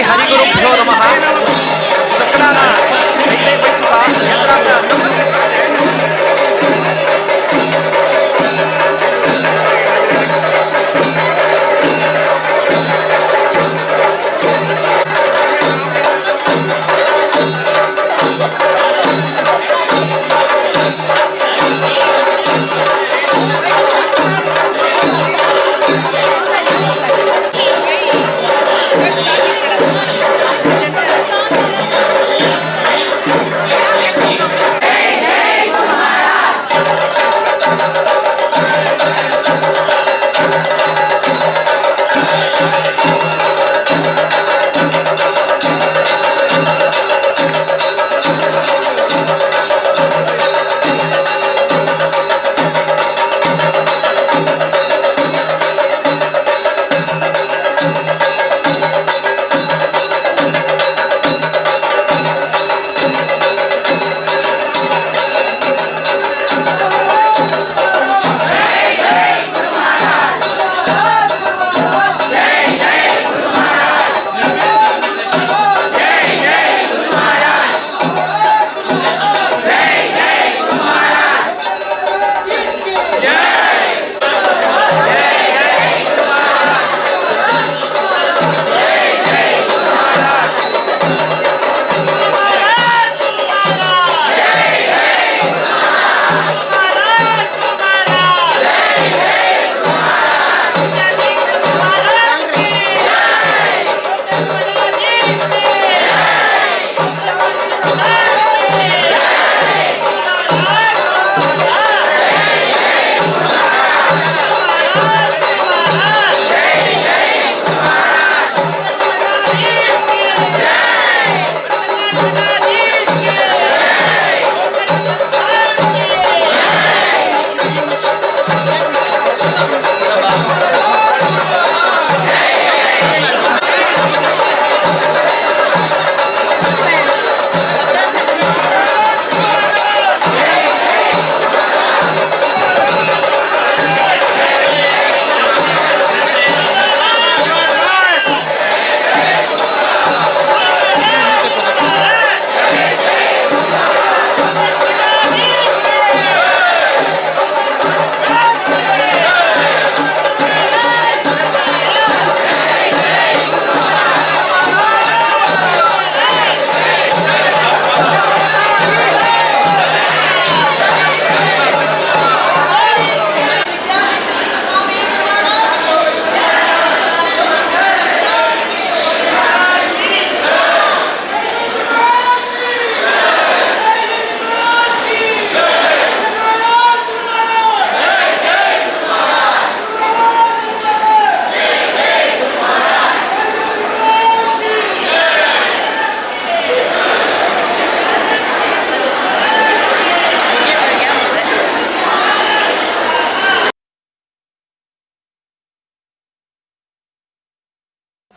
हरिगुरुभ्यो नमः. सकलाना थंय बैसुका यंत्रांना.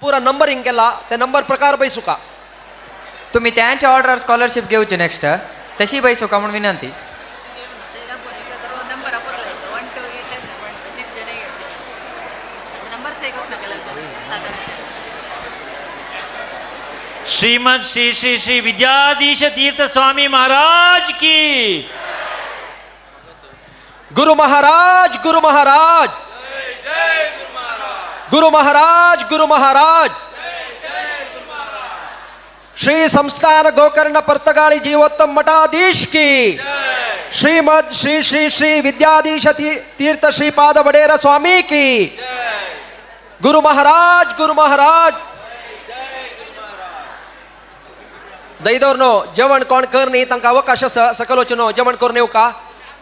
पुरा नंबर इंकेला ते नंबर प्रकार बैसुका. तुम्ही त्यांच्या ऑर्डर स्कॉलरशिप घेऊची नेक्स्ट तशी बैसुका म्हणून विनंती. श्रीमद श्री श्री श्री विद्याधीश तीर्थ स्वामी महाराज की. गुरु महाराज, गुरु महाराज, गुरु महाराज, गुरु महाराज. श्री संस्थान गोकर्ण पर्तगाळी जीवोत्तम मठाधीश की. श्रीमद श्री श्री श्री विद्याधीश तीर्थ श्रीपाद वडेर स्वामी की. गुरु महाराज, गुरु महाराज. दैदोरनो जेवण कोण कर न्ही तांकां अवकाश आसा सकल वचून जेवण करून येवका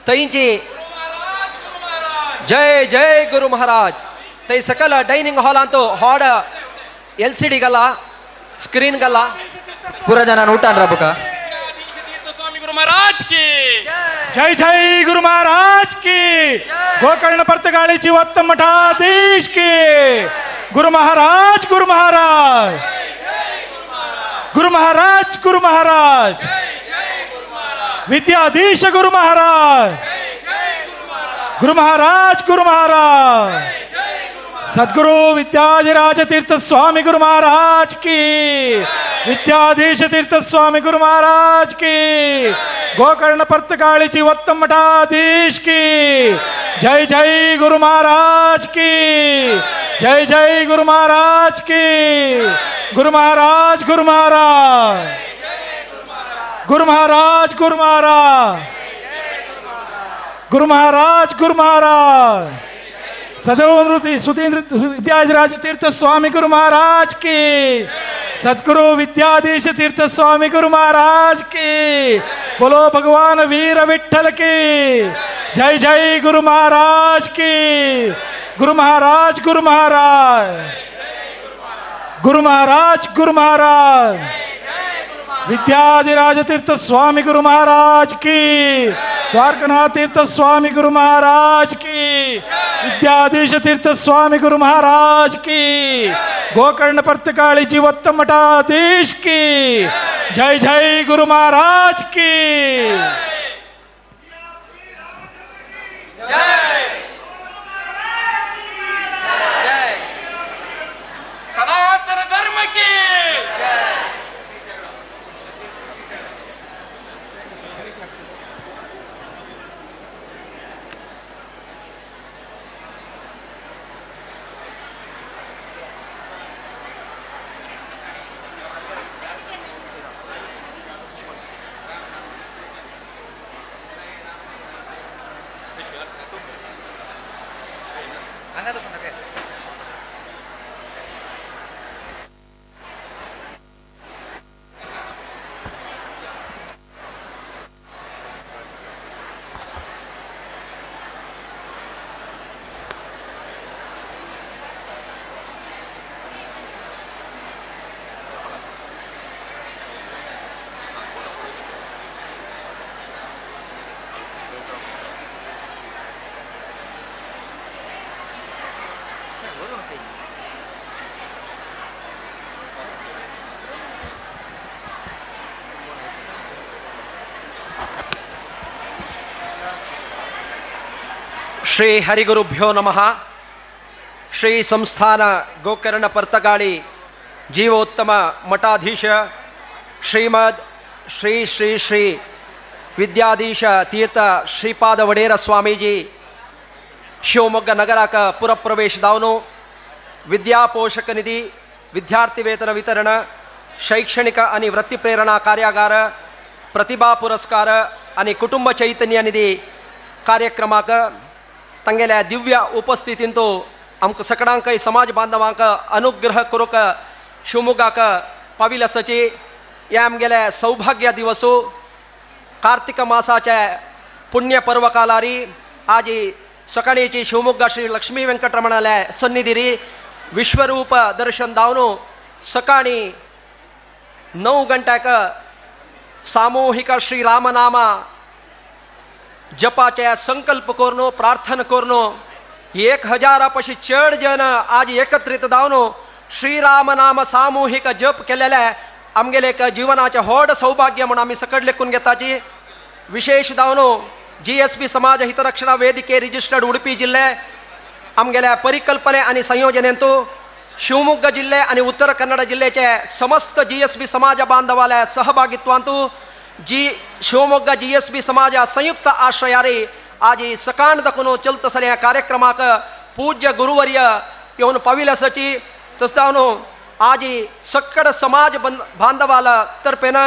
थंयची. जय जय गुरु महाराज. थंय सकल डायनिंग हॉलांत हॉड एलसीडी घाला, स्क्रीन घाला. पुरा जणांना उठान राबुका. स्वामी गुरु महाराज की जय जय गुरु महाराज की. गोकर्ण पर्तगाळी जीवोत्तम मठाधीश की. गुरु महाराज, गुरु महाराज, गुरु महाराज, गुरु महाराज. विद्याधीश गुरु महाराज, गुरु महाराज, गुरु महाराज. सद्गुरु विद्याधिराज तीर्थ स्वामी गुरु महाराज की, विद्याधीश तीर्थ स्वामी गुरु महाराज की, गोकर्ण पर्तगाळी जीवोत्तम मठाधीश की जय जय गुरु महाराज की जय जय गुरु महाराज की। गुरु महाराज गुरु महाराज गुरु महाराज गुरु महाराज गुरु महाराज गुरु महाराज सदैव सुधींद्र विद्याधिराज तीर्थ स्वामी गुरु महाराज की, सद्गुरु विद्याधीश तीर्थ स्वामी गुरु महाराज की, बोलो भगवान वीर विठ्ठल की जय जय गुरु महाराज की। गुरु महाराज गुरु महाराज गुरु महाराज गुरु महाराज विद्याधिराज तीर्थ स्वामी गुरु महाराज की, द्वारकनाथ तीर्थ स्वामी गुरु महाराज की, विद्याधीश तीर्थ स्वामी गुरु महाराज की, गोकर्ण पर्तगाळी जीवोत्तम मठाधीश की जय जय गुरु महाराज की। सनातन धर्म की। ಶ್ರೀ ಹರಿಗುರುಭ್ಯೋ ನಮಃ. ಶ್ರೀ ಸಂಸ್ಥಾನ ಗೋಕರ್ಣ ಪರ್ತಗಾಳಿ ಜೀವೋತ್ತಮ ಮಠಾಧೀಶ ಶ್ರೀಮದ್ ಶ್ರೀ ಶ್ರೀ ಶ್ರೀ ವಿದ್ಯಾಧೀಶ ತೀರ್ಥ ಶ್ರೀಪಾದ ವಡೇರ ಸ್ವಾಮೀಜಿ ಶಿವಮೊಗ್ಗ ನಗರಕ ಪುರಪ್ರವೇಶದವನು ವಿದ್ಯಾಪೋಷಕ ನಿಧಿ ವಿದ್ಯಾರ್ಥಿ ವೇತನ ವಿತರಣ ಶೈಕ್ಷಣಿಕ आणि ವೃತ್ತಿಪ್ರೇರಣಾ ಕಾರ್ಯಾಗಾರ ಪ್ರತಿಭಾ ಪುರಸ್ಕಾರ आणि ಕುಟುಂಬ ಚೈತನ್ಯ ನಿಧಿ ಕಾರ್ಯಕ್ರಮಕ್ಕೆ ತಂಗೆಲೆ ದಿವ್ಯ ಉಪಸ್ಥಿತಿಂತು आमकां सकडांकय समाज बांधवांक अनुग्रह करूंक शिवमोग्गाक पाविल आसाची हे आमगेले सौभाग्य दिवसू कार्तिक मासाचे पुण्य पर्वकालारी आजी सकाळीची शिवमोग्गा श्री लक्ष्मी वेंकटरमणाले सन्निधिरी विश्वरूप दर्शन दावनु सकाळी 9 गंट्याक सामूहिक श्री रामनाम जपाचे संकल्प करून प्रार्थना करून 1000 पशी चड जन आज एकत्रित जावन श्रीरामनाम सामूहिक जप केलेले आमगेले एक जीवनाचे व्हड सौभाग्य म्हणून आमी सकट लेखून घेताची. विशेष जावन GSB समाज हितरक्षणा वेदिके रिजिस्टर्ड उडुपी जिल्हे आमगेल्या परिकल्पने आनी संयोजनेंतु शिवमोग्ग जिल्हे आनी उत्तर कन्नड जिल्ह्याचे समस्त GSB समाज बांधवाल्या सहभागित्वांतु शिवमोग्ग GSB समाज संयुक्त आश्रयारी आज सकाळ दाखून चलत आसल्या ह्या कार्यक्रमाक पूज्य गुरुवर्य येवन पाविल आसाची. तस जावन आज सकड समाज बांधवाला तर्फेन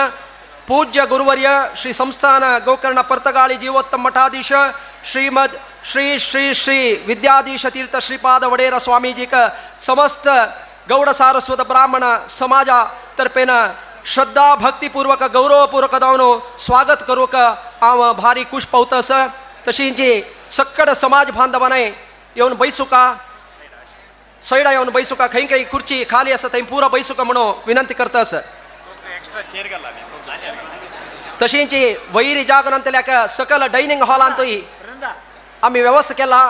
पूज्य गुरुवर्य श्री संस्थान गोकर्ण पर्तगाळी जीवोत्तम मठाधीश श्रीमद श्री श्री श्री विद्याधीश तीर्थ श्रीपाद वडेर स्वामीजीक समस्त गौड सारस्वत ब्राह्मण समाजा तर्फेन श्रद्धा भक्तिपूर्वक गौरवपूर्वक जावन स्वागत करूंक हांव भारी खुश पावता आसा. तशींची सक्कड समाज बांधवांय येवन बैसुका सैडा येवन बैसुका खंय खंय खुर्ची खाली आसा थंय पुरो बैसुका म्हणून विनंती करता आसा. तशींची वैरी जागनांतल्याक सकल डायनिंग हॉलांतूय आमी व्यवस्था केला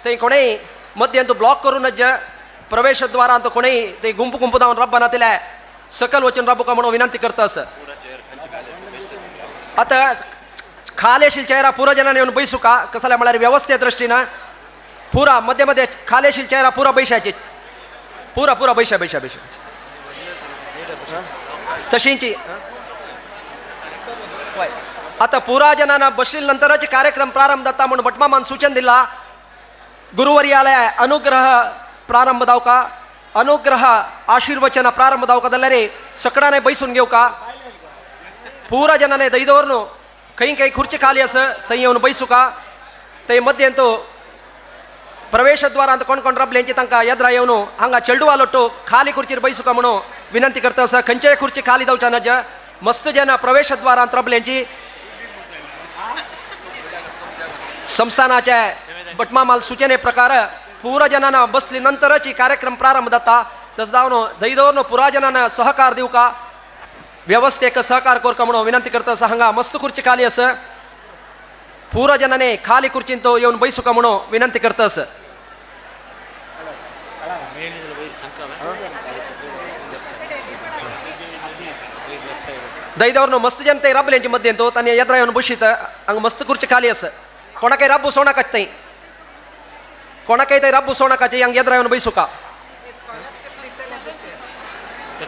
थंय कोणेय मध्यांतू ब्लॉक करून प्रवेशद्वारांत कोणेय थंय गुंपू गुंपू जावन रब्बा नातिल्या सकल वचून राबुका म्हणून विनंती करता आसा. आतां खाली आशिल्ल्या चेहरा पुरो जणांनी येवन बैसुका कसल्या म्हळ्यार व्यवस्थे दृश्टीन पुरा मध्ये मध्ये खालेशील चेहरा पुरा बैशाचे पुरा पुरा बैशा बैशा बैशा तशींची. आता पुरा जनांना बशील नंतरच कार्यक्रम प्रारंभ जाता म्हणून भटमामान सूचन दिला. गुरुवर्याला अनुग्रह प्रारंभ दावका, अनुग्रह आशीर्वचन प्रारंभ दावका जाल्यार सकडाने बैसून घेऊ का. पुरा जनाने दैदोरनो काही काही खुर्ची खाली असं थंय येवन बैसू का. थंय मध्यंत प्रवेशद्वारांत कोण कोण रबल्यांची तांकां येद्रा येवन हांगा चेडवा लोटो खाली खुर्चीर बैसू का म्हणून विनंती करता. असं खंयचेय खुर्ची खाली जावच्या नज मस्त जना प्रवेशद्वारांत रबल्यांची संस्थानाच्या बटमामाल सूचने प्रकार पुरा जनांना बसली नंतरच ही कार्यक्रम प्रारंभ जाता. तस जावन दैदोरनो पुरा जनांना सहकार दिवका का, व्यवस्थेक सहकार करका म्हणून विनंती करता. असं हांगा मस्त खुर्ची खाली असं पुरा जनाने खाली खुर्चीन तो येवन बैसू का म्हणून विनंती करता. असं दैदोरनो मस्त जन ते राबल्यांचे मध्ये तो तांणी येद्रा येवन बशीत हांगा मस्त खुर्ची खाली असं कोणाकय राबू सोणाकाच थंय कोणाकय थंय राबू सोणाकाचे हांगा येद्रा येवन बैसू का.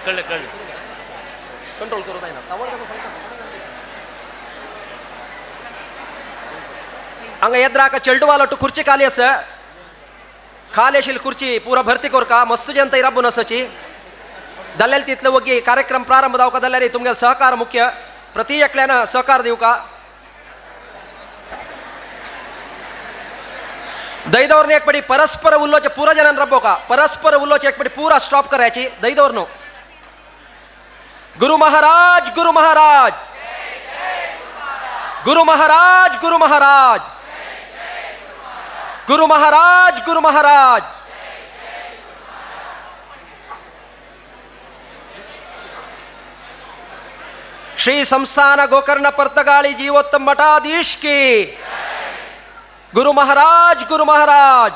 कळलं कळलं कंट्रोल करू जायना. हांगा येद्राक चेडवालोटू खुर्ची खाली आसा, खाली आशिल्ली खुर्ची पुरा भरती करका मस्त जन थंय राबून आसाची. जाल्यार तितले वगी कार्यक्रम प्रारंभ जावका जाल्यार तुमगेले सहकार मुख्य प्रति एकल्यान सहकार दिवका. दैदोरने एक पटी परस्पर उल्लोचे पुरा जनान रब्बोका, परस्पर उल्लोचे एक पटी पुरा स्टॉप करायची दैदोरनो. गुरु महाराज गुरु महाराज गुरु महाराज गुरु महाराज गुरु महाराज गुरु महाराज. श्री संस्थान गोकर्ण पर्तगाळी जीवोत्तम मठाधीश की गुरु महाराज गुरु महाराज.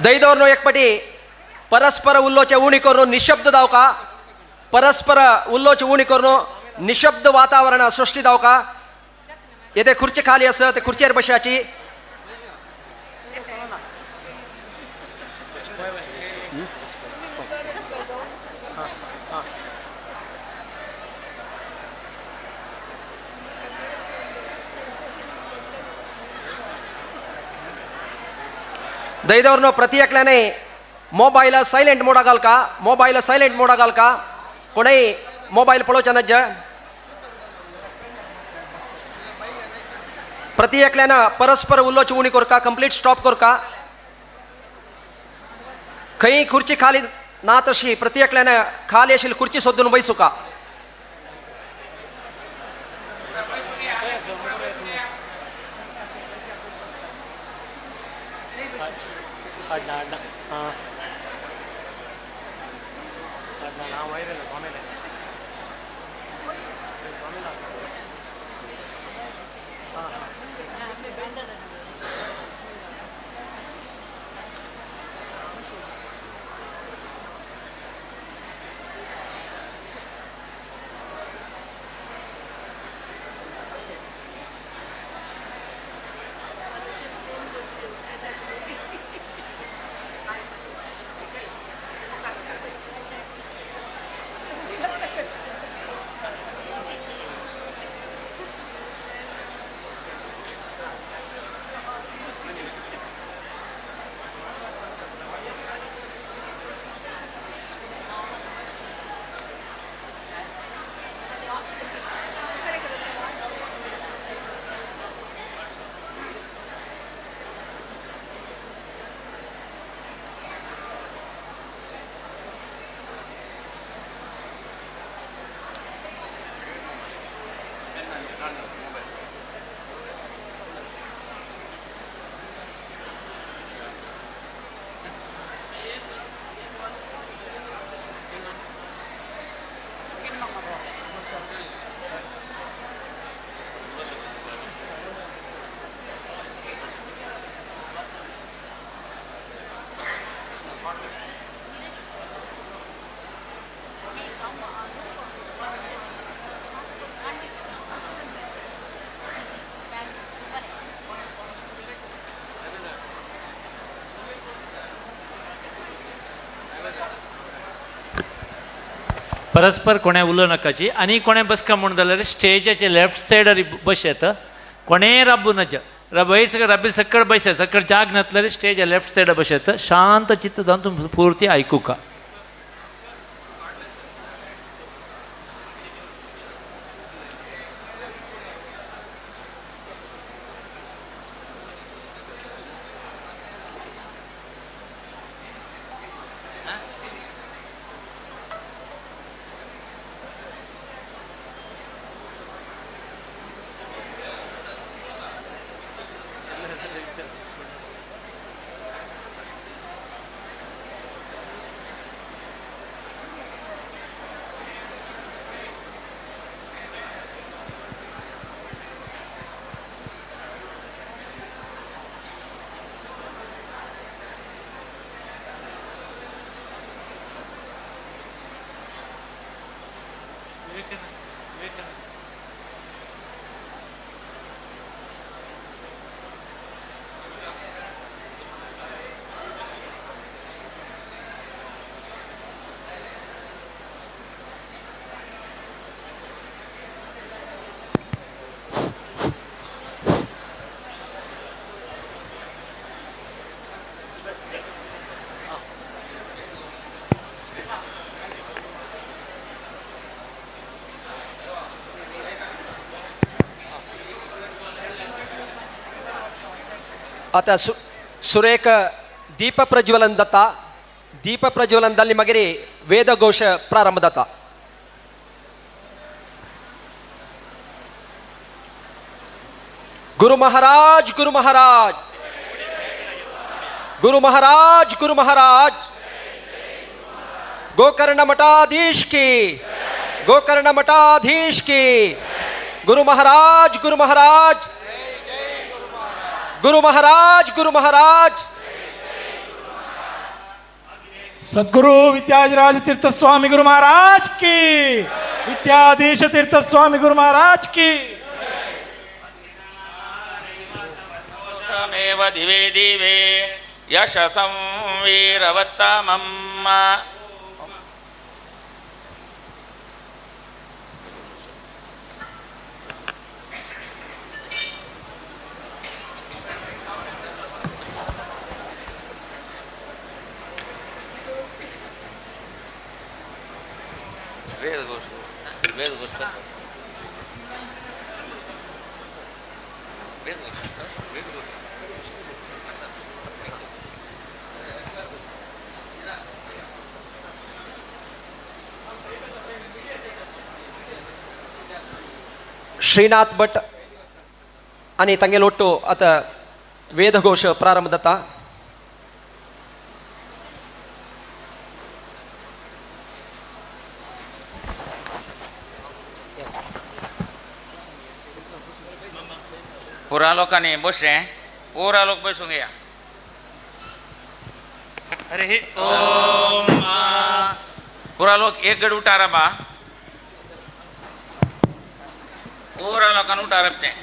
दैदोरनो एक पटी परस्पर उल्लोचे उणी करून निशब्द दावका, परस्पर उल्लोचे उणी करून निशब्द वातावरण सृष्टी दावका. येते खुर्ची खाली असं ते खुर्चेर बशाची. दैदोरनो प्रति एकल्याने मोबायल सायलेंट मोडा घालका, मोबायल सायलेंट मोडा घालका. कोणय मोबायल पळोवच्या नज. प्रति एकल्यान परस्पर उलोवची उणी करका, कंप्लीट स्टॉप करका. खंय खुर्ची खाली ना तशी प्रति एकल्यान खाली आशिल्ली खुर्ची सोदून बैसुका. परस्पर कोणें उलोवं नाकाची आनी कोणें बसका म्हूण जाल्यार स्टेजाचे लेफ्ट सायडार बस येता कोणें राबू नज वयर सगळें राबील सकळ बस सकळ जाग नातल्यार स्टेज लेफ्ट सायडार बस येता शांत चित्त जावन तुमी पुर्ती आयकुका. आता सुरेख दीप प्रज्वलन दत्ता दीप प्रज्वलन दल्ली मगिरी वेदघोष प्रारंभ दत्ता. गुरु महाराज गुरु महाराज गुरु महाराज गुरु महाराज गोकर्ण मठाधीश की गोकर्ण मठाधीश की गुरु महाराज गुरु महाराज गुरु महाराज गुरु महाराज. सद्गुरु विद्याधिराज तीर्थ स्वामी गुरु महाराज की विद्याधीश तीर्थ स्वामी गुरु महाराज की. दिवे दिवे यशसं वीरवत्तमम्. श्रीनाथ भट आणि तांगेलो ಒಟ್ಟು आतां वेदघोष प्रारंभ जाता. पुरा लोकांनी बसचें, पुरा लोक बसूंक या. हरि ओम. पुरा लोक एक गड उठार बा, पुरा लोकांनी उठारप तें.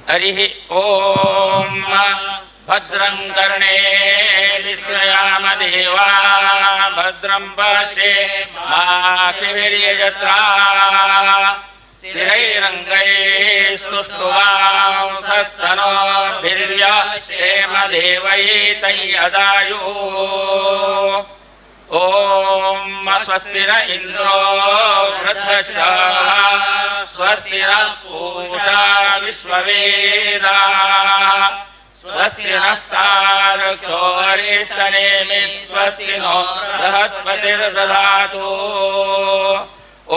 हरि ओम. भद्रं कर्णे विश्वयाम देवा भद्रं पश्येमाक्षभिर्यजत्रा स्थिरैरङ्गैस्तुष्टुवांसस्तनोभिर्व्यक्षेम देवैतयदायुः. ॐ स्वस्ति न इन्द्रो वृद्धश्रवाः स्वस्ति नः पूषा विश्ववेदाः स्वस्ति नस्तार्क्ष्यो अरिष्टनेमिः स्वस्ति नो बृहस्पतिर्दधातु. ॐ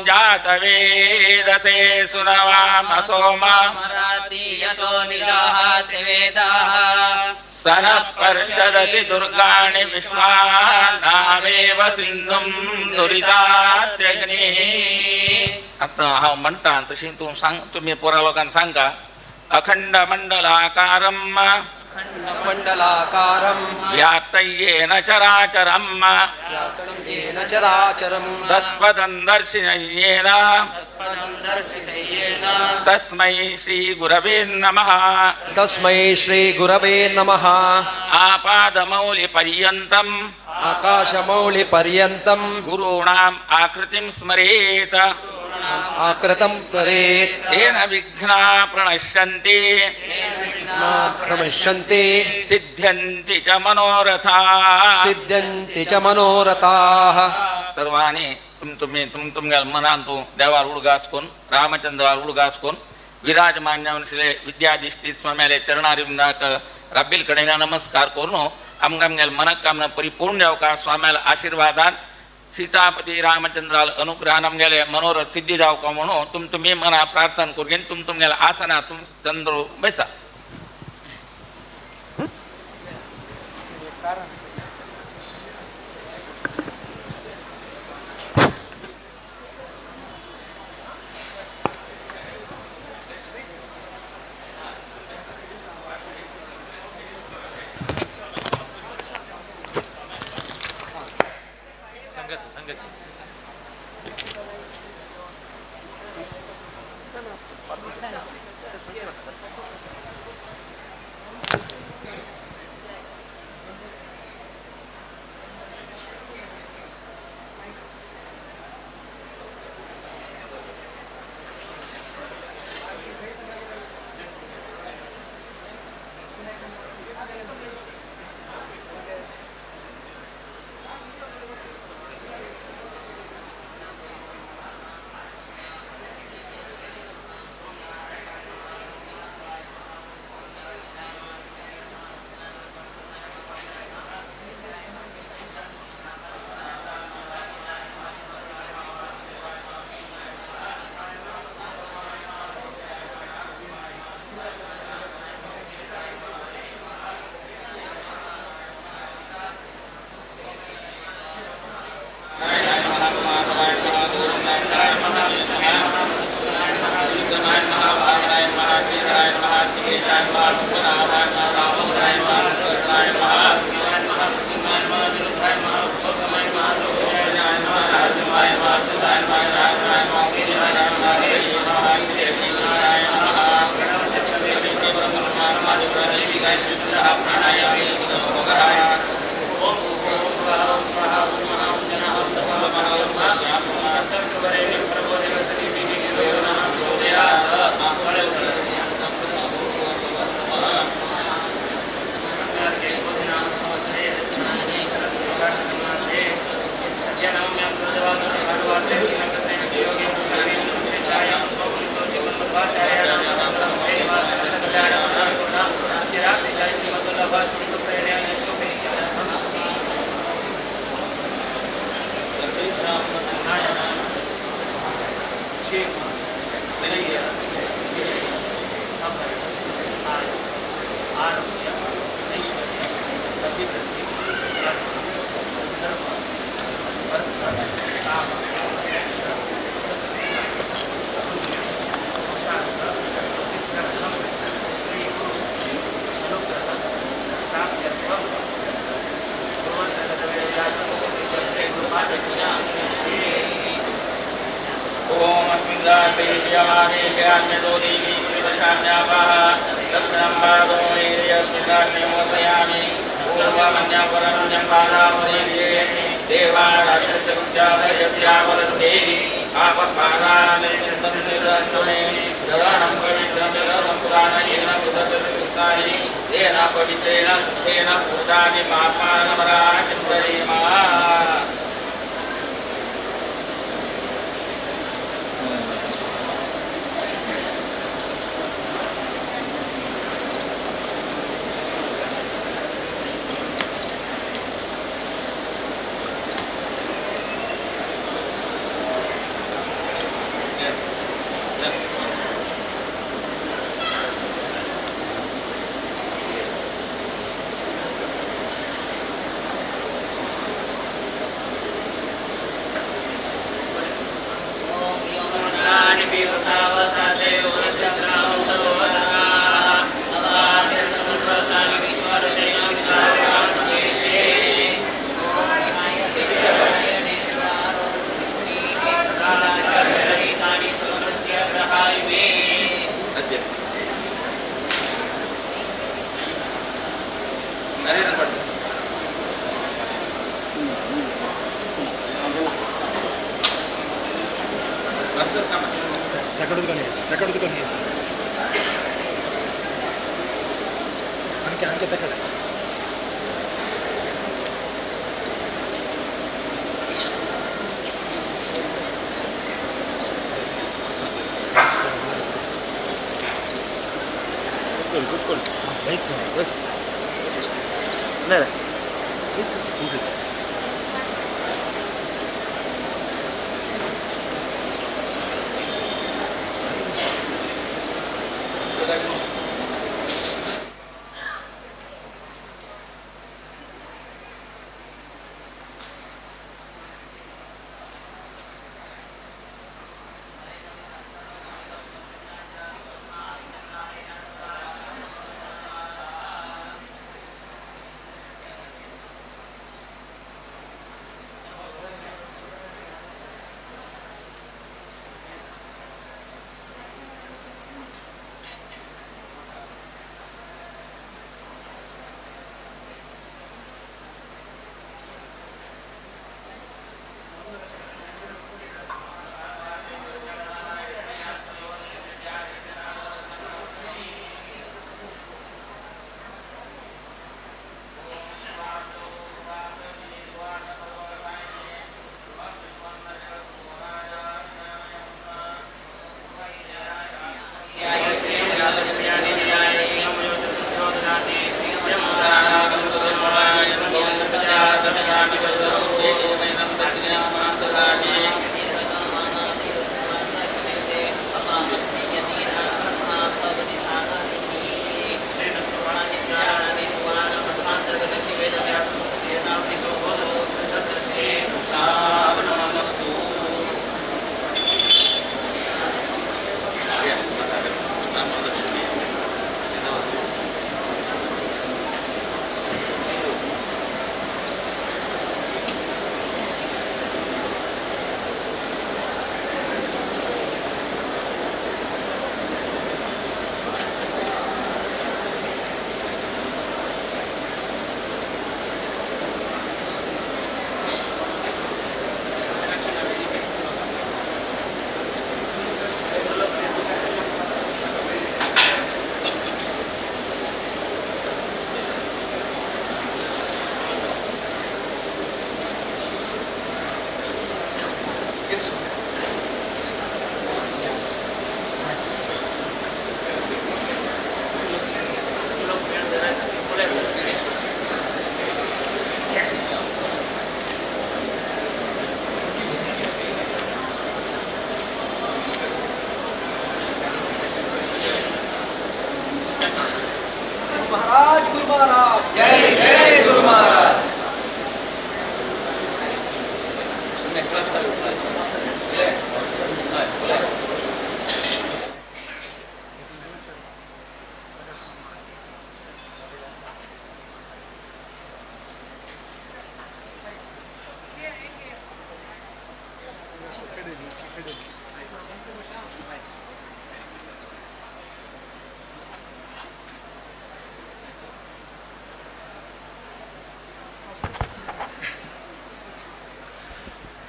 जातवेदसे सुनवाम सोम स नः पर्षदति दुर्गाणि विश्वानामेव सिन्धुं दुरितात्यग्निः. आतां हांव म्हणटा तशी तूं सांग, तुमी पुरा लोकांक सांगा. अखंड मंडलाकारं मंडलाकारं व्याप्तं येन चराचरं येन चराचरं तत्पदं दर्शितं येन तस्मै श्री गुरवे नमः. तस्मै श्री गुरवे नमः. आपादमौलिपर्यन्तं आकाशमौलिपर्यन्तं गुरूणाम् आकृतिं स्मरेत आकृतं स्मरेत् तेन विघ्ना प्रणश्यन्ति प्रणश्यन्ति सिद्ध्यन्ति च मनोरथाः सिद्ध्यन्ति च मनोरथाः. सर्वांनी तुम तुमगेल मनान तूं देवार उडगास करून रामचंद्रार उडगास करून विराजमान जावन आशिल्ले विद्याधीश स्वाम्याले चरणारिंदाक राब्बील कडेन नमस्कार करून आमकां आमगेल मनकामना परिपूर्ण जावका स्वाम्याल आशीर्वादान सीतापती रामचंद्राल अनुग्रहान आमगेले मनोरथ सिद्धी जावका म्हणून तुम तुमी मना प्रार्थना करून तुम तुमगेल आसना तुम चंद्र बैसा.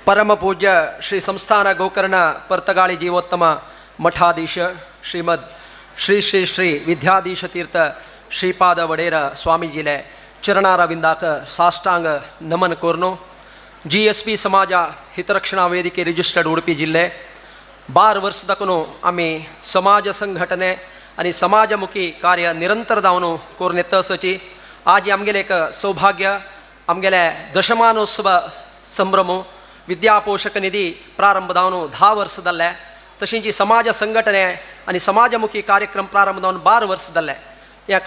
ಪರಮ ಪೂಜ್ಯ ಶ್ರೀ ಸಂಸ್ಥಾನ ಗೋಕರ್ಣ ಪರ್ತಗಾಳಿ ಜೀವೋತ್ತಮ ಮಠಾಧೀಶ ಶ್ರೀಮದ್ ಶ್ರೀ ಶ್ರೀ ಶ್ರೀ ವಿದ್ಯಾಧೀಶ ತೀರ್ಥ ಶ್ರೀಪಾದ ವಡೇರ ಸ್ವಾಮೀಜಿಲೆ ಚರಣಾರವಿಂದಾಕ ಸಾಷ್ಟಾಂಗ ನಮನ ಕೋರ್ನು. ಜಿ ಎಸ್ ಪಿ ಸಮಾಜ ಹಿತರಕ್ಷಣಾ ವೇದಿಕೆ ರಿಜಿಸ್ಟರ್ಡ್ ಉಡುಪಿ ಜಿಲ್ಲೆ 12 ವರ್ಷದಕ್ಕೂ ಆಮಿ ಸಮಾಜ ಸಂಘಟನೆ आणि समाजमुखी कार्य निरंतर जावन करून येता आसची. आज आमगेलें एक सौभाग्य, आमगेले दशमानोत्सव संभ्रम विद्यापोषक निधी प्रारंभ जावन 10 वर्स जाल्ले, तशींच समाज संघटने आनी समाजमुखी कार्यक्रम प्रारंभ जावन 12 वर्स जाल्ले. ह्या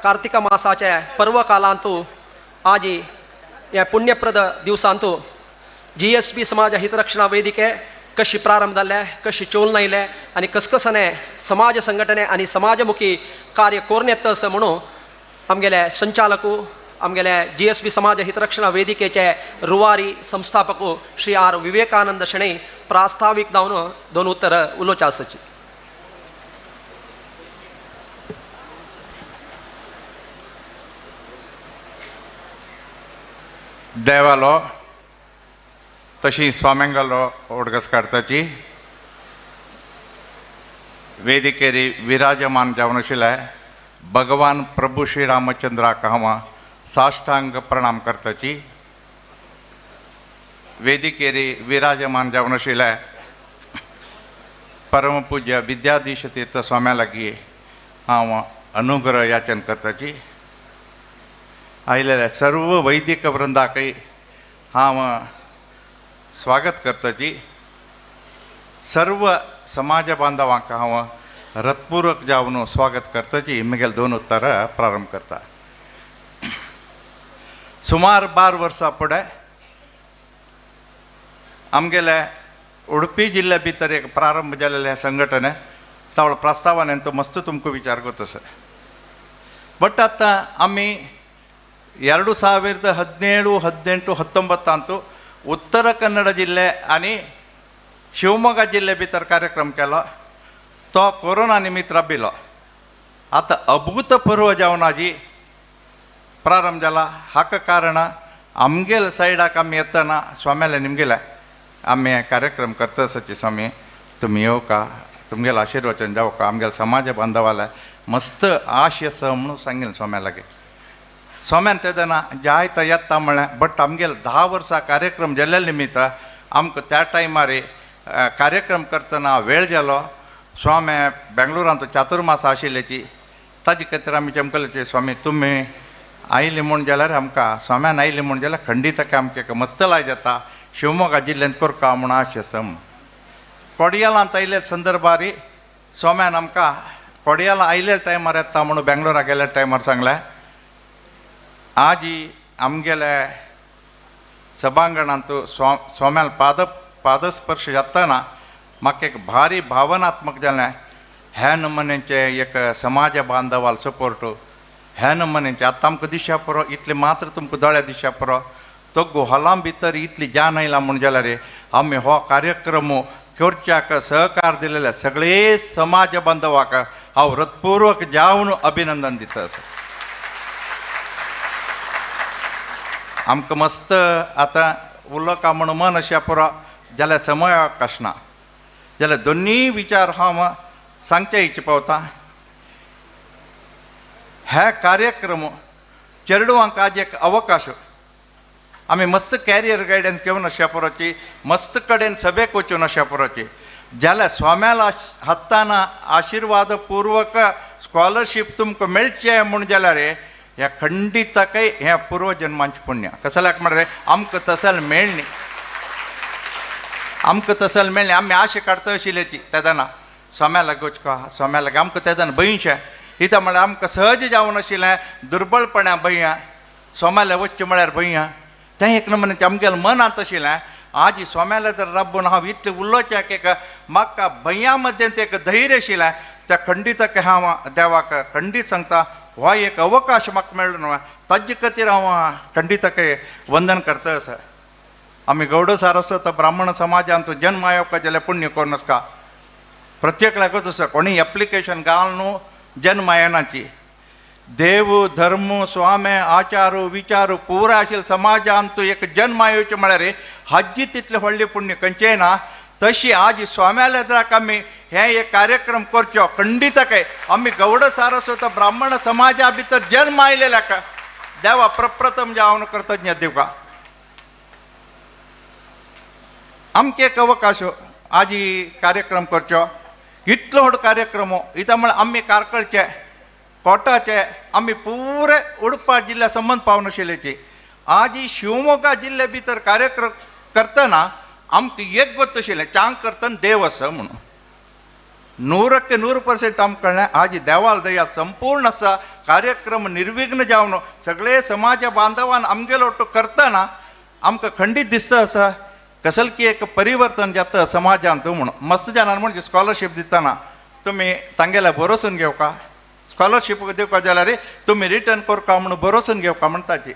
कार्तिक मासाचे पर्वकालांतू आज ह्या पुण्यप्रद दिवसांतू जी एस पी समाज हितरक्षणा वेदिके कशी प्रारंभ जाल्ले, कशी चोलना येयले आनी कसकसाने समाज संघटने आनी समाजमुखी कार्य करून येता आसा म्हणून आमगेले संचालकू आमगेले जी एस पी समाज हितरक्षणा वेदिकेचे रुवारी संस्थापकू श्री are Vivekananda Shenoy प्रास्तावीक जावन दोन उत्तर उलोवचे आसाची. देवालो तशी स्वाम्यांगालो ओडगस काडताची ವೇದಿಕೆಯಲ್ಲಿ ವಿರಾಜಮಾನ जावन भगवान प्रभू श्री रामचंद्राक हांव साष्टांग प्रणाम करताची। वेदिकेरी विराजमान जावन परमपूज्य विद्याधीश तीर्थ स्वाम्या लागीं हांव अनुग्रह याचन करताची। आयिल्ल्या सर्व वैदिक वृंदाकय हांव स्वागत करताची। सर्व समाज बांधवांक हांव हृत्पूर्वक जावन स्वागत करताची। म्हगेले दोन उत्तर प्रारंभ करता। सुमार 12 वर्सां फुडें आमगेले उडपी जिल्ल्या भितर एक प्रारंभ जाल्लें संघटने तावळ प्रस्तावान तो मस्त तुमकां विचार करता सर। बट आतां आमी 2017, 18, 19 उत्तर कन्नड जिल्ले आनी शिवमोगा जिल्ले भितर कार्यक्रम केलो, तो कोरोना निमित्त राबिल्लो। आतां अभूतपूर्व जावन आजी प्रारंभ जाला। हाका कारण आमगेले सायडाक आमी येतना स्वाम्याले निमगेले आमी कार्यक्रम करता आसाची स्वामी तुमी येवका, तुमगेले आशिर्वचन जावका, आमगेले समाज बांधवाले मस्त आश आसा म्हणून सांगिल्लें स्वाम्या लागीं। स्वाम्यान तेन्ना जायता येता म्हळ्ळें, बट आमगेले 10 वर्सां कार्यक्रम जाल्ले निमित्त आमकां त्या टायमार कार्यक्रम करतना वेळ जालो। स्वामी बेंगलोरांत चातुर्मास आशिल्ल्याची ताजे खातीर आमी चमकल्याचे स्वामी तुमी आयले म्हूण जाल्यार आमकां स्वाम्यान आयले म्हूण जाल्यार खंडीत आमकां एक मस्त लाय जाता शिवमोगा जिल्ल्यांत करका म्हूण आश आसा म्हूण। कोडियालांत आयिल्ल्या संदर्भार स्वाम्यान आमकां कोडियाला आयिल्ल्या टायमार येता म्हणून बेंगलोरा गेल्ल्या टायमार सांगलें। आजी आमगेले सभांगणांत स्वाम्यान पादस्पर्श जातना म्हाका एक भारी भावनात्मक जालें। ह्या नमुन्याचें एक समाज बांधवाल सपोर्ट ह्या नमुन्याचें आतां आमकां दिशा पुरो इतलें मात्र तुमकां दोळ्या दिशा पुरो तो हॉलां भितर इतली जान आयला म्हूण जाल्यार आमी हो कार्यक्रम करच्याक सहकार दिलेले सगळे समाज बांधवाक हांव हृत्पूर्वक जावन अभिनंदन दिता आसा। आमकां मस्त आतां उलोवका म्हूण मन अशें पुरो जाल्यार समय अवकाश ना, जाल्यार दोनूय विचार हांव सांगचे इच्छा पावता। हे कार्यक्रम चेडवांक आज एक अवकाश आमी मस्त कॅरियर गायडन्स घेवन अशा पुरोची मस्त कडेन सभेक वचून अशा पुरोची जाल्यार स्वाम्याला हाताना आशिर्वाद पूर्वक स्कॉलरशीप तुमकां मेळचें म्हूण जाल्यार ह्या खंडिताकय हें पूर्वजन्मांचें पुण्य। कसल्याक म्हळ्यार आमकां तसल मेळ्ळी, आमकां तसल मेळ्ळी। आमी आशा काडटा आशिल्ल्याची तेन्ना स्वाम्या लागीं वचका स्वाम्या लागीं आमकां तेन्ना भंयशें इत्या म्हळ्यार आमकां सहज जावन आशिल्लें दुर्बळपणा भंय स्वाम्याले वचचें म्हळ्यार भंय तें एक नमुन्याचें आमगेलें मनांत आशिल्लें। आज स्वाम्याले जर राबून हांव इतलें उलोवचें एक म्हाका भंया मदें तें एक धैर्य आशिल्लें। त्या खंडिताक हांव देवाक खंडीत सांगता हो एक अवकाश म्हाका मेळ्ळो न्हू ताजे खातीर हांव खंडिताक वंदन करता आसा। आमी गौड सारस्वत ब्राह्मण समाजांत जन्म आयोवका जाल्यार पुण्य करून आसता प्रत्येक लागत आसा कोणी एप्लिकेशन घाल न्हू जन्म आयनाची देव धर्म स्वामे आचार विचार पुरा आशिल्ले समाजांत एक जन्म आयोवचें म्हळ्यार हाजी तितलें व्हडलें पुण्य खंयचें ना। तशी आज स्वाम्याल्या जाक आमी हे एक कार्यक्रम करचो खंडिताकय आमी गौड सारस्वत ब्राह्मण समाजा भितर जन्म आयिल्ल्याक देवा प्रप्रथम जावन कृतज्ञ दिवका। आमकां एक अवकाश आजी कार्यक्रम करचो इतलो व्हड कार्यक्रम इत्या म्हळ्यार आमी कारकळचे कोटाचे आमी पुरे उडपा जिल्ल्या संबंद पावनाशिल्ल्याची आजी शिवमोगा जिल्ल्या भितर कार्यक्रम करतना आमकां एक गोत आशिल्लें चांग करतना देव आसा म्हणून 100ಕ್ಕೆ 100% आमकां कळ्ळें आजी देवाल दया संपूर्ण आसा कार्यक्रम निर्विघ्न जावन सगळे समाज बांधवान आमगेलो तो करतना आमकां खंडीत दिसता आसा कसलकी एक परिवर्तन जाता समाजांत म्हणून। मस्त जाणां म्हणजे स्कॉलरशीप दितना तुमी तांगेल्या भरोसून घेवका स्कॉलरशीप दिवका जाल्यार तुमी रिटर्न करका म्हणून भरोसून घेवका म्हणटाची।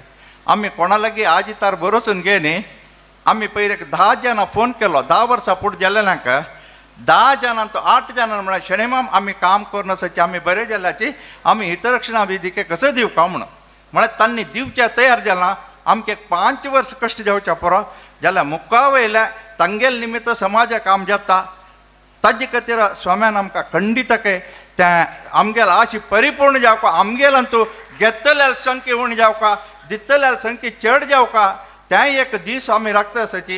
आमी कोणा लागीं आजी तार भरोसून घे न्ही। आमी पयर एक 10 जाणां फोन केलो 10 वर्सां फुडें जाल्ल्यांक 10 जाणां तो 8 जाणां म्हळ्यार शणैमाम आमी काम करून आसाची आमी बरें जाल्याची आमी हितरक्षणा वेदिके कसो दिवका म्हणून म्हळ्यार तांणी दिवच्या तयार जालां। आमकां एक 5 वर्स कश्ट जावच्या पुरो जाल्यार मुखा वयल्या तांगेले निमित्त समाजा काम जाता। ताजे खातीर स्वाम्यान आमकां खंडीत तें आमगेल आशी परिपूर्ण जावका, आमगेल तूं घेतल्या संख्ये उण जावका, दितल्या संख्ये चड जावका, तें एक दीस आमी राखता आसाची.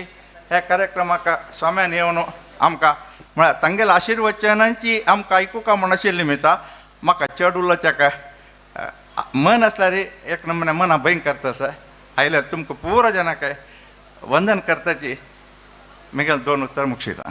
ह्या कार्यक्रमाक स्वाम्यान येवन आमकां म्हळ्यार तांगेल्या आशिर्वचनांची आमकां आयकुका म्हूण आशिल्ली निमित्ता म्हाका चड उलोवच्याक मन आसल्यार एक नमुने मना भंय करता आसा. आयल्यार तुमकां पुरो जाणांक वंदन करताची म्हगेलें दोन उतर मुक्षिता.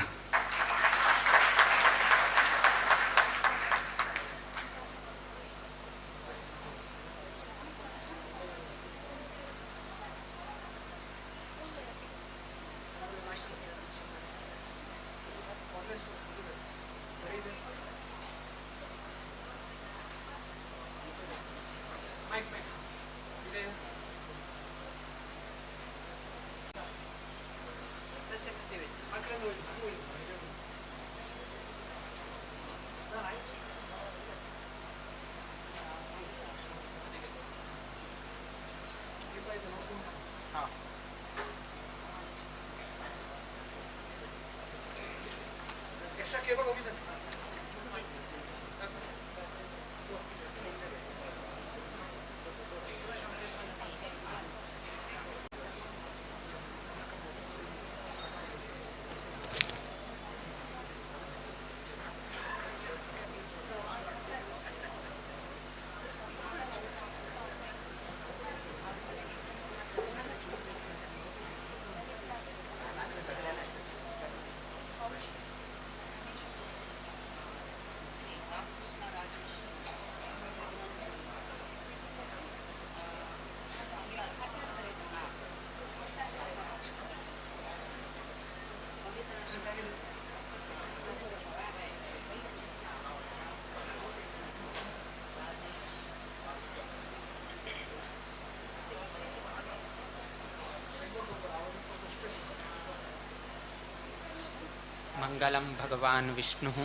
मंगलम भगवान विष्णुः,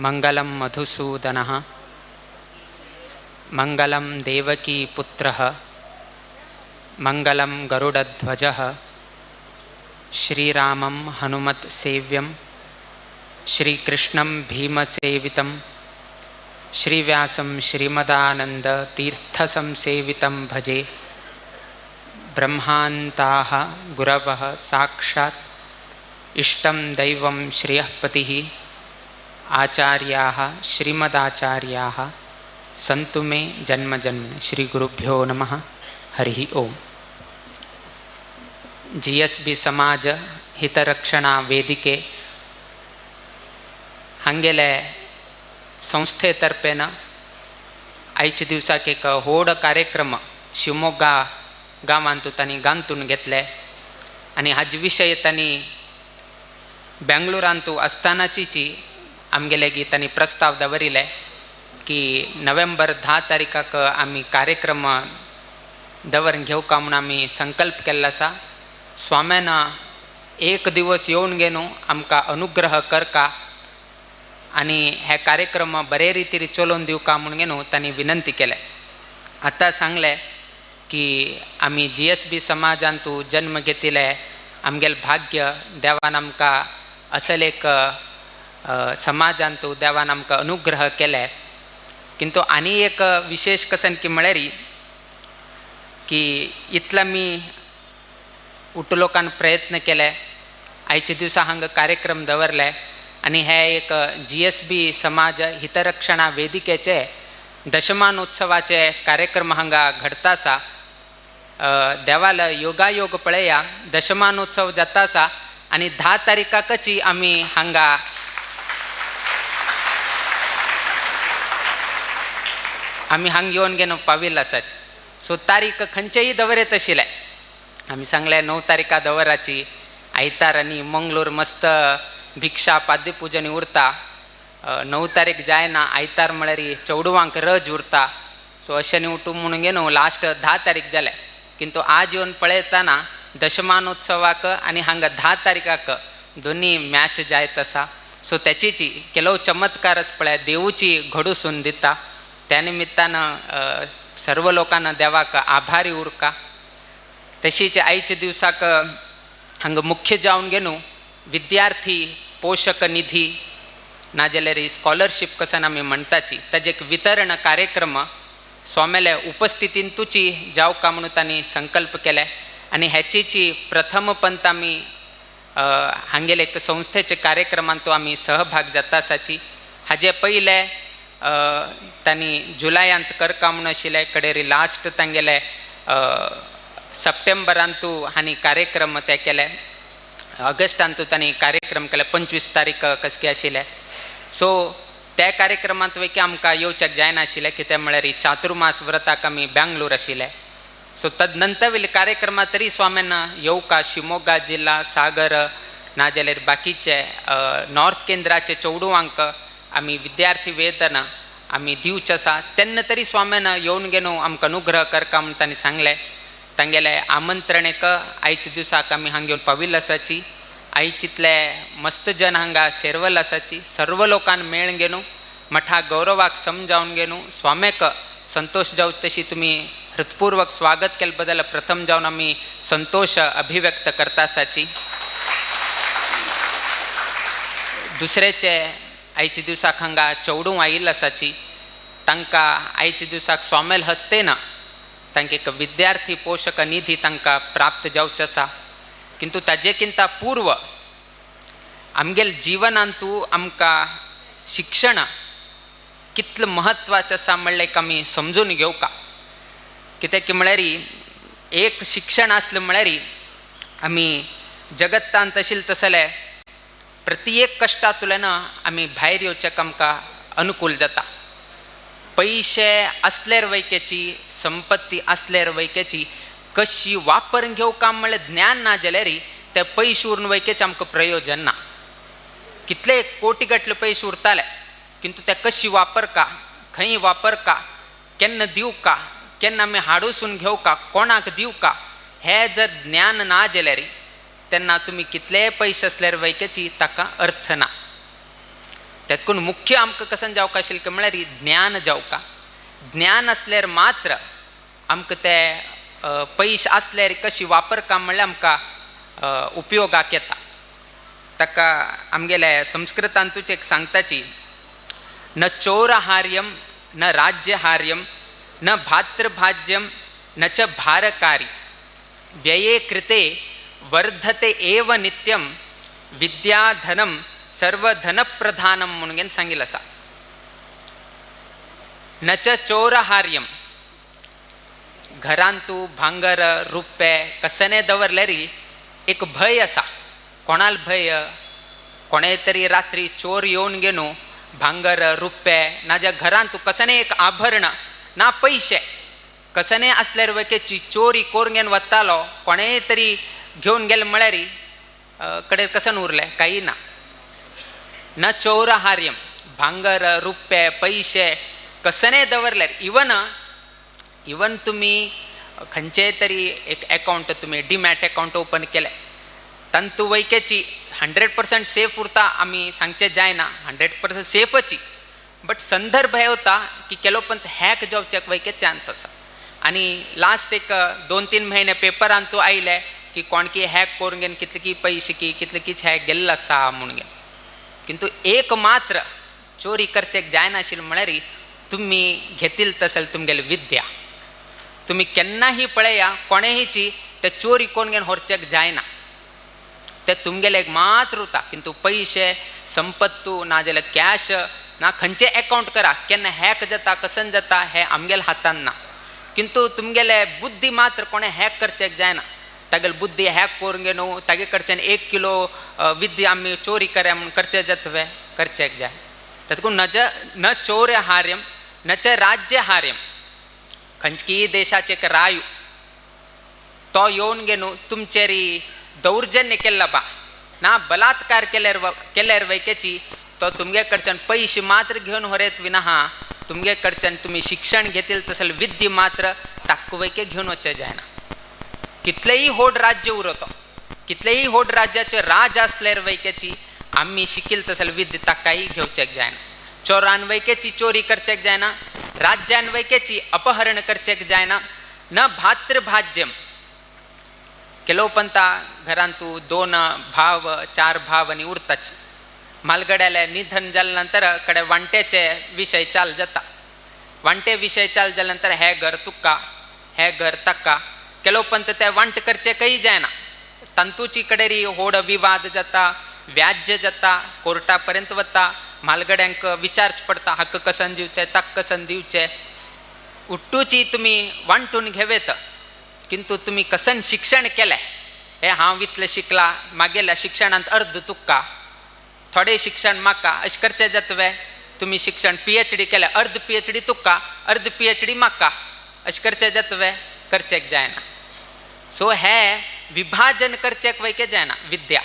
मंगलम मधुसूदनः, मंगलम देवकी पुत्रः, मंगलम गरुडध्वजः, श्रीरामं हनुमत् सेव्यं, श्रीकृष्णं भीमसेवितं, श्रीव्यासं श्रीमदानंद तीर्थसंसेवितं भजे. ब्रह्मान्ताः गुरवः साक्षात् इष्टं दैवं श्रेयःपतिः, आचार्याः श्रीमदाचार्याः सन्तु मे जन्म जन्म. श्री गुरुभ्यो नमः. हरिः ओम. जी एस बी समाज हितरक्षणा ವೇದಿಕೆ हांगेले संस्थे तर्फेन आयच्या दिवसाक एक व्हड कार्यक्रम शिवमोग्गा गांवांतू तांणी गांतून घेतले आनी हाजे विशय तांणी बेंगलोरांतू आसतानाचीची आमगेले की तांणी प्रस्ताव दवरिले की नोव्हेंबर 10 तारीखाक आमी कार्यक्रम दवरून घेवका म्हूण आमी संकल्प केल्लो आसा. स्वाम्यान एक दिवस येवन घेवन आमकां अनुग्रह करका आनी हे कार्यक्रम बरे रितीन चलोवन दिवका म्हूण घेवन तांणी विनंती केले. आतां सांगलें की आमी जी एस बी समाजांतू जन्म घेतिल्ले आमगेलें भाग्य देवान आमकां असल एक समाजांतू देवान आमकां अनुग्रह केले. किंतु आनी एक विशेष कसन की म्हळ्यार की इतला मी उटलोकान प्रयत्न केले आयच्या दिवसा हांगा कार्यक्रम दवरले आनी हे एक जी एस बी समाज हितरक्षणा वेदिकेचे दशमानोत्सवाचे कार्यक्रम हांगा घडता आसा. देवाल योगायोग पळया दशमानोत्सव जाता आसा आनी 10 तारीखाकची आमी हांगा आमी हांगा येवन घेवन पाविल्ले आसाच. सो तारीख खंयचेय दवरेत आशिल्ले आमी सांगले 9 तारीखा दवराची आयतार आनी मंगळूर मस्त भिक्षा पाद्यपुजन उरता. 9 तारीख जायना आयतार म्हळ्यार चेडवांक रज उरता. सो अशें न्ही उठूं म्हणून घेवन लास्ट 10 तारीख जालें. किंतु आज येवन पळयतना दशमानोत्सवाक आनी हांगा 10 तारीखाक दोनी मॅच जायत आसा. सो तेचीची केलो चमत्कारच पळय देवूची घडूसून दिता. त्या निमित्तान सर्व लोकांना देवाक आभारी उरका. तशीच आयच्या दिवसाक हांगा मुख्य जावन घेवन विद्यार्थी पोशक निधी नाजाल्यार स्कॉलरशीप कसन आमी म्हणटाची ताजे एक वितरण कार्यक्रम स्वाम्याले उपस्थितींतूची जावका म्हणून तांणी संकल्प केले आनी हेचीची प्रथम पंत आमी हांगेले एक संस्थेचे कार्यक्रमांत आमी सहभाग जाता आसाची. हाजे पयले तांणी जुलयांत करका म्हणून आशिल्ले कडेरी लास्ट तांगेले सप्टेंबरांतू हांणी कार्यक्रम ते केले, ऑगस्टांतू तांणी कार्यक्रम केले 25 तारीख कसके आशिल्ले. सो त्या कार्यक्रमांत वयकी आमकां येवच्याक जायनाशिल्लें कितें म्हळ्यार चातुर्मास व्रताक आमी बेंगलोर आशिल्ले. सो तदनंतर वयले कार्यक्रमांत तरी स्वाम्यान येवका शिमोगा जिल्ला सागर नाजाल्यार बाकीचे नॉर्थ केंद्राचे चेडवांक आमी विद्यार्थी वेतन आमी दिवचें आसा तेन्ना तरी स्वाम्यान येवन गेलो आमकां अनुग्रह करका म्हूण तांणी सांगलें. तांगेले आमंत्रणेक आयच्या दिसाक आमी हांगा येवन पाविल्ले आसाची. आयचितले मस्त जन हांगा सेरवल आसाची. सर्व लोकांक मेळून घेवन मठा गौरवाक समजावन घेवन स्वाम्याक संतोष जावं तशी तुमी हृत्पूर्वक स्वागत केले बद्दल प्रथम जावन आमी संतोष अभिव्यक्त करता आसाची. दुसरेचे आयच्या दिवसाक हांगा चेडूं आयिल्ले आसाची तांकां आयच्या दिवसाक स्वामेल हस्ते ना तांकां एक विद्यार्थी पोशक निधी तांकां प्राप्त जावचो आसा. किंतु ताजे किंता पूर्व आमगेले जिवनांतू आमकां शिक्षण कितलें म्हत्वाचें आसा म्हणलें एक आमी समजून घेवका. कित्याक म्हळ्यार एक शिक्षण आसलें म्हळ्यार आमी जगत्तांत आशिल्लें तसलें प्रति एक कश्टांतल्यान आमी भायर येवच्याक आमकां अनुकूल जाता. पयशे आसल्यार वैक्याची संपत्ती आसल्यार वैक्याची कशी वापर घेवका म्हणल्यार ज्ञान ना जाल्यार ते पयशे उरून वैक्याचें आमकां प्रयोजन ना. कितले कोटी गटले पयशे उरताले किंतु ते कशी वापरका खंय वापरका केन्ना दिवका केन्ना आमी हाडूसून घेवका कोणाक दिवका हें जर ज्ञान ना जाल्यार तेन्ना तुमी कितलेय पयशे आसल्यार वैक्याची ताका अर्थ ना. तेतकून मुख्य आमकां कसन जावका आशिल्लें म्हळ्यार ज्ञान जावका. ज्ञान आसल्यार मात्र आमकां ते पयशे आसल्यार कशी वापरका म्हणल्यार आमकां उपयोगाक येता. ताका आमगेले संस्कृतांतूच एक सांगताची न चोरहार्यम न राज्यहार्यम न भातृभाज्यम न च भारकारी व्यये कृते वर्धते एव नित्यम विद्याधनम सर्वधनप्रधानम म्हणून सांगितलं आसा. न च चोरहार्यम घरांतू भांगर रुपे कसने दवरल्यार एक भंय आसा. कोणाल भंय कोणे तरी रात्री चोर येवन गेलो भांगर रुपे नाजाल्यार घरांतू कसने एक आभरण ना पयशे कसने आसल्यार वयकेची चोरी करून घेवन वतालो कोणे तरी घेवन गेले म्हळ्यार कडेन कसन उरलें कांय ना. न चोरहार्यम भांगर रुपे पयशे कसने दवरल्यार इवन इवन तुमी खंयचेय तरी एक एकावंट तुमी डिमॅट एकावंट ओपन केलें तांतू वैक्याची 100% सेफ उरता आमी सांगचें जायना 100% सेफची बट संदर्भ हे वता की केलो पण हॅक जावच्याक वैके चान्स आसा. आनी लास्ट एक 2-3 म्हयने पेपरान तूं आयले की कोणकी हॅक करून घेवन कितले की पयशे की कितले कीच हॅक गेल्लो आसा म्हणून घेवन किंतु एक मात्र चोरी करचेक जायनाशिल्लें म्हळ्यार तुमी घेतील तसले तुमगेली विद्या. तुमी केन्नाही पळया कोणेहीची ते चोरी करून घेवन व्हरचेक जायना ते तुमगेले एक मात्र उरता. किंतु पयशे संपत्तू नाजाल्यार कॅश ना खंयचे एकावंट करा केन्ना हॅक जाता कसन जाता हें आमगेले हातान ना. किंतु तुमगेले बुद्धी मात्र कोणें हॅक करचेक जायना. तागेले बुद्धी हॅक करून घेवन तागे कडच्यान 1 किलो विद्या आमी चोरी करा म्हूण करचें जातवे करचेक जाय. तातूंत न चोरहार्यम न च राज्यहार्यम खंयचीय देशाचे एक रायू तो येवन घेवन तुमचेर दौर्जन्य केल्लो बा ना बलात्कार केल्यार वैक्याची तो तुमगे कडच्यान पयशे मात्र घेवन व्हरेत विना हा तुमगे कडच्यान तुमी शिक्षण घेतील तसले विद्या मात्र ताक्कू वैके घेवन वचचें जायना. कितलेंय व्हड राज्य उरतो कितलेंय व्हड राज्याचे राज आसल्यार वैक्याची आमी शिकील तसले विद्या ताकाय घेवचेक जायना. चोरान वैक्याची चोरी करचेक जायना राज्यान वैक्याची अपहरण करचेक जायना. न भातृभाज्यम ಕೆಲವು पंता घरांतू 2 भाव 4 भाव आनी उरताच. म्हालगड्याले निधन जाले नंतर कडे वांट्याचे विशय चाल जाता. वांटे विशय चाल जाले नंतर हे घर तुका हे घर ताका. ಕೆಲವು पंत ते वांट करचे काही जायना. तांतूची कडेरी होड विवाद जाता, व्याज्य जाता, कोर्टा पर्यंत वता. म्हालगड्यांक विचारच पडटा हक्क कसन दिवचे ताक कसन दिवचे. उट्टूची तुमी वांटून घेवेत किंतु तुमी कसन शिक्षण केलें हे हांव इतलें शिकला मागेल्या शिक्षणांत अर्द तुका थोडें शिक्षण म्हाका अशें करचें जातवे. तुमी शिक्षण PhD केलें अर्द PhD तुका अर्द PhD म्हाका अशें करचें जातवे करचें जायना. सो हे विभाजन करचें वैके जायना. विद्या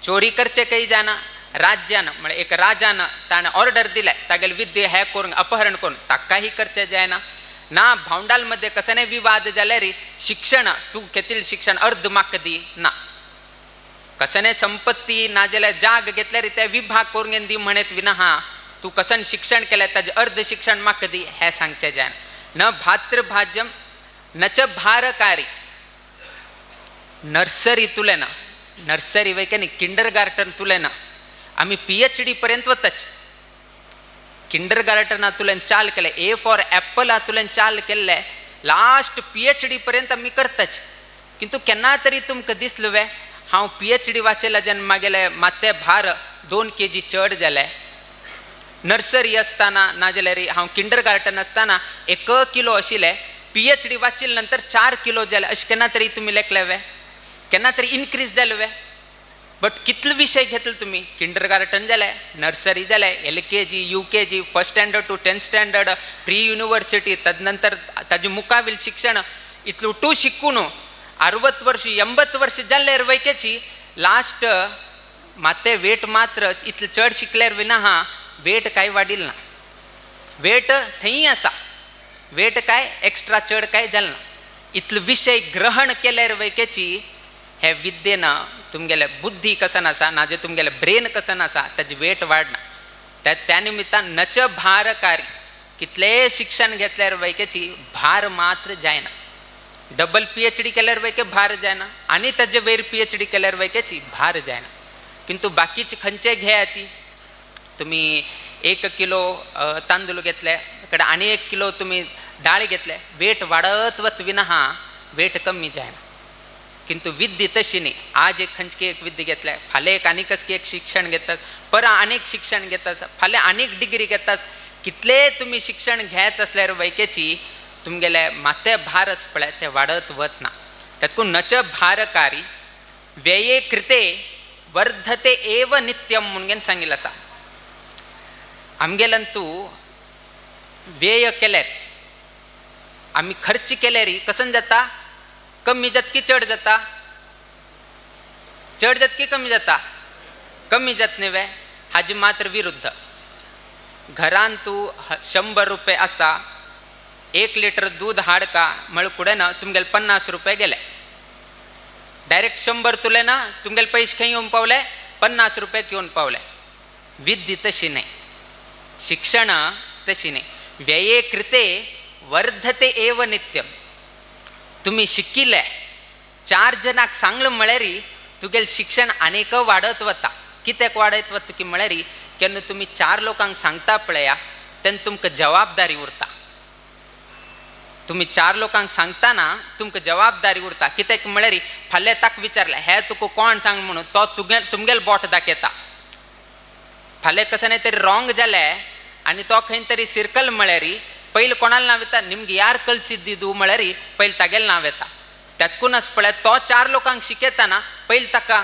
चोरी करचें काही जायना. राज्यान म्हळ्यार एक राजान ताणें ऑर्डर दिलें तागेले विद्या हे करूंक अपहरण करून ताकाही करचें जायना. ना भावंडाल मध्ये कसने विवाद जाल्यार शिक्षण तूं घेतिल्लें शिक्षण अर्द म्हाका दी ना. कसने संपत्ती ना जाल्यार जाग घेतल्यार ते विभाग करून दी म्हणत विना हा तूं कसन शिक्षण केलें ताजें अर्द शिक्षण म्हाका दी हें सांगचें जायना. न भातृभाज्यम न च भारकारी. नर्सरी तुलें ना नर्सरी वय न्ही किंडर गार्टन तुलें ना आमी PhD पर्यंत वताच. किंडर गार्टन हातूंतल्यान चाल केलें A for Apple हातूंतल्यान चाल केल्लें लास्ट PhD पर्यंत आमी करताच. किंतु केन्ना तरी तुमकां दिसलें वे हांव PhD वाचयला जेन्ना मागेले माते भार 2 kg चड जाले. नर्सरी आसतना नाजाल्यार हांव किंडर गार्टन आसतना 1 किलो आशिल्लें PhD वाचिल्ले नंतर 4 किलो जाले. अशें केन्ना तरी तुमी लेखले वे केन्ना तरी इनक्रीज जाले वे. बट कितले विशय घेतले तुमी किंडर गार्टन जाले नर्सरी जाले LKG UKG first standard to 10th standard pre university तदनंतर ताजे मुखावेल शिक्षण इतलो टू शिकून 60 वर्ष 80 वर्ष जाल्यार वैकेची लास्ट माते वेट मात्र इतले चड शिकल्यार विना हा वेट काय वाडिल ना. वेट थंय आसा वेट काय एक्स्ट्रा चड काय जालें ना. इतले विशय ग्रहण केल्यार वैकेची हे विद्येन तुमगेले बुद्धी कसन आसा ना जे तुमगेले ब्रेन कसन आसा ताजी वेट वाडना. त्या निमित्तान नच भारकारी कितलेय शिक्षण घेतल्यार वैकेची भार मात्र जायना. डबल PhD केल्यार वैके भार जायना आनी ताजे वयर PhD केल्यार वैकेची भार जायना. किंतु बाकीचे खंयचे घेयाची तुमी 1 किलो तांदूळ घेतले कडे आनी 1 किलो तुमी दाळ घेतले वेट वाडत वत विना हा वेट कमी जायना. किंतु विद्या तशी न्ही. आज एक खंयची एक विद्या घेतले फाल्यां एक आनीकच एक शिक्षण घेतास परां आनीक शिक्षण घेतास फाल्यां आनीक डिग्री घेतास. कितले तुमी शिक्षण घेत आसल्यार वैकेची तुमगेले माते भार आसा पळय ते वाडत वत ना. तातूंत नच भारकारी व्यये कृते वर्धते एव नित्यम म्हणून सांगिल्लें आसा. आमगेल्यान तूं व्यय केल्यार आमी खर्च केल्यार कसन जाता कमी जात की चड जाता चड जात की कमी जाता कमी जात न्ही वे. हाजे मात्र विरुद्ध घरान तूं 100 रुपये आसा 1 लिटर दूध हाडका म्हळ कुडें ना तुमगेले 50 रुपये गेले. डायरेक्ट 100 तुले ना तुमगेले पयशे खंय येवन पावले 50 रुपये येवन पावले. विद्या तशी न्हय शिक्षण तशी न्हय. व्यये कृते वर्धते एव नित्यम. तुमी शिकिल्ले 4 जणांक सांगलें म्हळ्यार तुगेलें शिक्षण आनीक वाडत वता. कित्याक वाडत वता की म्हळ्यार केन्ना तुमी 4 लोकांक सांगता पळया तेन्ना तुमकां जबाबदारी उरता. तुमी 4 लोकांक सांगतना तुमकां जबाबदारी उरता. कित्याक म्हळ्यार फाल्यां ताका विचारलें हें तुका कोण सांग म्हणून तो तुमगेले बोट दाखयता. फाल्यां कशें न्ही तरी रॉंग जालें आनी तो खंय तरी सिरकल म्हळ्यार पयलीं कोणाले नांव येता निमगे यार कळचिद्दिदू म्हळ्यार पयलीं तागेलें नांव येता. त्यातकून पळय तो 4 लोकांक शिकयतना पयलीं ताका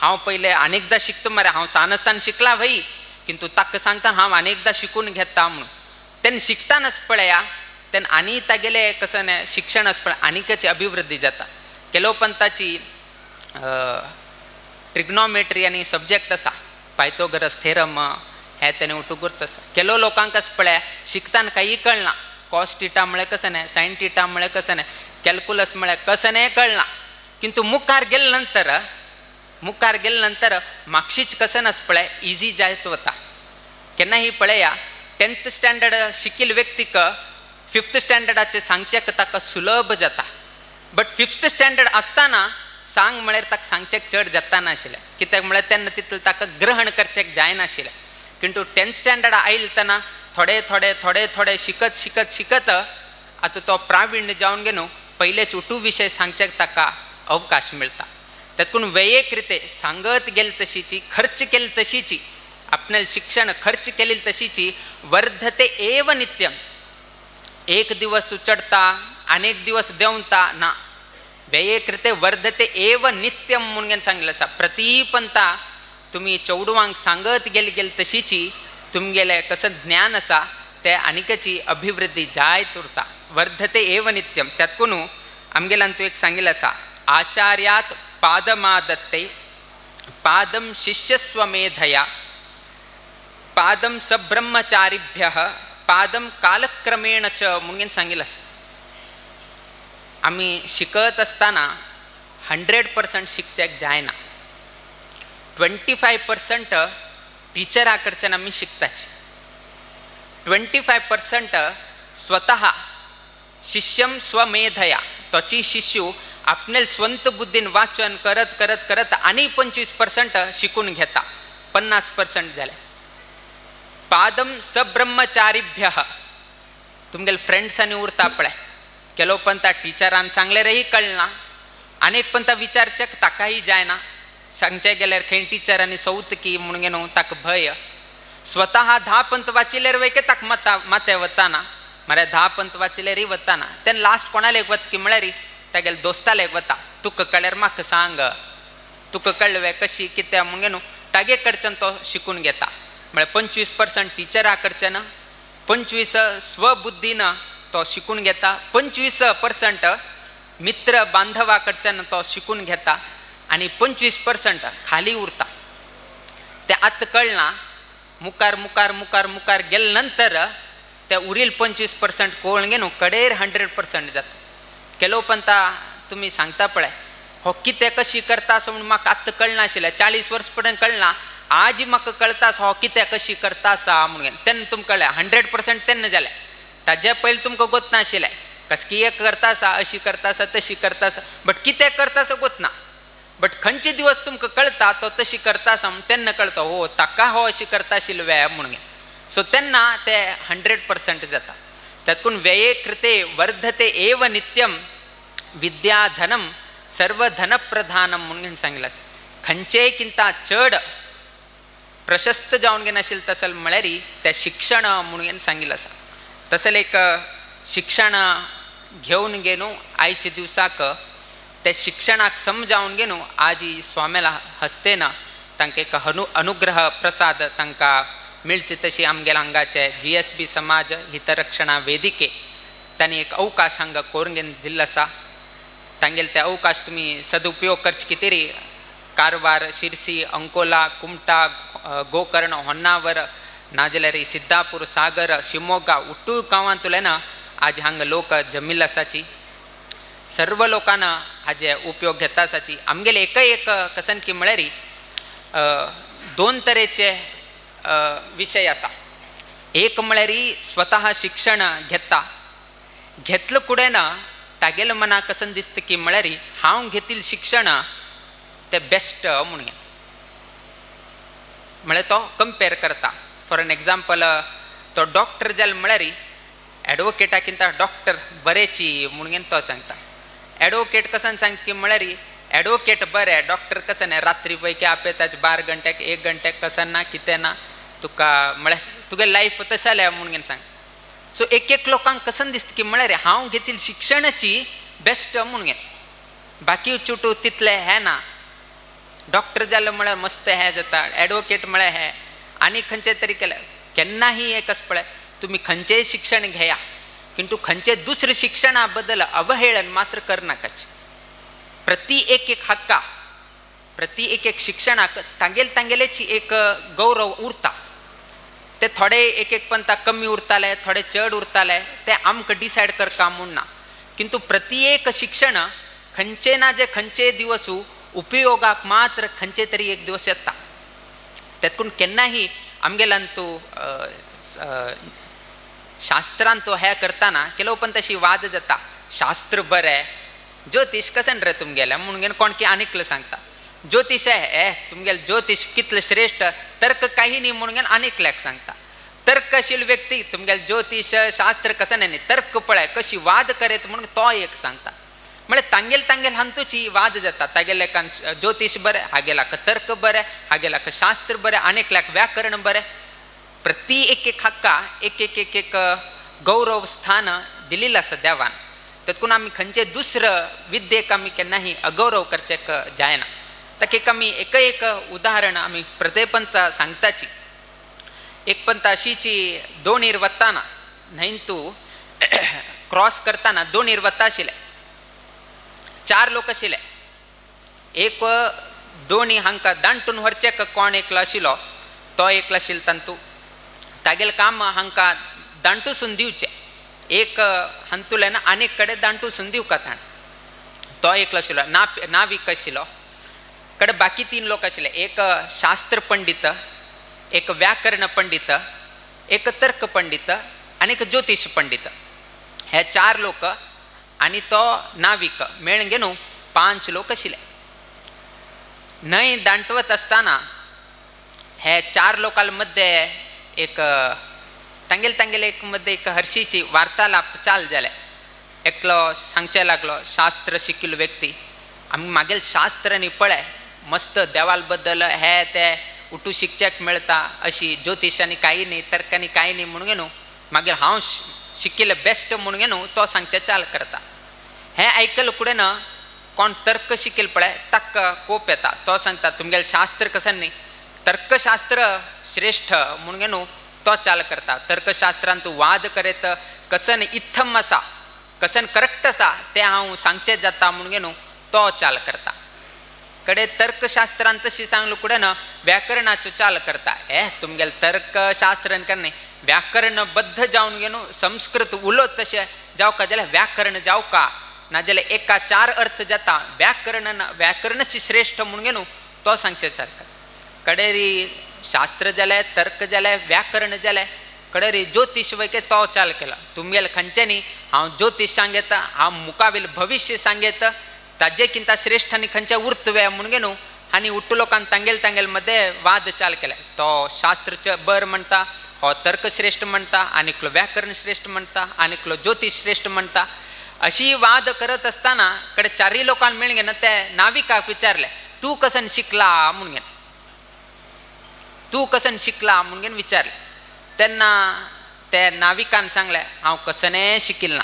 हांव पयलें अनेकदां शिकता मरे हांव सान आसतना शिकला भाई किंतु ताका सांगता हांव अनेकदां शिकून घेता म्हणून. तेन्ना शिकतानाच पळया तेन्ना आनी तागेलें कसं न्ही शिक्षण आसा पळय आनीकच अभिवृद्धी जाता. केलो पंताची ट्रिग्नोमेट्री आनी सब्जेक्ट आसा पायथागोरस थेरम हे तेणे उटूक आसा. केलो लोकांक आसा पळय शिकताना कांय कळना कॉस टिटा म्हळ्यार कसं न्ही सायन टिटा म्हळ्यार कसं न्ही कॅल्कुलस म्हळ्यार कसं न्ही कळना. किंतु मुखार गेले नंतर मागशीच कसं आसा पळय इजी जायत वता. केन्नाही पळया 10th standard शिकिल्ले व्यक्तीक 5th स्टँडर्डाचें सांगचें ताका सुलभ जाता. बट 5th standard आसतना सांग म्हळ्यार ताका सांगचेक चड जाता नाशिल्लें कित्याक म्हळ्यार तेन्ना तितलें ताका ग्रहण करचेक जायनाशिल्लें. किंतु 10th standard आयलतना थोडे थोडे थोडे थोडे शिकत शिकत शिकत आतां तो प्राविण्य जावन घेवन पयलेच उटू विशय सांगचेक ताका अवकाश मेळटा. तातूंत वैयक्तिक रिते सांगत गेले तशीची खर्च केले तशीची आपणाले शिक्षण खर्च केलेली तशीची वर्धते एव नित्यम. एक दिवस चडता अनेक दिवस देंवता ना, वैयक्तिक रिते वर्धते एव नित्यम म्हणून सांगलें आसा. प्रतिपंता तुमी चेडवांक सांगत गेले गेले तशीची तुमगेलें कसं ज्ञान आसा ते आनिकची अभिवृद्धी जायत उरता. वर्धते एव नित्यम. त्यातकून आमगेल्यान तूं एक सांगिल्लें आसा, आचार्यात पादमादत्ते पादम शिष्यस्वमेधया पादम सब्रह्मचारिभ्यः पादम कालक्रमेण च म्हणून सांगिल्लें आसा. आमी शिकत आसतना 100% शिकचेक जायना, 25% टिचरा कडच्यान आमी शिकताची, 25% स्वतः शिष्यम स्वमेधया तोची शिष्यू आपणे स्वंत बुद्धीन वाचन करत करत करत आनी 25% शिकून घेता, 50% जाले. पादम सब्रह्मचारिभ्यः तुमगेले फ्रेंड्सांनी उरता पळय, केलो पण त्या टिचरान सांगल्यारही कळना, अनेक पण त्या विचारचेक ताकाही जायना, सांगचे गेल्यार खंय टिचरांनी सौत की म्हणून न्हू ताका भंय. स्वतः 10 पंत वाचिल्यार वय ताका मता माथे वताना, मरे 10 पंत वाचिल्यारय वताना. तेन्ना लास्ट कोणाले एक वत की म्हळ्यार तागेले दोस्ताले एक वता, तुका कळ्यार म्हाका सांग, तुका कळ्ळें कशी कितें म्हणून न्हू तागे कडच्यान तो शिकून घेता. म्हळ्यार 25% टिचरा कडच्यान, 25 स्वबुद्धीन तो शिकून घेता, 25% मित्र बांधवा कडच्यान तो शिकून घेता आनी 25% खाली उरता. ते आतां कळना, मुखार मुखार मुखार मुखार गेले नंतर ते उरील 25% कोण घेवन कडेर 100% जाता. केलो पण तुमी सांगता पळय हो कितें कशी करता असो म्हूण म्हाका आतां कळनाशिल्लें, 40 वर्स पर्यंत कळना, आज म्हाका कळता आसा हो कितें कशी करता आसा म्हणून. तेन्ना तुमकां कळ्ळें 100% तेन्ना जालें, ताजे पयलीं तुमकां गोत नाशिल्लें कसकी एक करता आसा, अशी करता आसा, तशी करता आसा, बट कितें करता आसा गोत ना. बट खंयचे दिवस तुमकां कळटा तो तशी करता आसा म्हूण तेन्ना कळटा हो ताका हो अशी करता आशिल्लो व्यायाम म्हणून. सो तेन्ना ते 100% जाता. तातूंत व्यये कृते वर्धते एव नित्यम विद्याधनम सर्वधनप्रधानम म्हणून सांगिल्लें आसा. खंयचेय किंता चड प्रशस्त जावन घेनाशिल्लें तसलें म्हळ्यार तें शिक्षण म्हणून सांगिल्लें आसा. तसलें एक शिक्षण घेवन घेवन आयच्या दिवसाक ते शिक्षणाक समजावन घेवन आजी स्वाम्याला हस्तेन तांकां एक अनुग्रह प्रसाद तांकां मेळचे तशी आमगेल्या हांगाचे GSB समाज हितरक्षणा वेदिके तांणी एक अवकाश हांगा करून घेवन दिल्लो आसा. तांगेले ते अवकाश तुमी सदुपयोग करचे कितें कारवार, शिरसी, अंकोला, कुमटा, गोकर्ण, होन्नावर, नाजाल्यार सिद्धापूर, सागर, शिमोगा उट्टू गांवांतल्यान आज हांगा लोक जमिल्ले आसाची. सर्व लोकांना हाजे उपयोग घेता आसाची. आमगेले एकय एक कसन की म्हळ्यार 2 तरेचे विशय आसा. एक म्हळ्यार स्वतः शिक्षण घेता, घेतलं कुडें ना तागेल्या मनाक कसन दिसता की म्हळ्यार हांव घेतिल्लें शिक्षण तें बेस्ट म्हणून, म्हळ्यार तो कंपेर करता. फॉर एन एग्जाम्पल तो डॉक्टर जालो म्हळ्यार एडवोकेटा किंता डॉक्टर बरेची म्हणून तो सांगता. एडवोकेट कसन सांगता की म्हळ्यार एडवोकेट बरें, डॉक्टर कसन रात्री पैकी आपयताच 12 घंट्याक 1 घंट्याक कसन ना कितें ना तुका म्हळ्यार तुगे लायफ तशें जालें म्हणून सांग. सो एक एक लोकांक कसन दिसता की म्हळ्यार हांव घेतिल्लें शिक्षणाची बेस्ट म्हणून, बाकी चुटू तितलें हें ना. डॉक्टर जालो म्हळ्यार मस्त हें जाता, एडवोकेट म्हळ्यार हें आनी खंयचे तरी केलें. केन्नाही एकच पळय तुमी खंयचेय शिक्षण घेया किंतु खंयचे दुसरे शिक्षणा बद्दल अवहेळन मात्र करनाकाच. प्रति एक एक हक्का, प्रति एक एक शिक्षणाक तांगेल तांगेलेची एक गौरव उरता. ते थोडे एक एक पंता कमी उरताले, थोडे चड उरताले, ते आमकां डिसायड करका म्हूण ना, किंतु प्रति एक शिक्षण खंयचे ना जे खंयचे दिवस उपयोगाक मात्र खंयचे तरी एक दिवस येता. तेतकून केन्नाही आमगेल्यान तूं शास्त्रान तो हें करतना केलो पण तशी वाद जाता, शास्त्र बरें ज्योतिश कसन रे तुमगेलें म्हणून घेवन कोण की आनीकलो सांगता ज्योतिश हे तुमगेलें ज्योतिश कितलें श्रेश्ठ तर्क काही न्ही म्हणून घेवन आनीकल्याक सांगता. तर्कशील व्यक्ती तुमगेलें ज्योतिश शास्त्र कसन न्ही तर्क पळय कशी वाद करेत म्हणून तो एक सांगता. म्हळ्यार तांगेल तांगेल हांतूची वाद जाता. तागेल्याकान ज्योतिश बरें, हागेल्याक तर्क बरें, हागेल्याक शास्त्र बरें, आनीकल्याक व्याकरण बरें. प्रति एक एक हक्का एक एक एक एक गौरव स्थान दिलेलं आसा देवान. तेतून आमी खंयचे दुसरं विद्येक आमी केन्नाही अगौरव करचेक जायना. ताका एक आमी एक एक उदाहरण आमी प्रत्येपंता सांगताची. एक पंत अशीची दोणीर वताना न्हंय तूं क्रॉस करताना दोणीर वता आशिल्ले चार लोक आशिल्ले. एक दोणी हांकां दांटून व्हरचें कोण एकलो आशिल्लो तो एकलो आशिल्लो तांतू तागेलें काम हांकां दांटूसून दिवचें. एक हातूंतल्यान आनीक कडेन दांटूसून दिवका ताणें. तो एकलो आशिल्लो नावीक आशिल्लो. कडेन बाकी तीन लोक आशिल्ले, एक शास्त्र पंडित, एक व्याकरण पंडित, एक तर्क पंडित आनी एक ज्योतिश पंडित. हे चार लोक आनी तो नावीक मेळून घेवन पांच लोक आशिल्ले. न्हंय दांटवत आसतना हे चार लोकां मध्ये एक तांगेले तांगेले एक मध्ये एक हर्शीची वार्तालाप चाल जाले. एकलो सांगचे लागलो शास्त्र शिकिल्लो व्यक्ती आमी मागेल शास्त्र न्ही पळय मस्त देवाल बद्दल हे ते उठू शिकच्याक मेळटा अशी ज्योतिशांनी कांय न्ही तर्कांनी कांय न्ही म्हणून न्हू मागीर हांव शिकिल्लें बेस्ट म्हणून न्हू तो सांगचें चाल करता. हें आयकल कुडें ना कोण तर्क शिकेल पळय ताका कोप येता. तो सांगता तुमगेलें शास्त्र कशें न्ही तर्कशास्त्र श्रेश्ठ म्हणून न्हू तो चाल करता. तर्कशास्त्रान तूं वाद करेत कसन इत्थम आसा कसन करेक्ट आसा तें हांव सांगचें जाता म्हणून न्हू तो चाल करता. कडे तर्कशास्त्रान तशी सांगलो कुडें ना व्याकरणाचो चाल करता. हे तुमगेलें तर्कशास्त्रान कर न्ही व्याकरणबद्ध जावन घेवन संस्कृत उलोत तशें जावका जाल्यार व्याकरण जावका नाजाल्यार एका चार अर्थ जाता व्याकरण व्याकरणच श्रेश्ठ म्हणून घेवन तो सांगचें चाल करता. कडेरी शास्त्र जालें तर्क जालें व्याकरण जालें कडेरी ज्योतिश वैके तो चाल केला. तुमगेलें खंयचें न्ही हांव ज्योतिश सांगता हांव मुखावेल भविश्य सांगता ताजे किंता श्रेश्ठ आनी खंयचे उर्तवे म्हणून न्हू आनी उट्टू लोकान तांगेल तांगेल मध्ये वाद चाल केले. तो शास्त्र बर म्हणटा, हो तर्कश्रेश्ठ म्हणटा, आनीकलो व्याकरण श्रेश्ठ म्हणटा, आनीकलो ज्योतिश श्रेश्ठ म्हणटा. अशी वाद करत आसतना कडे चारय लोकांक मेळून घेवन ते नाविकाक विचारले तूं कसन शिकला म्हणून घेवन तूं कसन शिकला म्हणून घेवन विचारलें. तेन्ना ते नाविकान सांगलें हांव कसनें शिकिल ना,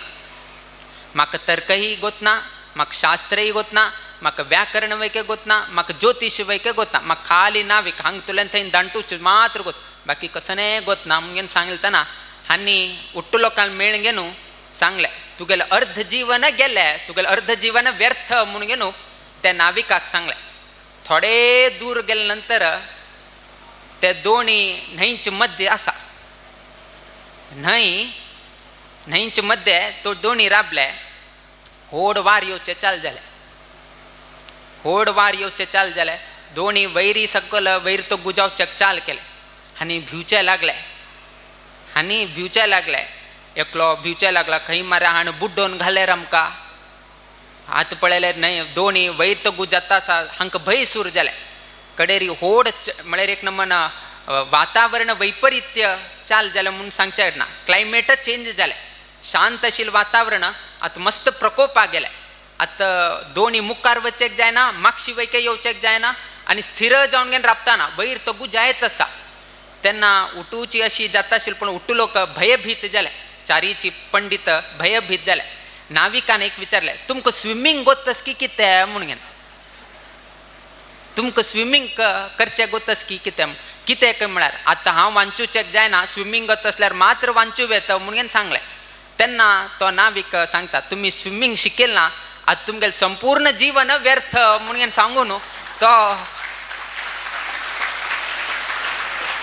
म्हाका तर्कही गोतना, म्हाका शास्त्रय गोतना, म्हाका व्याकरण वैके गोतना, म्हाका ज्योतिश वैके गोतना, म्हाका खाली नावीक हांगतुल्यान थंय दांटूच मात्र गोत बाकी कसनें गोतना म्हणून घेवन सांगलें. तेन्ना आनी उट्टू लोकांक मेळून घेवन सांगलें तुगेलें अर्ध जीवन गेलें तुगेलें अर्ध जीवन व्यर्थ म्हणून घेवन त्या नाविकाक सांगलें. थोडे दूर गेले नंतर ते दोणी न्हंयचे मध्य आसा न्हंय न्हंयचे मध्य तो दोणी राबले. होड वार येवचें चाल जालें होड वार येवचें चाल जालें. दोणी वैरी सकल वैर तो गुजावचें चाल केलें आनी भिवचें लागलें आनी भिवचें लागलें. एकलो भिवचें लागला खंय मारा हाण बुड्डोवन घाल्यार आमकां आतां पळयल्यार न्हंय दोणी वैर तो गुजाता आसा हांकां भंय सूर जालें. कडेरी होड म्हळ्यार एक नमन वातावरण वैपरीत्य चाल जालें म्हूण सांगचें ना. क्लायमेटच चेंज जालें. शांत आशिल्लें वातावरण आतां मस्त प्रकोपा गेलें. आतां दोणी मुखार वचेक जायना मागशी वयके येवचेक जायना आनी स्थिर जावन घेवन राबताना वयर तो गुजायत आसा. तेन्ना उठूची अशी जाता आशिल्ली पूण उठू लोक भयभीत जाले. चारीची पंडित भयभीत जाले. नाविकान एक विचारलें तुमकां स्विमींग गोतस की कितें म्हणून घेवन तुमकां स्विमींग करचें गोतस की कितें कितें काय म्हळ्यार आतां हांव वांचूचेक जायना स्विमींग गोत आसल्यार मात्र वांचू येता म्हणून घेवन सांगलें. तेन्ना तो नावीक सांगता तुमी स्विमींग शिकेल ना आतां तुमगेलें संपूर्ण जीवन व्यर्थ म्हणून सांगू न्हू. तो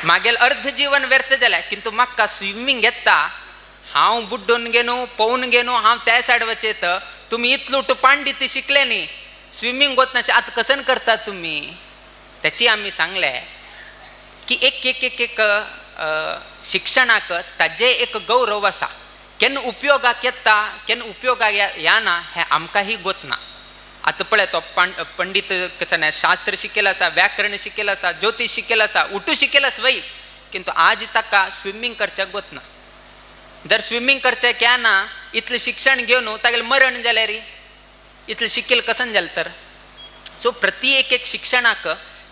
मागेल अर्ध जीवन व्यर्थ जालें किंतु म्हाका स्विमींग येता हांव बुड्डून घेनू पोवन घेनू हांव त्या सायड वचेत तुमी इतलो पांडित्य शिकले न्ही स्विमींग गोतना आतां कसन करता तुमी. त्याची आमी सांगलें की एक एक एक एक शिक्षणाक ताजें एक गौरव आसा. केन्ना उपयोगाक येता केन्ना उपयोगाक येना हें आमकांय गोत ना. आतां पळय तो पंडीत कशें शास्त्र शिकेल आसा, व्याकरण शिकेल आसा, ज्योतिश शिकेल आसा, उटू शिकेल आसा वय, किंतु आज ताका स्विमींग करच्याक गोत ना. जर स्विमींग करच्याक येना इतलें शिक्षण घेवन तागेलें मरण जाल्यार इतलें शिकेल कसन जालें तर. सो प्रति एक एक शिक्षणाक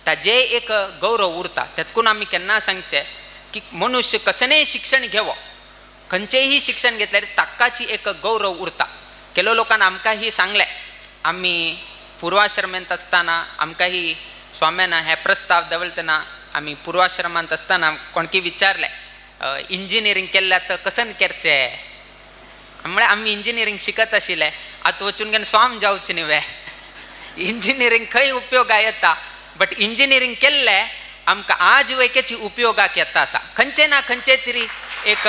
ताजें एक गौरव उरता. तेतकून आमी केन्ना सांगचें की मनुष्य कसनेय शिक्षण घेवो, खंयचेंय शिक्षण घेतल्यार ताकाची एक गौरव उरता. केलो लोकान आमकां ही सांगलें, आमी पूर्वाश्रमांत आसतना आमकां ही स्वाम्यान हे प्रस्ताव दवरतना आमी पूर्वाश्रमांत आसतना कोणकी विचारलें इंजिनियरींग केल्ल्यार तर कसन करचें, म्हळ्यार आमी इंजिनियरींग शिकत आशिल्ले, आतां वचून घेवन स्वाम जावचें न्ही वे, इंजिनियरींग खंय उपयोगाक येता. बट इंजिनियरींग केल्लें आमकां आज वयकेची उपयोगाक येता आसा, खंयचे ना खंयचे तरी एक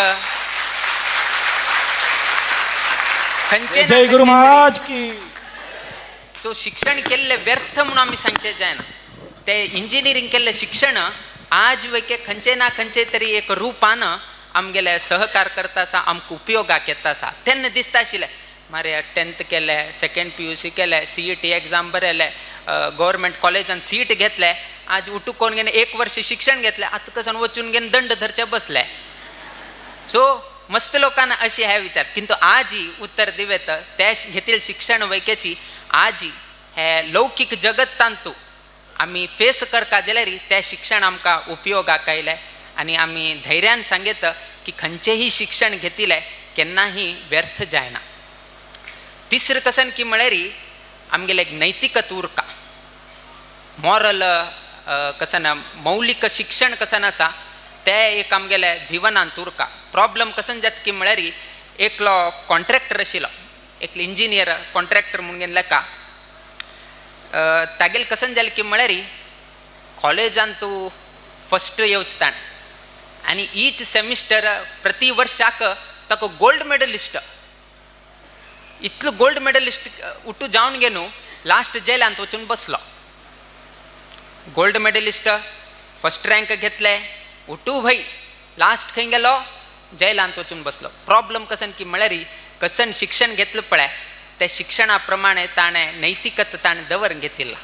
खंयचे. जय गुरु महाराज की. सो शिक्षण केल्लें व्यर्थ म्हणून आमी सांगचें जायना. ते इंजिनियरींग केल्लें शिक्षण आज वयके खंयचे ना खंयचे तरी एक रुपान आमगेले सहकार करता आसा, आमकां उपयोगाक येता आसा. तेन्ना दिसता आशिल्लें मारे 10th केलें, सेकेंड PUC केलें, CET exam बरयलें, गव्हर्मेंट कॉलेजान सीट घेतलें, आज उठू कोण घेवन एक वर्ष शिक्षण घेतलें, आतां कसन वचून घेवन दंड धरचे बसले. सो मस्त लोकांना अशी हे विचार, किंतु आजी उत्तर दिवेत ते घेतील शिक्षण वैकेची आजी हे लौकीक जगत तांतू आमी फेस करका जाल्यार तें शिक्षण आमकां उपयोगाक आयलें. आनी आमी धैर्यान सांगेत की खंयचेंय शिक्षण घेतिल्लें केन्नाही व्यर्थ जायना. तिसरें कसन की म्हळ्यार आमगेलें एक नैतिकत उरका, मॉरल कसन मौलिक शिक्षण कसन आसा तें एक आमगेलें जिवनांत उरका. प्रॉब्लम कसन जाता की म्हळ्यार एकलो कॉन्ट्रॅक्टर आशिल्लो, एकलो इंजिनियर कॉन्ट्रॅक्टर म्हणून घेवन लेखा, तागेलें कसन जालें की म्हळ्यार कॉलेजान तूं फस्ट येवचें ताणें आनी ईच सेमिस्टर प्रति वर्साक ताका गोल्ड मेडलिस्ट, इतलो गोल्ड मेडलिस्ट उठू जावन गे न्हू लास्ट जेलांत वचून बसलो. गोल्ड मेडलिस्ट फस्ट रँक घेतले, उठू भाई लास्ट खंय गेलो जेलांत वचून बसलो. प्रॉब्लम कसन की म्हळ्यार कसन शिक्षण घेतलें पळय त्या शिक्षणा प्रमाणे ताणें नैतिकता ताणें दवर घेतिल्ला.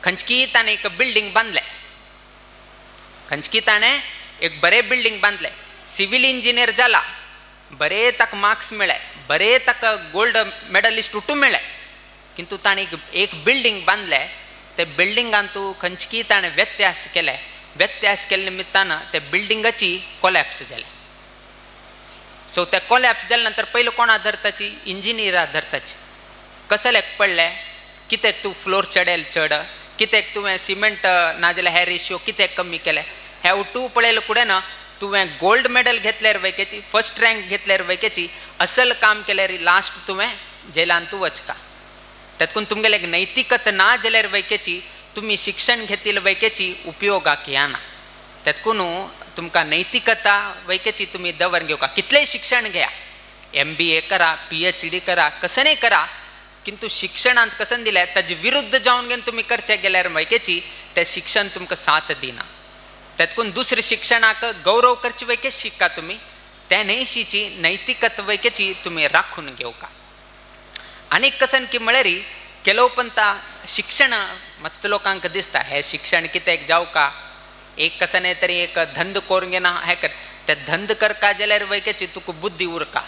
खंयची ताणें एक बिल्डींग बांदलें, खंयची ताणें एक बरें बिल्डींग बांदलें, सिवील इंजिनियर जाला, बरे ताका मार्क्स मेळ्ळे, बरे ताका गोल्ड मेडलिस्ट उठू मेळ्ळे, किंतु ताणें एक बिल्डींग बांदलें, ते बिल्डिंगान तूं खंयची ताणें व्यत्यास केले, व्यत्यास केल्ले निमित्तान ते बिल्डिंगाची कोलॅप्स जालें. सो ते कोलॅप्स जाले नंतर पयलीं कोणा धरताची, इंजिनियरा धरताची. कसलेक पडलें कित्याक तूं फ्लोर चडेल चड, कित्याक तुवें सिमेंट नाजाल्यार हे रेशियो कित्याक कमी केले, हे उठू पळयलें कुडें ना तुवें गोल्ड मेडल घेतल्यार वैकेची, फर्स्ट रँक घेतल्यार वैकेची, असल काम केल्यार लास्ट तुवें जेलान तूं वचका. तातूंत तुमगेलें एक नैतिकता ना जाल्यार वैकेची तुमी शिक्षण घेतिल्लें वैकेची उपयोगाक येना. तातूंत तुमकां नैतिकता वैकेची तुमी दवर घेवका. कितलेंय शिक्षण घेया, MBA करा, PhD करा, कसनेय करा, किंतु शिक्षणांत कसन दिलें ताजे विरुद्ध जावन घेवन तुमी करचें गेल्यार वैकेची तें शिक्षण तुमकां साथ दिना. तातूंत दुसरें शिक्षणाक गौरव करचे वैके शिका तुमी, त्या न्हयशीची नैतिकता वैकेची तुमी राखून घेवका. आनीक कसन की म्हळ्यार केलो पंता शिक्षण मस्त लोकांक दिसता हें शिक्षण कित्याक जावका, एक कसन तरी एक धंद करून घेना हें कर, ते धंद करका जाल्यार वैकेची तुका बुद्धी उरका,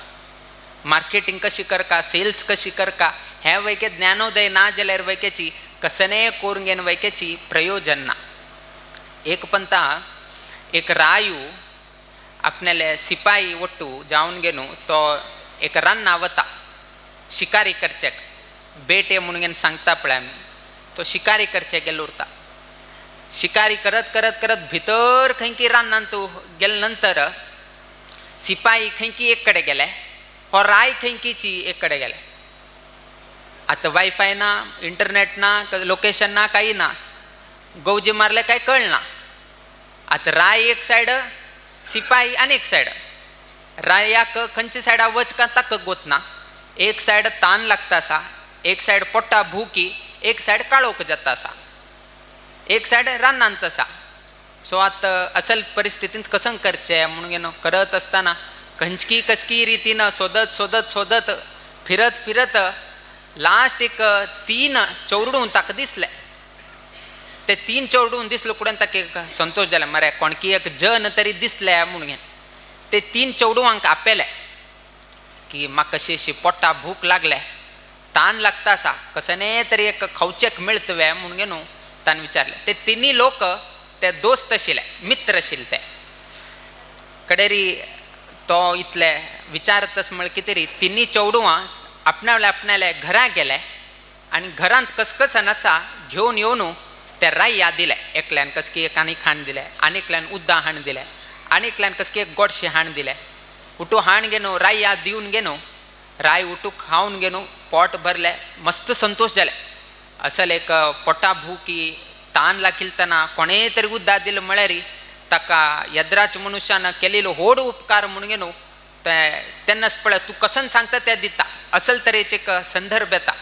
मार्केटिंग कशी करका, सेल्स कशी करका, हें वैके ज्ञानोदय ना जाल्यार वैकेची कसनेय करून घेवन वैकेची प्रयोजन ना. एक पंता एक रायू आपणाले सिपाही ಒಟ್ಟು जावन घेवन तो एक रान्ना वता शिकारी करच्याक, बेटे म्हणून घेवन सांगता पळय आमी, तो शिकारी करच्याक गेलो उरता. शिकारी करत करत करत भितर खंयकी रान्नान तो गेले नंतर सिपाही खंयकी एक कडेन गेले, हो राय खंयकीची एक कडेन गेले. आतां वायफाय ना, इंटरनेट ना, लोकेशन ना, काही ना, गवजी मारले काय कळना. आतां राय एक सायड, सिपाही आनी एक सायड, रायाक खंयच्या सायडा वच का ताका गोत ना. एक सायड तान लागता आसा, एक सायड पोटा भुकी, एक सायड काळोख जाता आसा, एक सायड रानांत आसा. सो आतां असल परिस्थितींत कसं करचें म्हणून घेवन करत आसतना खंयची कसकी रितीन सोदत सोदत सोदत फिरत फिरत लास्ट एक 3 चेडूं ताका दिसलें. ते 3 चेडूं दिसलो कुडेन ताका एक संतोश जाला, मरे कोणकी एक जन तरी दिसले म्हणून. ते 3 चेडवांक आपयले की म्हाका कशी अशी पोटा भूक लागले, तान लागता आसा, कसने तरी एक खावचेक मेळतवे म्हणून न्हू ताणें विचारलें. ते तिन्ही लोक ते दोस्त आशिल्ले, मित्र आशिल्ले. ते कडेरी तो इतले विचारतस म्हळ कितें तरी तिन्ही चेडवां आपणाले आपणाले घरा गेले आनी घरांत कसकसन आसा घेवन येवन ते राया दिले. एकल्यान कसकी एक आनी खाण दिलें, आनी एकल्यान उद्दां हाण दिलें, आनी एकल्यान कसकी एक गोडशें हाण दिलें. उठू हाण घेवन राया दिवन घेवन राय उठू खावन घेवन पोट भरलें, मस्त संतोश जाले. असल एक पोटा भुकी तान लागिलतना कोणेय तरी उद्दां दिलें म्हळ्यार ताका यद्राच मनुष्यान केलेलो व्हड उपकार म्हणून न्हू ते तेन्नाच पळय तूं कसन सांगता ते दिता, असल तरेचे एक संदर्भ येता.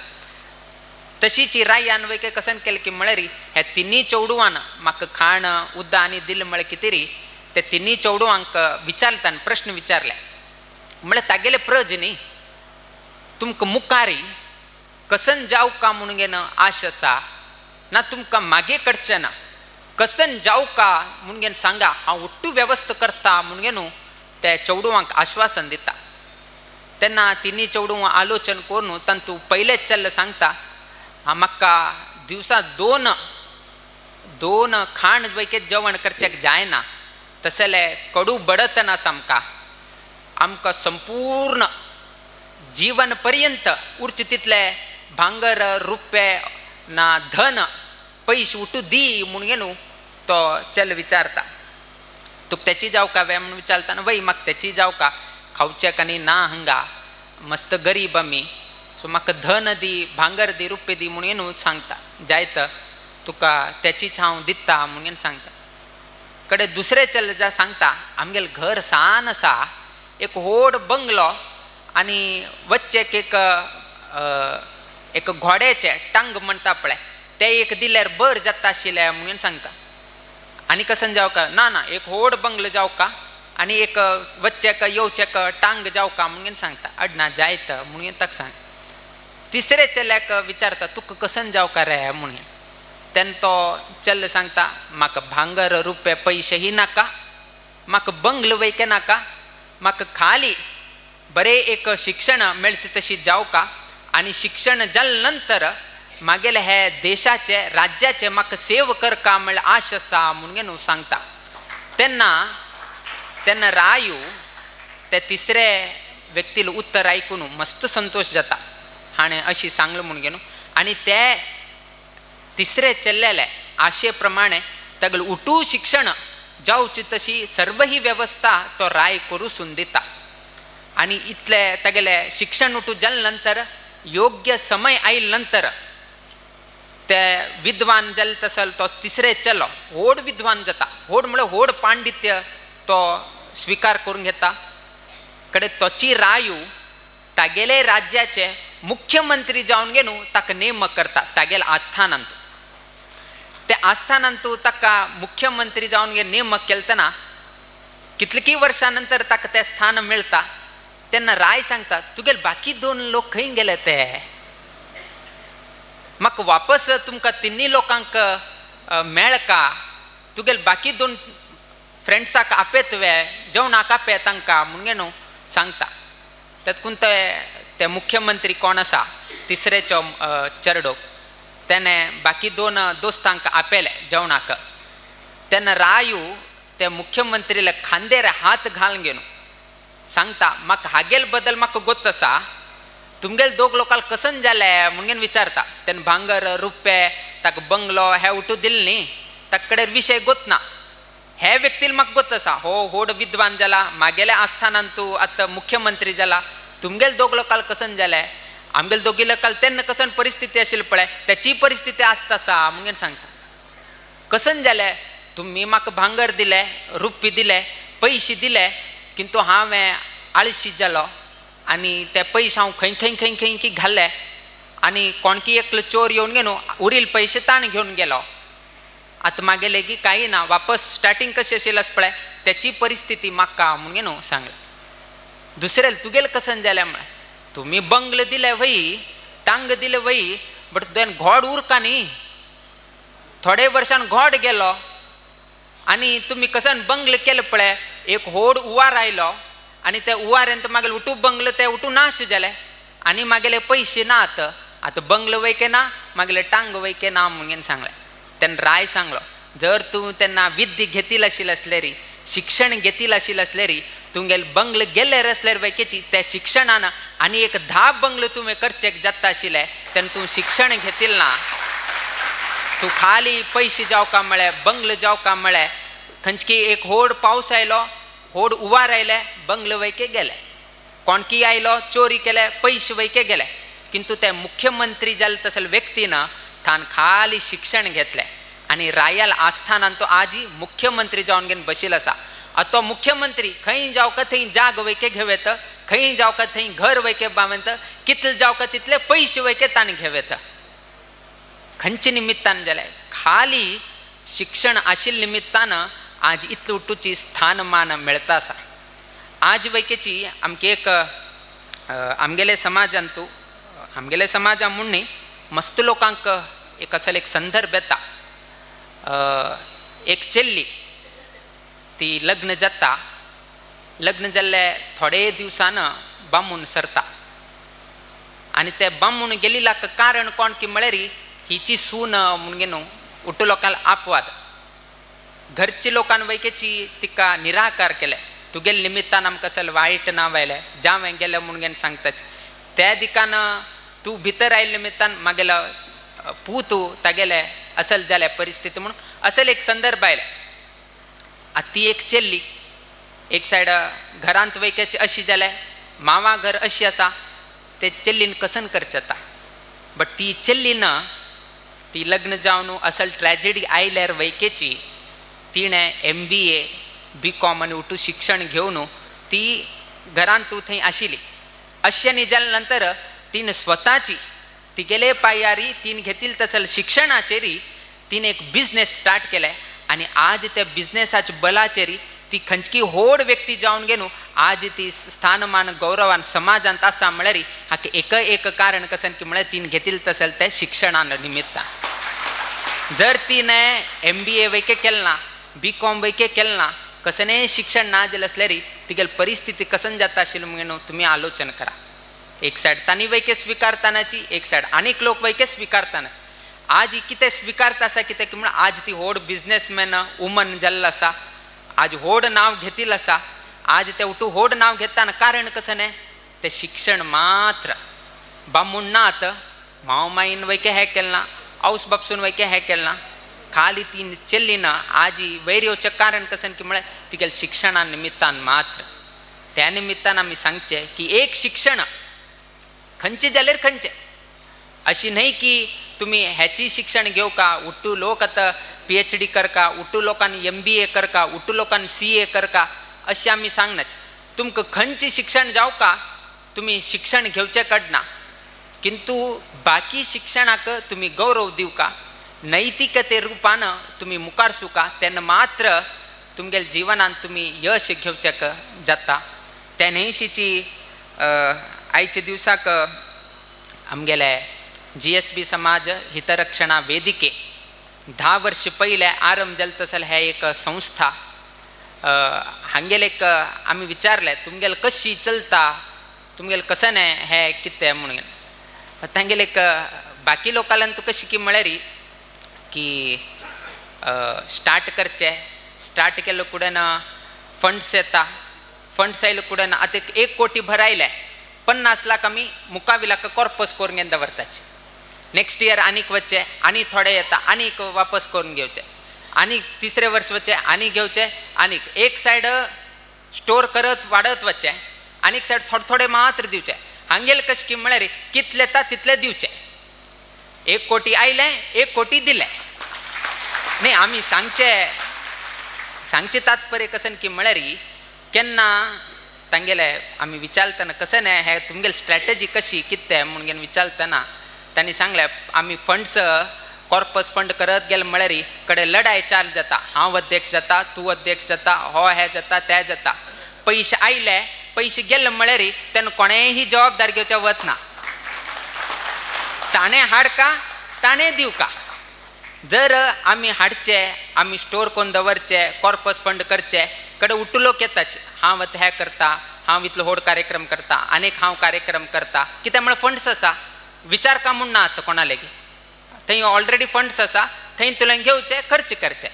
तशीच रायान वय कसन केलें की म्हळ्यार ह्या तिन्ही चेडवान म्हाका खाण उद्दां आनी दिलें म्हळ्यार कितें तरी ते तिन्ही चेडवांक विचारता प्रश्न विचारले म्हळ्यार तागेले प्रज न्ही तुमकां मुखारी कसन जावं का म्हणून घेन आश आसा ना तुमकां मागे कडचें ना, कसन जावं का म्हणून घेन सांगा, हांव उट्टू वेवस्था करता म्हणून घेन ते चेडवांक आश्वासन दिता. तेन्ना तिन्ही चेडवां आलोचन करून तांतू पयलेच चल्ल सांगता, म्हाका दिवसा दोन खाण वैकेत जेवण करच्याक जायना, तसले कडू बडतना आमकां आमकां संपूर्ण जीवन पर्यंत उरचे तितले भांगर रुपे ना धन पयशे उठू दी म्हणून न्हू तो चल विचारता. तुका तेची जावं का वे म्हणून विचारता ना, वय म्हाका तेची जावं का, खावच्याक आनी ना हांगा मस्त गरीब आमी, सो म्हाका धन दी भांगर दी रुपये दी म्हणून न्हू सांगता, जायत तुका तेचीच हांव दिता म्हणून सांगता. कडे दुसरे चल ज्या सांगता आमगेलें घर सान आसा, एक व्हड बंगलो आनी वच्चेक एक एक घोड्याचें टांग म्हणटा पळय तें एक दिल्यार बर जाता आशिल्लें म्हणून सांगता. आनी कसन जावं का, ना ना एक व्हड बंगलो जावं का आनी एक वच्चेक येवचेक टांग जावं का म्हणून सांगता, अडना जायत म्हणून ताका सांग. तिसरे चल्याक विचारता तुका कसन जावं का रे म्हणून, तेन्ना तो चल सांगता म्हाका भांगर रुपये पयशेही नाका, म्हाका बंगलो वयके नाका, म्हाका खाली बरें एक शिक्षण मेळचें तशी जावं का आनी शिक्षण जाले नंतर मागेले हे देशाचे राज्याचे म्हाका सेव करका म्हळ्यार आश आसा म्हणून न्हू सांगता. तेन्ना तेन्ना रायू ते तिसरे व्यक्तीले उत्तर आयकून मस्त संतोश जाता, हाणें अशी सांगलें म्हणून न्हू. आनी ते तिसरे चल्लेले आशे प्रमाणे तागेलें उठू शिक्षण जावची तशी सर्व ही वेवस्था तो राय करून दिता. आनी इतले तागेले शिक्षण उठू जाले नंतर योग्य समय आयले नंतर ते विद्वान जाले तसल तो तिसरे चलो व्हड विद्वान जाता, व्हड म्हळ्यार व्हड पांडित्य तो स्विकार करून घेता. कडे तोची रायू तागेले राज्याचे मुख्यमंत्री जावन घेवन ताका नेमक करता तागेले आस्थानांत. ते आस्थानांत ताका मुख्यमंत्री जावन घे नेमक केलतना कितलीं वर्सां नंतर ताका तें स्थान मेळटा. तेन्ना राय सांगता तुगेले बाकी 2 लोक खंय गेले ते, म्हाका वापस तुमकां तिन्ही लोकांक मेळका, तुगेले बाकी 2 फ्रेंड्साक आपयत वे जेवणाक आपय तांकां म्हणून न्हू सांगता. तेतकून ते मुख्यमंत्री कोण आसा तिसरेचो चेडो तेणें बाकी 2 दोस्तांक आपयले जेवणाक. तेन्ना रायू ते मुख्यमंत्रीले खांदेर हात घालून घेवन सांगता म्हाका हागेल बद्दल म्हाका गोत आसा, तुमगेले दोग लोकांक कसन जाले म्हणून विचारता. तेन्ना भांगर रुपये ताका बंगलो हे उठू दिले न्ही, ताका कडेन विशय गोत ना, हे व्यक्तील म्हाका गोत आसा, हो व्हड विद्वान जाला मागेल्या आस्थानांत आतां मुख्यमंत्री जाला, तुमगेले दोग लोकांक कसन जाले, आमगेले दोगी लोकांक तेन्ना कसन परिस्थिती आशिल्ली पळय तेची परिस्थिती आसता आसा म्हणून सांगता. कसन जाले तुमी म्हाका भांगर दिले रुपये दिले पयशे दिले, किंतु हांवें आळशी जालो आनी ते पयशे हांव खंय खंय खंय खंय की घाले आनी कोणकी एकलो चोर येवन घेवन उरिल्ले पयशे ताण घेवन गेलो. आतां मागेले की कांय ना, वापस स्टार्टींग कशें आशिल्लें पळय तेची परिस्थिती म्हाका म्हणून न्हू सांगलें. दुसऱ्याला तुगेल कसन जालें म्हळ्यार तुमी बंगलो दिले वय, टांग दिले वय, बट तुवें घोड उरका न्ही. थोडे वर्सान घोड गेलो आनी तुमी कसन बंगलो केलें पळय, एक होड उवार आयलो आनी त्या उवारेन मागीर उठू बंगलो ते उठू नाश जाले आनी मागेले पयशे ना. आतां आतां बंगलो वयके ना, मागेले टांग वयके ना म्हणून सांगलें. तेन्ना राय सांगलो जर तूं तेन्ना विद्या घेतील आशिल्लें आसल्यार, शिक्षण घेतील आशिल्लें आसल्यार, तुमगेले बंगलो गेल्ले आसल्यार वयकेची त्या शिक्षणान आनी एक 10 बंगलो तुवें करचेक जाता आशिल्लें तेन्ना तूं शिक्षण घेतील ना, तूं खाली पयशे जावका म्हळ्यार बंगलो जावका म्हळ्यार खंयची एक होड पावस आयलो, होड उवार आयले, बंगलो वयके गेले, कोणकी आयलो चोरी केले, पयशे वयके गेले. किंतु ते मुख्यमंत्री जाले तसले व्यक्तीन तान खाली शिक्षण घेतलें आनी रायाल आस्थानान तो आजी मुख्यमंत्री जावन घेवन बशिल्लो आसा. आतां तो मुख्यमंत्री खंय जावका थंय जाग वयके घेवेत, खंय जावका थंय घर वयके बावेत, कितले जावका तितले पयशे वयके ताणें घेवेत. खंयचे निमित्तान जालें? खाली शिक्षण आशिल्ले निमित्तान आज इतले उठूची स्थानमान मेळता आसा. आज वयकेची आमगे एक आमगेले समाजान तूं आमगेले समाजा म्हूण न्ही मस्त लोकांक एक असो एक संदर्भ येता. एक चेल्ली ती लग्न जाता, लग्न जाल्ले थोडे दिवसान बामूण सरता आनी ते बामूण गेल्ल्याक कारण कोण की म्हळ्यार हिची सून म्हणून न्हू उठू लोकांक आपवाद. घरच्या लोकान वयकेची तिका निराकार केले, तुगेले निमित्तान आमकां असल वायट नांव आयलें, जावं गेलें म्हणून सांगताच. त्या दिकान तूं भितर आयिल्ले निमित्तान मागेलो पूत तागेले असल जाल्या परिस्थिती म्हणून असल एक संदर्भ आयले. आतां ती एक चेल्ली एक सायड घरांत वयकेची अशी जाल्या, मावा घर अशी आसा, ते चेल्लीन कसन करचें आतां. बट ती चेल्ली ना ती लग्न जावन असल ट्रॅजेडी आयल्यार वयकेची तिणें MBA BCom आनी उठू शिक्षण घेवन ती घरांत थंय आशिल्ली. अशें न्ही जाल्या नंतर तिणें स्वताची तिगेले पायारी तिणें घेतिल्ले तसले शिक्षणाचेर तिणें एक बिजनेस स्टार्ट केलें आनी आज त्या बिजनेसाच्या बलाचेर ती खंयची व्हड व्यक्ती जावन घेवन आज ती स्थानमान गौरवान समाजांत आसा म्हळ्यार हाका एक एक कारण कशें की म्हळ्यार तिणें घेतिल्लें तसलें तें शिक्षणा निमित्तान. जर तिणें MBA वयके केलें ना, BCom वयके केलें ना, कसलेंय शिक्षण ना जालें आसल्यार तिगेली परिस्थिती कसन जाता आशिल्ली म्हणून तुमी आलोचन करा. एक सायड तांणी वयके स्विकारतानाची, एक सायड आनीक लोक वयके स्विकारतानाची. आज कितें स्विकारता आसा कितें की म्हणून आज ती व्हड बिजनेसमॅन वुमन जाल्लो आसा, आज व्हड नांव घेतिल्लें आसा. आज ते उठू व्हड नांव घेतना कारण कशें न्ही तें शिक्षण मात्र. बामूण नात माव माईन वयके हें केलें ना, आवस बापसून वयके हें केलें ना, खाली ती चेल्ली ना आजी वयर येवचें कारण कशें की म्हळ्यार तिगेल्या शिक्षणा निमित्तान मात्र. त्या निमित्तान आमी सांगचें की एक शिक्षण खंयचें जाल्यार खंयचें, अशी न्हय की तुमी हेची शिक्षण घेवका उठू लोक आतां PhD करका, उठू लोकांनी MBA करका, उठू लोकांनी CA करका, अशें आमी सांगनाच. तुमकां खंयचें शिक्षण जावका तुमी शिक्षण घेवचें कडना, किंतु बाकी शिक्षणाक तुमी गौरव दिवका, नैतिकते रुपान तुमी मुखार सुका, तेन्ना मात्र तुमगेल्या जिवनांत तुमी यश घेवचें जाता. त्या न्हयशीची आयच्या दिवसाक आमगेले GSB समाज हितरक्षणा वेदिके 10 वर्ष पयलें आरंभ जालें तसलें हें एक संस्था. हांगेले एक आमी विचारलें तुमगेले कशी चलता, तुमगेले कशें न्ही हें कितें म्हणून. तांगेले एक बाकी लोकांल्यान तूं कशी की म्हळ्यार की स्टार्ट करचें, स्टार्ट केलो कुडेन फंड्स येता, फंड्स आयले कुडेन आतां 1 कोटी भरायले, 50 लाख आमी मुखाविलाक कॉर्पस करून घेवन दवरताचे. नेक्स्ट इयर आनीक वचचे आनी थोडे येता आनीक वापस करून घेवचे, आनी तिसरे वर्स वचचे आनी घेवचे, आनीक एक सायड स्टोर करत वाडत वचचे, आनीक सायड थोडे थोडे मात्र दिवचे. हांगेले कशें की म्हळ्यार कितले येता तितले दिवचे. 1 कोटी आयलें 1 कोटी दिलें न्ही. आमी सांगचे सांगचे तात्पर्य कशें की म्हळ्यार केन्ना तांगेले आमी विचारतना कशें न्ही हें तुमगेली स्ट्रॅटजी कशी कितें म्हणून विचारतना तांणी सांगलें आमी फंड्स कॉर्पस फंड करत गेले म्हळ्यार कडेन लढाय चालू जाता, हांव अध्यक्ष जाता, तूं अध्यक्ष जाता, हो हें जाता तें जाता. पयशे आयले पयशे गेले म्हळ्यार तेन्ना कोणेंय जबाबदारी घेवच्या वतना. ताणें हाडका ताणें दिवका. जर आमी हाडचे आमी स्टोर करून दवरचे कॉर्पस फंड करचे कडे उठू लोक येताच हांव आतां हें करता, हांव इतलो व्हड कार्यक्रम करता, आनीक हांव कार्यक्रम करता, कित्याक म्हळ्यार फंड्स आसा. विचार का म्हूण ना आतां कोणा लेगीत, थंय ऑलरेडी फंड्स आसा, थंय तुवें घेवचे खर्च करचे.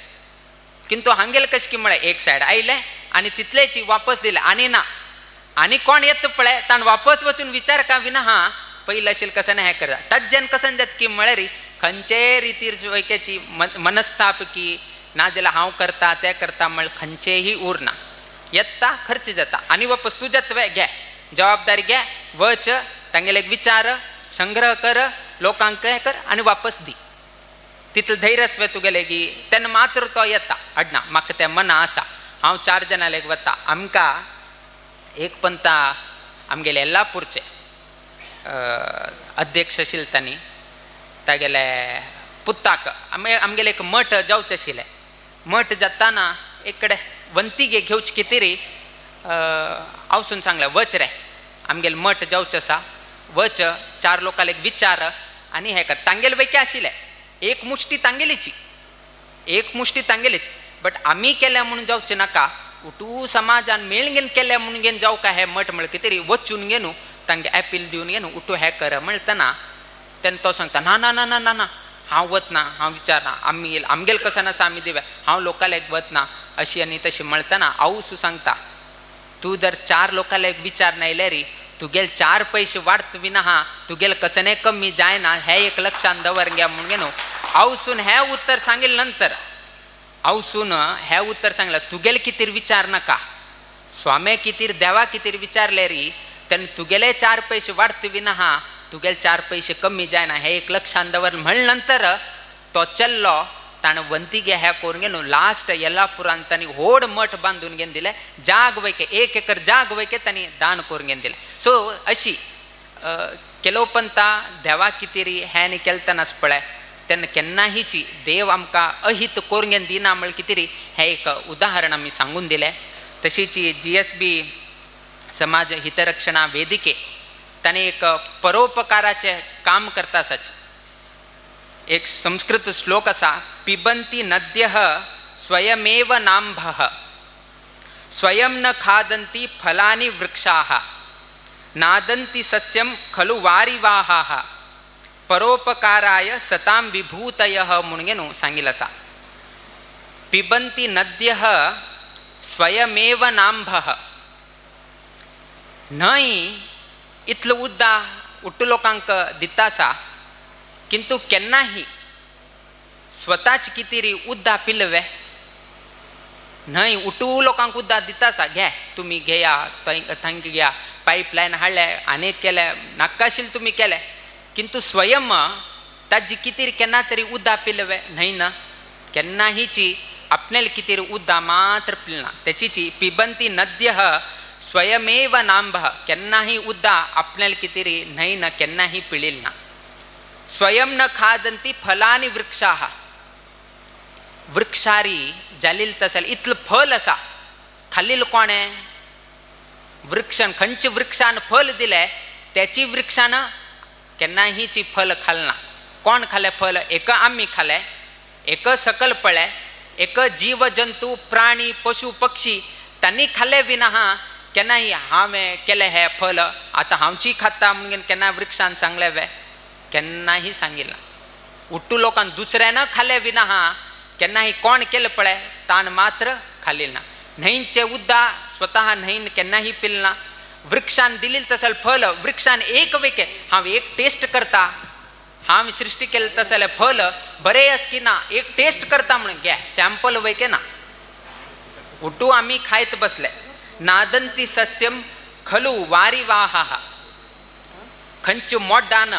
किंतु हांगेले कशें की म्हळ्यार एक सायड आयलें आनी तितलेची वापस दिलें आनी ना आनी कोण येता पळय ताणें वापस वचून विचार का विना हा पयलीं आशिल्लें कशें ना हें करता. तज्जन कसन जाता की म्हळ्यार खंयचेय रितीर वैक्याची मनस्ताप की नाजाल्यार हांव करता तें करता म्हळ्यार खंयचेंय उरना. येता खर्च जाता आनी वापस तूं जाता घे जबाबदारी घे वच तांगेले एक विचार संग्रह कर लोकांक हें कर आनी वापस दी. तितलें धैर्य आसलें तुगेलें की तेन्ना मात्र तो येता अडना म्हाका तें मना आसा हांव चार जाणां लेगीत वता. आमकां एक पंता आमगेले येल्लापूरचे अध्यक्ष आशिल्ले तांणी तागेले पुताक आमगेले एक मठ जावचें आशिल्लें. मठ जाताना एक कडेन वंतीगे घेवचे कितें हांवसून सांगलें वच रे आमगेले मठ जावचें आसा वच चार लोकांक एक विचार आनी हें कर. तांगेले पैकी आशिल्लें एक मुश्टी तांगेलीची एक मुश्टी तांगेलीची बट आमी केल्या म्हणून जावचें नाका उठू समाजान मेळून घेवन केल्या म्हणून घेवन जावं काय हें मठ म्हळ्यार कितें तरी वचून घेवन तांगे एपील दिवन घेवन उठू हें कर म्हणटना तेन्ना तो सांगता ना ना ना ना ना ना हांव वतना हांव विचारना आमी आमगेले कसन आसा आमी दिवया हांव लोकांक वतना अशी आनी तशी म्हणटना आवसू सांगता तूं जर चार लोकांक विचार नायल्यार तुगेले चार पयशे वाडत बी ना तुगेले कसने कमी जायना हें एक लक्षान दवर घे म्हणून न्हू. आवसून हें उत्तर सांगिल्लें नंतर आवसून हें उत्तर सांगलें तुगेले कितें विचार नाका स्वामे कितें देवा कितें विचारले री तेन्ना तुगेले चार पयशे वाडत बी ना तुगेले चार पयशे कमी जायना हें एक लक्षान दवर म्हणले नंतर तो चल्लो ताणें वंतीगे हें करून घेवन लास्ट येल्लापुरान तांणी व्हड मठ बांदून घेवन दिलें जाग वैके एक एकर जाग वैके तांणी दान करून घेवन दिलें. सो अशी केलो पंता देवा कितें हें आनी केलतना पळय तेन्ना केन्नाहीची देव आमकां अहित करून घेवन दिना म्हळ्यार कितें हें एक उदाहरण आमी सांगून दिलें. तशीच GSB समाज हितरक्षणा वेदिके ताणें एक परोपकाराचें काम करता आसाच. एक संस्कृत श्लोक आसा पिबंती नद्यः स्वयमेव नाम्भः स्वयं न खादन्ति फलानि वृक्षाः नादन्ति सस्यं खलु वारिवाहाः परोपकाराय सतां विभूतयः म्हणून न्हू सांगिल्लें आसा. पिबंती नद्यः स्वयमेव नाम्भः न्हंय इतलो उद्दा उट्टू लोकांक दिता आसा किंतु केन्नाही स्वताच कितें उद्दा पिलवे न्हंय उठू लोकांक उद्दा दिता आसा घे तुमी घेया थंय घेया पायपलायन हाडले आनी केले नाका आशिल्लें तुमी केले किंतु स्वयं ताजी कितें केन्ना तरी उद्दा पिलवे न्हय ना केन्नाहीची आपणाले कितें उद्दा मात्र पिलना. तेचीची पिबंती नद्यः स्वयमेव नाम्भः केन्नाही उद्दा आपणाले कितें न्हय ना केन्नाही पिळिल ना. स्वयं न खादंती फलानि वृक्षाः वृक्षारी जालील तसल इतलें फल आसा खाल्लें कोणें वृक्षान खंयच्या वृक्षान फल दिलें त्याची वृक्षान केन्नाहीची फल खालना. कोण खालें फल एक आमी खालें एक सकल पळय एक जीव जंतू प्राणी पशु पक्षी तांणी खालें बी ना हा केन्नाही हांवें केलें हें फल आतां हांवची खाता म्हणून केन्ना वृक्षान सांगलें वे केन्नाही सांगिल्लें. उट्टू लोकांक दुसऱ्यान खालें बी ना हा केन्नाही कोण केलें पळय ताण मात्र खाली ना. न्हंयचें उद्दा स्वतः न्हंयन केन्नाही पिल ना. वृक्षान दिली तसल फल वृक्षान एक वेके हांव एक टेस्ट करता हांव सृश्टी केलें तसलें फल बरें आस की ना एक टेस्ट करता म्हणून घे सॅम्पल वैके ना उठू आमी खायत बसले. नादंती सस्यम खलु वारिवाहा खंयच्या मोड्डान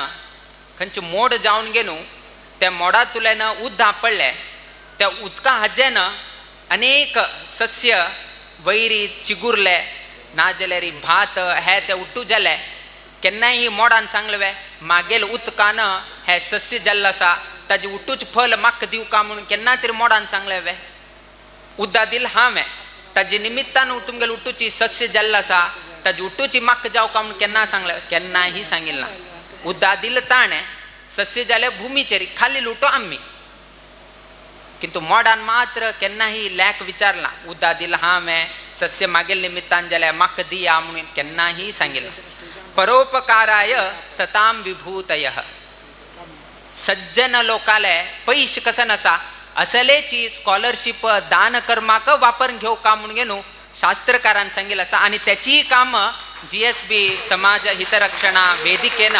खंयचे मोड जावन गेलो त्या मोडांतल्यान उदक पडलें त्या उदका हाजेन अनेक सस्य वैरी चिगुरले नाजाल्यार भात हे ते उट्टू जाले. केन्नाय मोडान सांगलें वे मागेल उदकान हें सस्य जाल्लें आसा ताजें उट्टूच फल म्हाका दिवका म्हणून केन्ना तरी मोडान सांगलें वे उदक दिल हांवें ताजे निमित्तान तुमगेले उट्टूची सस्य जाल्लें आसा ताजी उठूची म्हाका जावं का म्हणून केन्ना सांगलें, केन्नाही सांगिल्लें ना. उद्दा दिल ताणें सस्य जालें भुमीचेर खाली लुटो आमी. किंतु मोडान मात्र केन्नाही लॅक विचारला उद्दा दिल हांवें सस्य मागेल निमित्तान जाल्यार म्हाका दिया म्हणून केन्नाही सांगिल्लें. परोपकाराय सताम विभूतय सज्जन लोकाले पयशे कसन आसा असलेची स्कॉलरशीप दान कर्माक वापरून घेवं का म्हणून न्हू शास्त्रकारान सांगिल्लें आसा. आनी त्याचीय काम GSB समाज हितरक्षणा वेदिकेन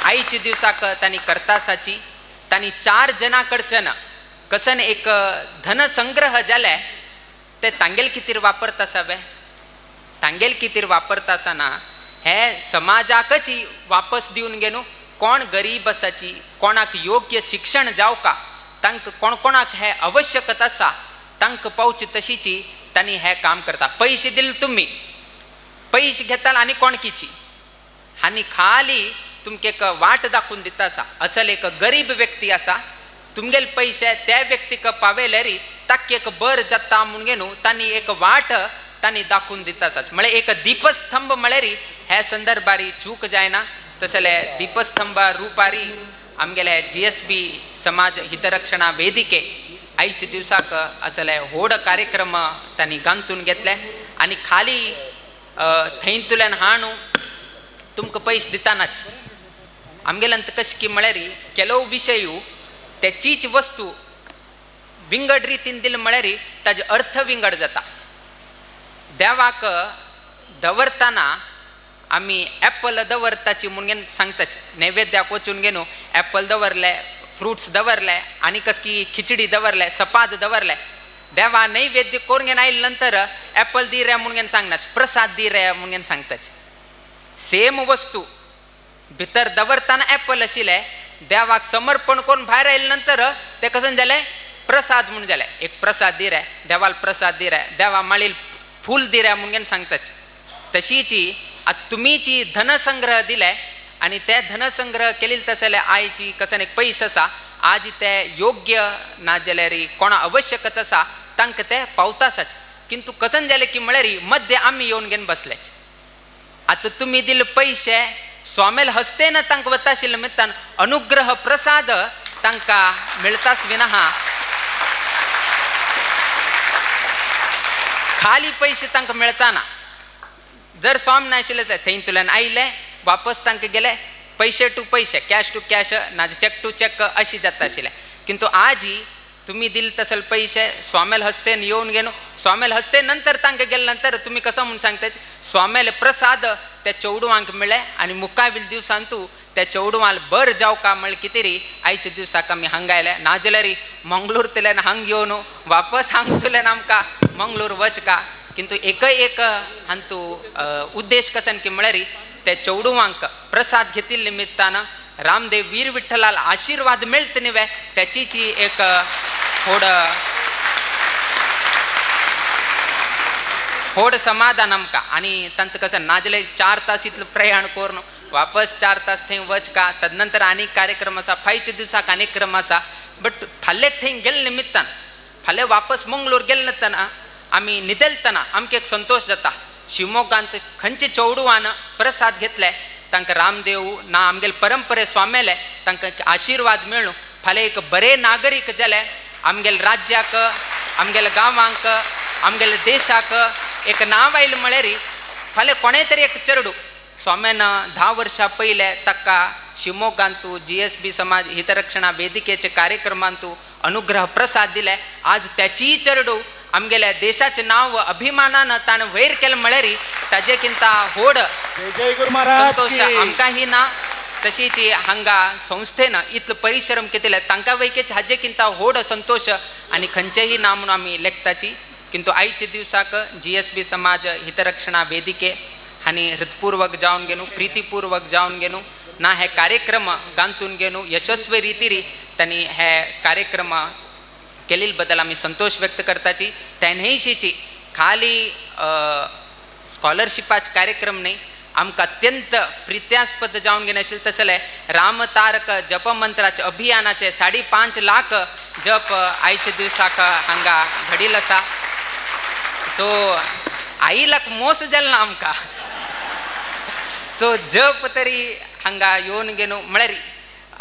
आयच्या दिवसाक तांणी करतासाची. तांणी 4 जणां कडच्यान कसन एक धनसंग्रह जाले ते तांगेल कितें वापरता आसावे, तांगेल कितें वापरता आसतना हे समाजाकच वापस दिवन घेवन कोण गरीब आसाची, कोणाक योग्य शिक्षण जावका, तांकां कोण कोणाक हे आवश्यकता आसा तांकां पावची तशीची तांणी हें काम करता. पयशे दिले तुमी, पयशे घेताल आनी कोणकीची आनी खाली तुमकां एक वाट दाखोवन दिता आसा. असल एक गरीब व्यक्ती आसा तुमगेले पयशे त्या व्यक्तीक पावयल्यार ताका एक बर जाता म्हणून न्हू तांणी एक वाट तांणी दाखोवन दिता आसा. म्हळ्यार एक दीपस्तंभ म्हळ्यार ह्या संदर्भारी चूक जायना. तसले दीपस्तंभ रुपारी आमगेले GSB समाज हितरक्षणा वेदिके आयच्या दिवसाक असले व्हड कार्यक्रम तांणी गांथून घेतले. आनी खाली थंयतल्यान हाणू तुमकां पयशे दितानाच आमगेल्यान कशें की म्हळ्यार ಕೆಲವು विशय त्याचीच वस्तू विंगड रितीन दिली म्हळ्यार ताजो अर्थ विंगड जाता. देवाक दवरतना आमी एप्पल दवरताची म्हणून सांगताच, नैवेद्याक वचून घेवन एप्पल दवरले, फ्रुट्स दवरले आनी कसकी खिचडी दवरले, सपाद दवरले. देवा नैवेद्य करून घेवन आयले नंतर एप्पल दी रे म्हणून सांगनाच, प्रसाद दी रे म्हणून सांगताच. सेम वस्तू भितर दवरतना एप्पल आशिल्लें, देवाक समर्पण करून भायर आयले नंतर तें कशें जालें प्रसाद म्हणून जालें. एक प्रसाद दी रे, देवाल प्रसाद दी रे, देवा माळील फूल दी रे म्हणून सांगताच. तशीची आतां तुमीची धनसंग्रह दिले आनी ते धनसंग्रह केले तसले आयची कसन एक पयशे आसा आज ते योग्य ना जाल्यार कोणा आवश्यकता आसा तांकां ते पावता आसाच. किंतु कसन जालें की म्हळ्यार मध्य आमी येवन घेवन बसलेच. आतां तुमी दिले पयशे स्वामेल हस्तेन तांकां वता आशिल्ले निमित्तान अनुग्रह प्रसाद तांकां मेळटाच विना खाली पयशे तांकां मेळटाना. जर स्वाम नाशिल्ले थंयतल्यान आयले वापस तांकां गेले पयशे टू पयशे, कॅश टू कॅश ना चॅक टू चॅक अशी जाता आशिल्लें. किंतु आजी तुमी दिले तसले पयशे स्वामेल हस्तेन येवन घेवन स्वामेल हस्ते नंतर तांकां गेले नंतर तुमी कसो म्हूण सांगता स्वामेल प्रसाद त्या चेडवांक मेळ्ळे आनी मुखावेल दिवसान तूं त्या चेडवांक बर जावका म्हळ्यार कितें री आयच्या दिवसाक आमी हांगा आयले. नाजाल्यार मंगळूरतल्यान हांग येवन वापस हांगतल्यान आमकां मंगळूर वचका. किंतु एकय एक हांतू उद्देश कसन की म्हळ्यार त्या चेडवांक प्रसाद घेतिल्ले निमित्तान रामदेव वीर विठ्ठलाल आशीर्वाद मेळत न्हय त्याचीची एक होड होड समाधान आमकां. आनी तांकां कसं नाजाल्यार 4 तास इतलें प्रयाण करून वापस 4 तास थंय वचका, तदनंतर आनीक कार्यक्रम आसा, फायच्या दिवसाक आनीक क्रम आसा. बट फाल्यां थंय गेले निमित्तान फाल्यां वापस मंगळूर गेले निमित्तान आमी न्हिदलतना आमकां एक संतोश जाता. शिवमोग्गांत खंयचे चेडवान प्रसाद घेतले तांकां रामदेव ना आमगेले परंपरे स्वामेले तांकां आशिर्वाद मेळूं फाल्यां एक बरे नागरीक जाले आमगेले राज्याक, आमगेले गांवांक, आमगेले देशाक एक नांव आयलें म्हळ्यार फाल्यां कोणें तरी एक चेडूं स्वाम्यान 10 वर्सां पयलें ताका शिवमोग्गांतू GSB समाज हितरक्षणा वेदिकेचे कार्यक्रमांतू अनुग्रह प्रसाद दिले. आज त्याचीय चेडूं आमगेल्या देशाचें नांव अभिमानान ताणें वयर केलें म्हळ्यार ताजे किंता होड संतोश आमकां ही ना. तशीच हांगा संस्थेन इतलो परिश्रम केले तांकां वैकेच हाजे किंता होड संतोश आनी खंयचेय ना म्हणून आमी लेखताची. किंतु आयच्या दिवसाक GSB समाज हितरक्षणा वेदिके हांणी हृदपूर्वक जावन घेवन प्रितीपूर्वक जावन घेवन ना हे कार्यक्रम गांथून घेवन यशस्वी रितीरी तांणी हे कार्यक्रम केलेले बद्दल आमी संतोश व्यक्त करताची. तेन्हयशीची खाली स्कॉलरशिपाचे कार्यक्रम न्ही आमकां अत्यंत प्रित्यास्पद जावन घेवन आशिल्लें तसलें रामतारक जपमंत्राचे अभियानाचे 5.5 लाख जप आयच्या दिवसाक हांगा घडील आसा. सो आयिलाक मोस जाल ना आमकां. सो जप तरी हांगा येवन घेवन म्हळ्यार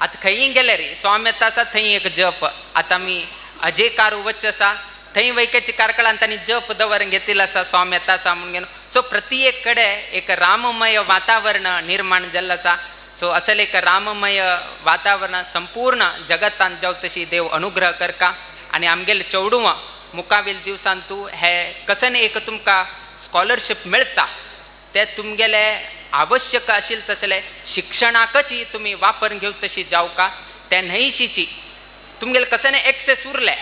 आतां खंयी गेले रे स्वामी येता आसा थंय एक जप. आतां आमी अजयकारू वच आसा थंय वैकेची कार्कळान तांणी जप दवर घेतिल्लो आसा स्वामी येता आसा म्हणून घेवन. सो प्रति एक कडेन एक राममय वातावरण निर्माण जाल्लें आसा. सो असले एक राममय वातावरण संपूर्ण जगतान जावं तशी देव अनुग्रह करका. आनी आमगेले चेडवां मुखावेल दिवसान तूं हे कसन एक तुमकां स्कॉलरशीप मेळटा ते तुमगेले आवश्यक आशिल्ले तसले शिक्षणाकच तुमी वापर घेवं तशी जावका. ते न्हयशीची तुमगेले कसन एक्सेस उरले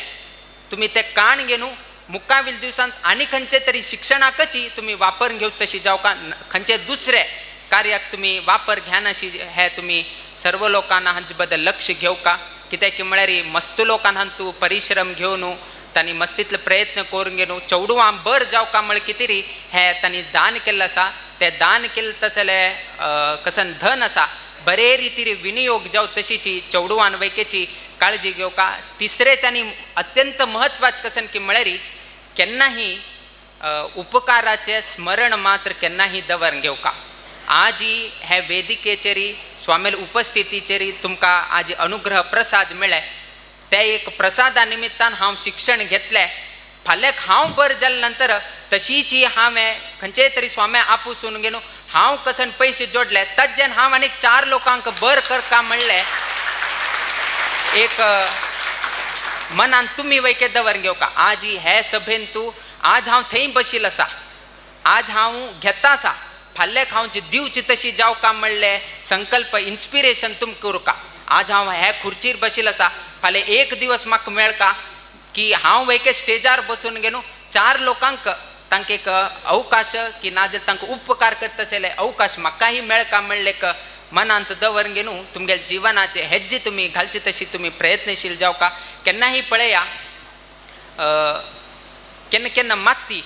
तुमी ते काण घेवन मुखावेल दिवसांत आनी खंयचे तरी शिक्षणाकच तुमी वापर घेवं तशी जावका. खंयचे दुसरे कार्याक तुमी वापर घेनाशी हे तुमी सर्व लोकांना हांचे बद्दल लक्ष घेवका. कित्याक की म्हळ्यार मस्त लोकांना हांतू परिश्रम घेवन तांणी मस्तीतले प्रयत्न करून घेवन चेडवां बर जावका म्हळ्यार कितें री हे तांणी दान केल्लें आसा. ते दान केल्लें तसले कसन धन आसा बरे रितीर विनियोग जावं तशीची चेडवान वैकेची काळजी घेवका. तिसरेच आनी अत्यंत म्हत्वाचें कसन की म्हळ्यार केन्नाही उपकाराचें स्मरण मात्र केन्नाही दवर घेवका. आजी हे वेदिकेचेरी स्वामील उपस्थितीचेरी तुमकां आज अनुग्रह प्रसाद मेळ्ळे ते एक प्रसादा निमित्तान हांव शिक्षण घेतलें. फाल्यां हांव बरें जाले नंतर तशीची हांवें खंयचे तरी स्वामी आपुसून घेवन हांव कसन पयशे जोडले ताज्यान हांव आनीक 4 लोकांक बर करका म्हणलें एक मनान तुमी वैके दवर घेवका. आज हे सभेन तूं आज हांव थंय बशील आसा, आज हांव घेता आसा, फाल्यां हांव जी दिवची तशी जावका म्हणलें संकल्प इन्स्पिरेशन तुमकां उरका. आज हांव हे खुर्चीर बशील आसा, फाल्यां एक दिवस म्हाका मेळका की हांव एके स्टेजार बसून घेवन 4 लोकांक तांकां एक अवकाश की नाजाल्यार तांकां उपकार करता आसले अवकाश म्हाकाय मेळका म्हणलें एक मनांत दवर घेवन तुमगेले जिवनाचे हेज्जे तुमी घालचे तशी तुमी प्रयत्नशील जावका. केन्नाय पळया केन्ना केन्ना माती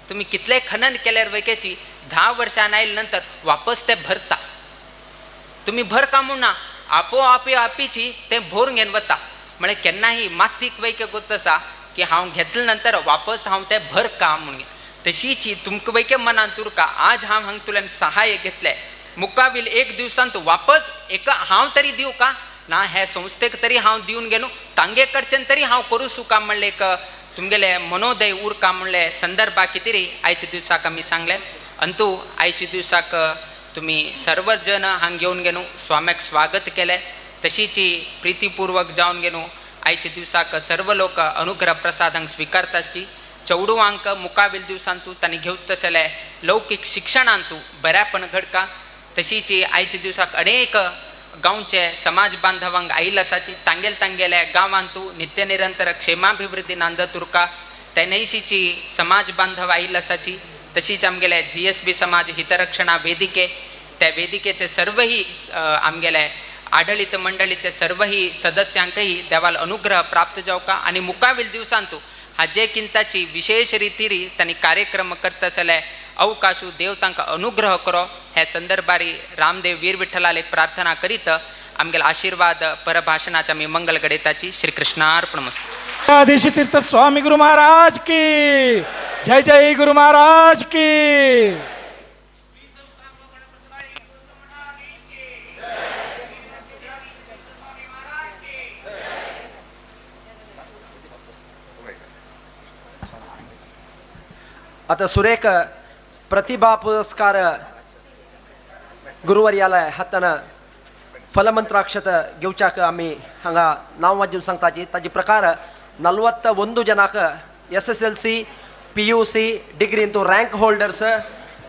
तुमी कितलें खनन केल्यार वैकेची 10 वर्सां आयले नंतर वापस ते भरता. तुमी भर का म्हणना आपोआपी आपीची तें भरून घेवन वता. म्हळ्यार केन्नाय मातीक वैके गोत आसा की हांव घेतले नंतर वापस हांव तें भर का म्हणून तशीची तुमकां वैके मनांत उरका. आज हांव हांगा तुल्यान सहाय्य घेतलें मुखावेल एक दिवसांत वापस एका हांव तरी दिवं का ना हे संस्थेक तरी हांव दिवन घेवन तांगे कडच्यान तरी हांव करूं सुका म्हणलें एक तुमगेले मनोदय उरका म्हणलें संदर्भा कितें रे आयच्या दिवसाक आमी सांगलें. अंतू आयच्या दिवसाक तुमी सर्व जन हांगा घेवन घेवन स्वाम्याक स्वागत केलें तशीची प्रितीपूर्वक जावन घेवन आयच्या दिवसाक सर्व लोक अनुग्रह प्रसाद हांगा स्विकारताच की चेडवांक मुखावेल दिवसांतू तांणी घेवत तसले लौकीक शिक्षणांतू बऱ्यापण घडका. तशीची आयच्या दिवसाक अनेक गांवचे समाज बांधवांक आयिल्ले आसाची तांगेले तांगेले गांवांतू नित्य निरंतर क्षेमाभिवृद्धी नांदत उरका. तेन्नशीची समाज बांधव आयिल्ले आसाची तशीच आमगेले GSB समाज हितरक्षणा वेदिके त्या वेदिकेचे सर्वही आमगेले आडळीत मंडळीचे सर्वही सदस्यांकही देवाल अनुग्रह प्राप्त जावका. आनी मुखावेल दिवसांतू हाजे किंताची विशेष रितीरी तांणी कार्यक्रम करता आसले अवकाशू देव तांकां अनुग्रह करो. हे संदर्भारी रामदेव वीर विठ्ठलाल एक प्रार्थना करीत आमगेले आशीर्वाद परभाषणाचे आमी मंगल घडयताची. श्रीकृष्णार्पणमस्तु. आदेश तीर्थ स्वामी गुरु महाराज की जय, जय गुरु महाराज की. आता सुरेख प्रतिभा पुरस्कार गुरुवर्याला हातान फलमंत्राक्षत घेवच्याक आमी हांगा नांव वाजून सांगताची. ताजे प्रकार 41 जनाक SSLC PUC डिग्रींतू रँक होल्डर्स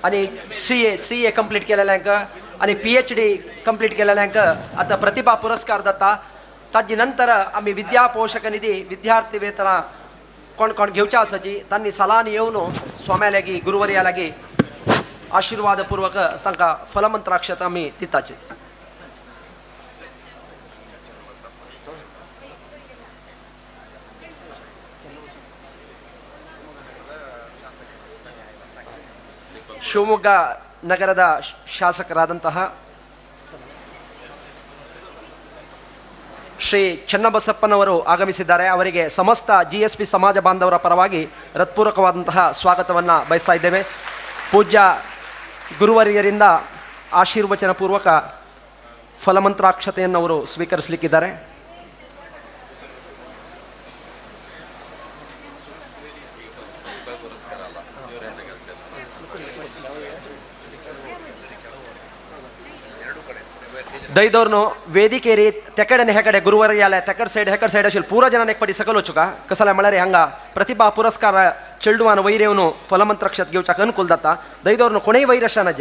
आनी CA complete केलेल्यांक आनी PhD complete केलेल्यांक आतां प्रतिभा पुरस्कार जाता. ताजे नंतर आमी विद्या पोषक निधी विद्यार्थी वेतना कोण कोण घेवच्या आसाची तांणी सलान येवन स्वाम्या लागीं गुरुवर्या लागीं आशीर्वादपूर्वक तांकां फलमंत्राक्षत आमी दिताचे. ಶಿವಮೊಗ್ಗ ನಗರದ ಶಾಸಕರಾದಂತಹ ಶ್ರೀ ಚನ್ನಬಸಪ್ಪನವರು ಆಗಮಿಸಿದ್ದಾರೆ. ಅವರಿಗೆ ಸಮಸ್ತ GSP ಸಮಾಜ ಬಾಂಧವರ ಪರವಾಗಿ ಹೃತ್ಪೂರ್ವಕವಾದಂತಹ ಸ್ವಾಗತವನ್ನು ಬಯಸ್ತಾ ಇದ್ದೇವೆ. ಪೂಜ್ಯ ಗುರುವರಿಯರಿಂದ ಆಶೀರ್ವಚನ ಪೂರ್ವಕ ಫಲಮಂತ್ರಾಕ್ಷತೆಯನ್ನು ಅವರು ಸ್ವೀಕರಿಸಲಿಕ್ಕಿದ್ದಾರೆ. ದೈದೋರ್ನು ವೇದಿಕೆರಿ ತೆಕಡನೆ ಹೆಕಡೆ ಗುರುವರಿಯಾಲೆ ತೆಕಡ್ ಸೈಡ್ ಹೆಕಡ್ ಸೈಡ್ ಅಶಿಲ್ ಪೂರ ಜನ ಪಡಿ ಸಕಲು ಚುಕ ಕಸಲ ಮಳರೆ ಹಂಗ ಪ್ರತಿಭಾ ಪುರಸ್ಕಾರ ಚೆಲ್ಡುವಾನ ವೈರೇವನು ಫಲಮಂತ್ರಕ್ಷತ್ ಗೆವ್ಚಾಕ ಅನುಕೂಲ ದತ್ತ. ದೈದೋರ್ನು ಕೊನೆ ವೈರಶನಜ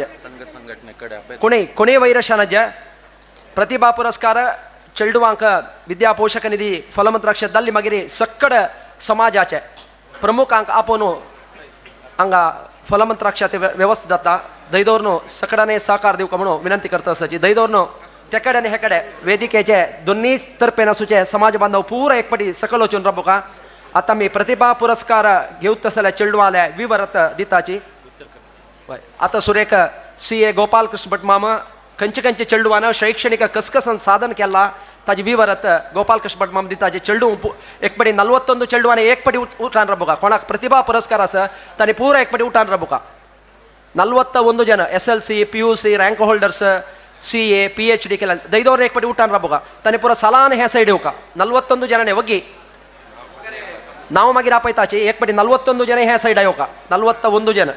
ಕೊನೆ ಕೊನೆ ವೈರಶನಜ ಪ್ರತಿಭಾ ಪುರಸ್ಕಾರ ಚೆಲ್ಡುವಾಂಕ ವಿದ್ಯಾ ಪೋಷಕ ನಿಧಿ ಫಲಮಂತ್ರಾಕ್ಷದಲ್ಲಿ ಮಗಿರಿ ಸಕ್ಕಡ ಸಮಾಜಾಚೆ ಪ್ರಮುಖ ಅಂಕ ಆಪೋನು ಹಂಗ ಫಲಮಂತ್ರಾಕ್ಷತೆ ವ್ಯವಸ್ಥೆ ದತ್ತ. ದೈದೋರ್ನು ಸಕಡನೆ ಸಹಕಾರ ದಿವಕಮನು ವಿನಂತಿ ಕರ್ತ ಸಚಿ. ದೈದೋರ್ನು ತೆಕಡನೆ ಹೆಕಡೆ ವೇದಿಕೆಚೆ ದೊನ್ನಿ ತರ್ಪೇನ ಸುಚೆ ಸಮಾಜ ಬಾಂಧವ ಪೂರ ಏಕ್ಪಟಿ ಸಕಲೋಚನ್ ರಬ್ಬಕ ಆತಮ್ಮಿ ಪ್ರತಿಭಾ ಪುರಸ್ಕಾರ ಗೆವುತ್ತಸಲ ಚೆಲ್ಡುವಾಲೆ ವಿವರತ ದಿತ್ತಾಚಿ. ಆತ ಸುರೇಖ CA Gopalakrishna Bhat ಮಾಮ ಕಂಚೆ ಕಂಚೆ ಚೆಲ್ಡುವಾನ ಶೈಕ್ಷಣಿಕ ಕಸ್ಕಸನ್ ಸಾಧನಕ್ಕೆಲ್ಲ ತಾಜಿ ವಿವರತ್ ಗೋಪಾಲಕೃಷ್ಣ ಭಟ್ ಮಾಮ ದಿತ್ತಾಜಿ ಚೆಲ್ಡು ಏಕ್ಪಡಿ 41 ಚೆಲ್ಡುವಾನ ಏಕ್ಪಡಿ ಊಟಾನ್ ರಬ್ಬಕ ಕೊಣಕ್ ಪ್ರತಿಭಾ ಪುರಸ್ಕಾರ ಸ ತಾನಿ ಪೂರ ಏಕ್ಪಡಿ ಊಟಾನ್ ರಬ್ಬಕ. 41 ಜನ SLC PUC rank holders CA PhD ಕೆಲ ದೈದೋರ್ ಏಕ್ಪಡಿ ಊಟಾನ್ ರಬ್ಬಕ ತಾನಿ ಪೂರ ಸಲಾನ ಹೇ ಸೈಡ್ ಹೋಕ 41 ಜನನೇ ಒಗ್ಗಿ ನಾವು ಮಗಿರ ಆಪೈತಾಚಿ ಏಕ್ಪಡಿ 41 ಜನ ಹೇ ಸೈಡ್ ಆಯೋಕ 41 ಜನ.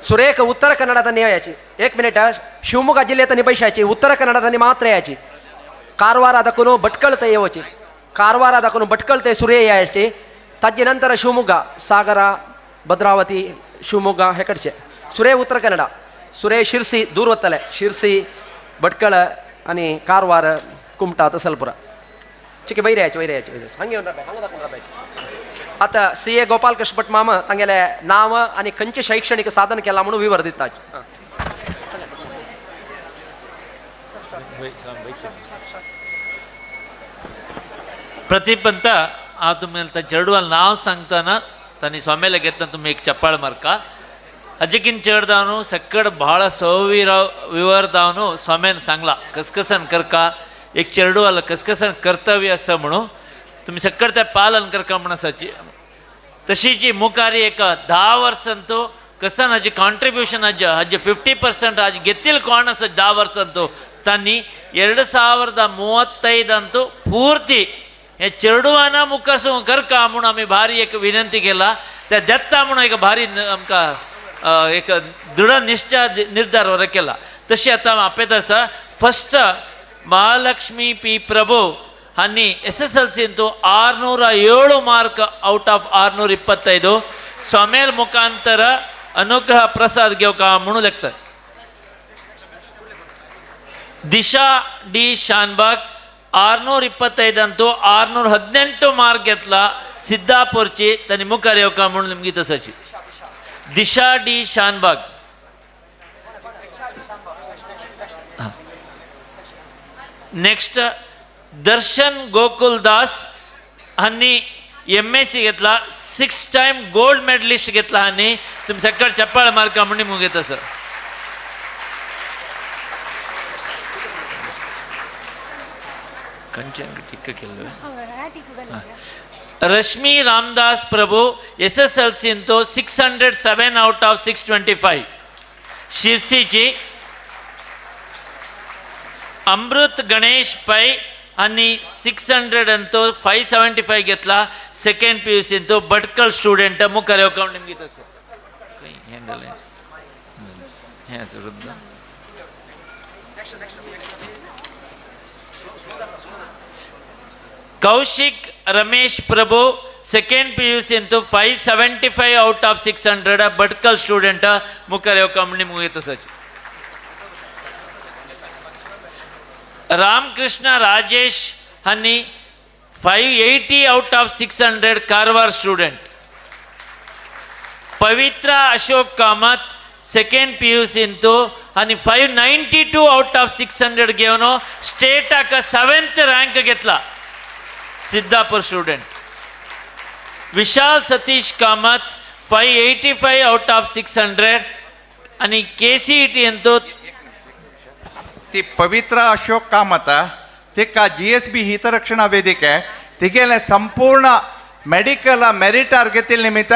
ಸುರೇಖ ಉತ್ತರ ಕನ್ನಡದ ಯಾಚಿ ಏಕ್ ಮಿನಿಟ್ ಶಿವಮೊಗ್ಗ ಜಿಲ್ಲೆ ತನಿ ಬೈಶಾಚಿ ಉತ್ತರ ಕನ್ನಡದಲ್ಲಿ ಮಾತ್ರ ಯಾಚಿ ಕಾರವಾರ ಅದಕ್ಕೂ ಭಟ್ಕಳತೆ ಯೋಚಿ ಕಾರವಾರ ಅದಕ್ಕೂ ಭಟ್ಕಳತೆ ಸುರೇ ಯಾಚಿ ತಜ್ಜಿ ನಂತರ ಶಿವಮೊಗ್ಗ ಸಾಗರ ಭದ್ರಾವತಿ ಶಿವಮೊಗ್ಗ ಹೆಕಡ್ಚೆ ಸುರೇ ಉತ್ತರ ಕನ್ನಡ ಸುರೇ ಶಿರ್ಸಿ ದೂರವತ್ತಲೆ ಶಿರ್ಸಿ ಭಟ್ಕಳ ಅನಿ ಕಾರವಾರ ಕುಮಟಾ ತಸಲ್ಪುರ ಚಿಕ್ಕ ಬೈರೆ ಆಚೆ ಬೈರೆ ಆಚೆ ಬೈರೆ ಹಂಗೆ ಹಂಗೆ. ಆತ CA Gopalakrishna Bhat ಮಾಮ ತಂಗೆಲೆ ನಾವ ಅನಿ ಕಂಚೆ ಶೈಕ್ಷಣಿಕ ಸಾಧನಕ್ಕೆಲ್ಲ म्हणून ವಿವರ ದಿತ್ತಾಚೆ. ಪ್ರತಿಪಂತ ಆ तुम्ही चेडवाल नाव सांगताना तांणी स्वाम्याला घेतना तुम्ही एक चप्पाळ मारका. अजकिन चेडदावನು ಸಕ್ಕಡ್ ಭಾಳ ಸವಿರ ವಿವರದಾವನು स्वाम्यान सांगला कसकसन करका एक चेडवाल कसकसन कर्तव्य आसा म्हणून तुम्ही सक्कड त्या पालन करका म्हण आसाची. तशीची मुखारी एक 10 वर्सांतू कसन हाजी कॉन्ट्रिब्युशन हाजे हाजे 50% हाजे घेतील कोण आसा 10 वर्सांतू तांणी 2035 ಅಂತೂ ಪೂರ್ತಿ हे चेडवाना मुखार करका म्हणून आमी भारी एक विनंती केला. त्या दत्ता म्हणून एक भारी आमकां एक दृढ निश्चय निर्धार वर केला. तशी आतां आपेत आसा फस्ट महालक्ष्मी पी प्रभू हांणी SSLC 607 mark out of 625 स्वामेल मुखांतर अनुग्रह प्रसाद घेवका म्हणून लेखता. दिशा डी शानबाग 625 ಅಂತೂ 618 मार्क घेतला सिद्धापूरची तांणी मुखार येवका म्हणून निमगी तसाची. Disha D Shanbhag. Next Darshan Gokul Das हांणी MSc घेतला 6 टायम गोल्ड मेडलिस्ट घेतला हांणी तुमी सकळ चप्पाळ मार्का म्हणून निमगू घेता सर. टिक्क केलं. रश्मी रामदास प्रभू SSLC ಅಂತೂ 607 out of 625 शिरसीची. Amrit Ganesh pi हांणी 600 ಅಂತೂ 575 घेतला सेकंड PUC ಅಂತೂ भटकळ स्टुडंट मुखार येवका म्हणून निमगीत आसा. हें आसा वृद्ध. Kaushik Ramesh Prabhu second PUC ಅಂತೂ 575 out of 600 Bhatkal student ಮುಖಾರ್ येवका म्हणून निमगीत आसाची. रामकृष्ण राजेश हांणी 580 out of 600 Karwar student. Pavitra Ashok Kamath second PUC ಅಂತೂ हांणी 592 out of 600 घेवन स्टेटाक 7th rank घेतला Siddapur student. Vishal Satish Kamath 585 out of 600 आणि KCET ಅಂತೂ ती पवित्रा अशोक कामत तिका जी एस बी हितरक्षणा ವೇದಿಕೆ तिगेलें संपूर्ण ಮೆಡಿಕಲ್ ಮೆರಿಟಾರ್ घेतिल्ले निमित्त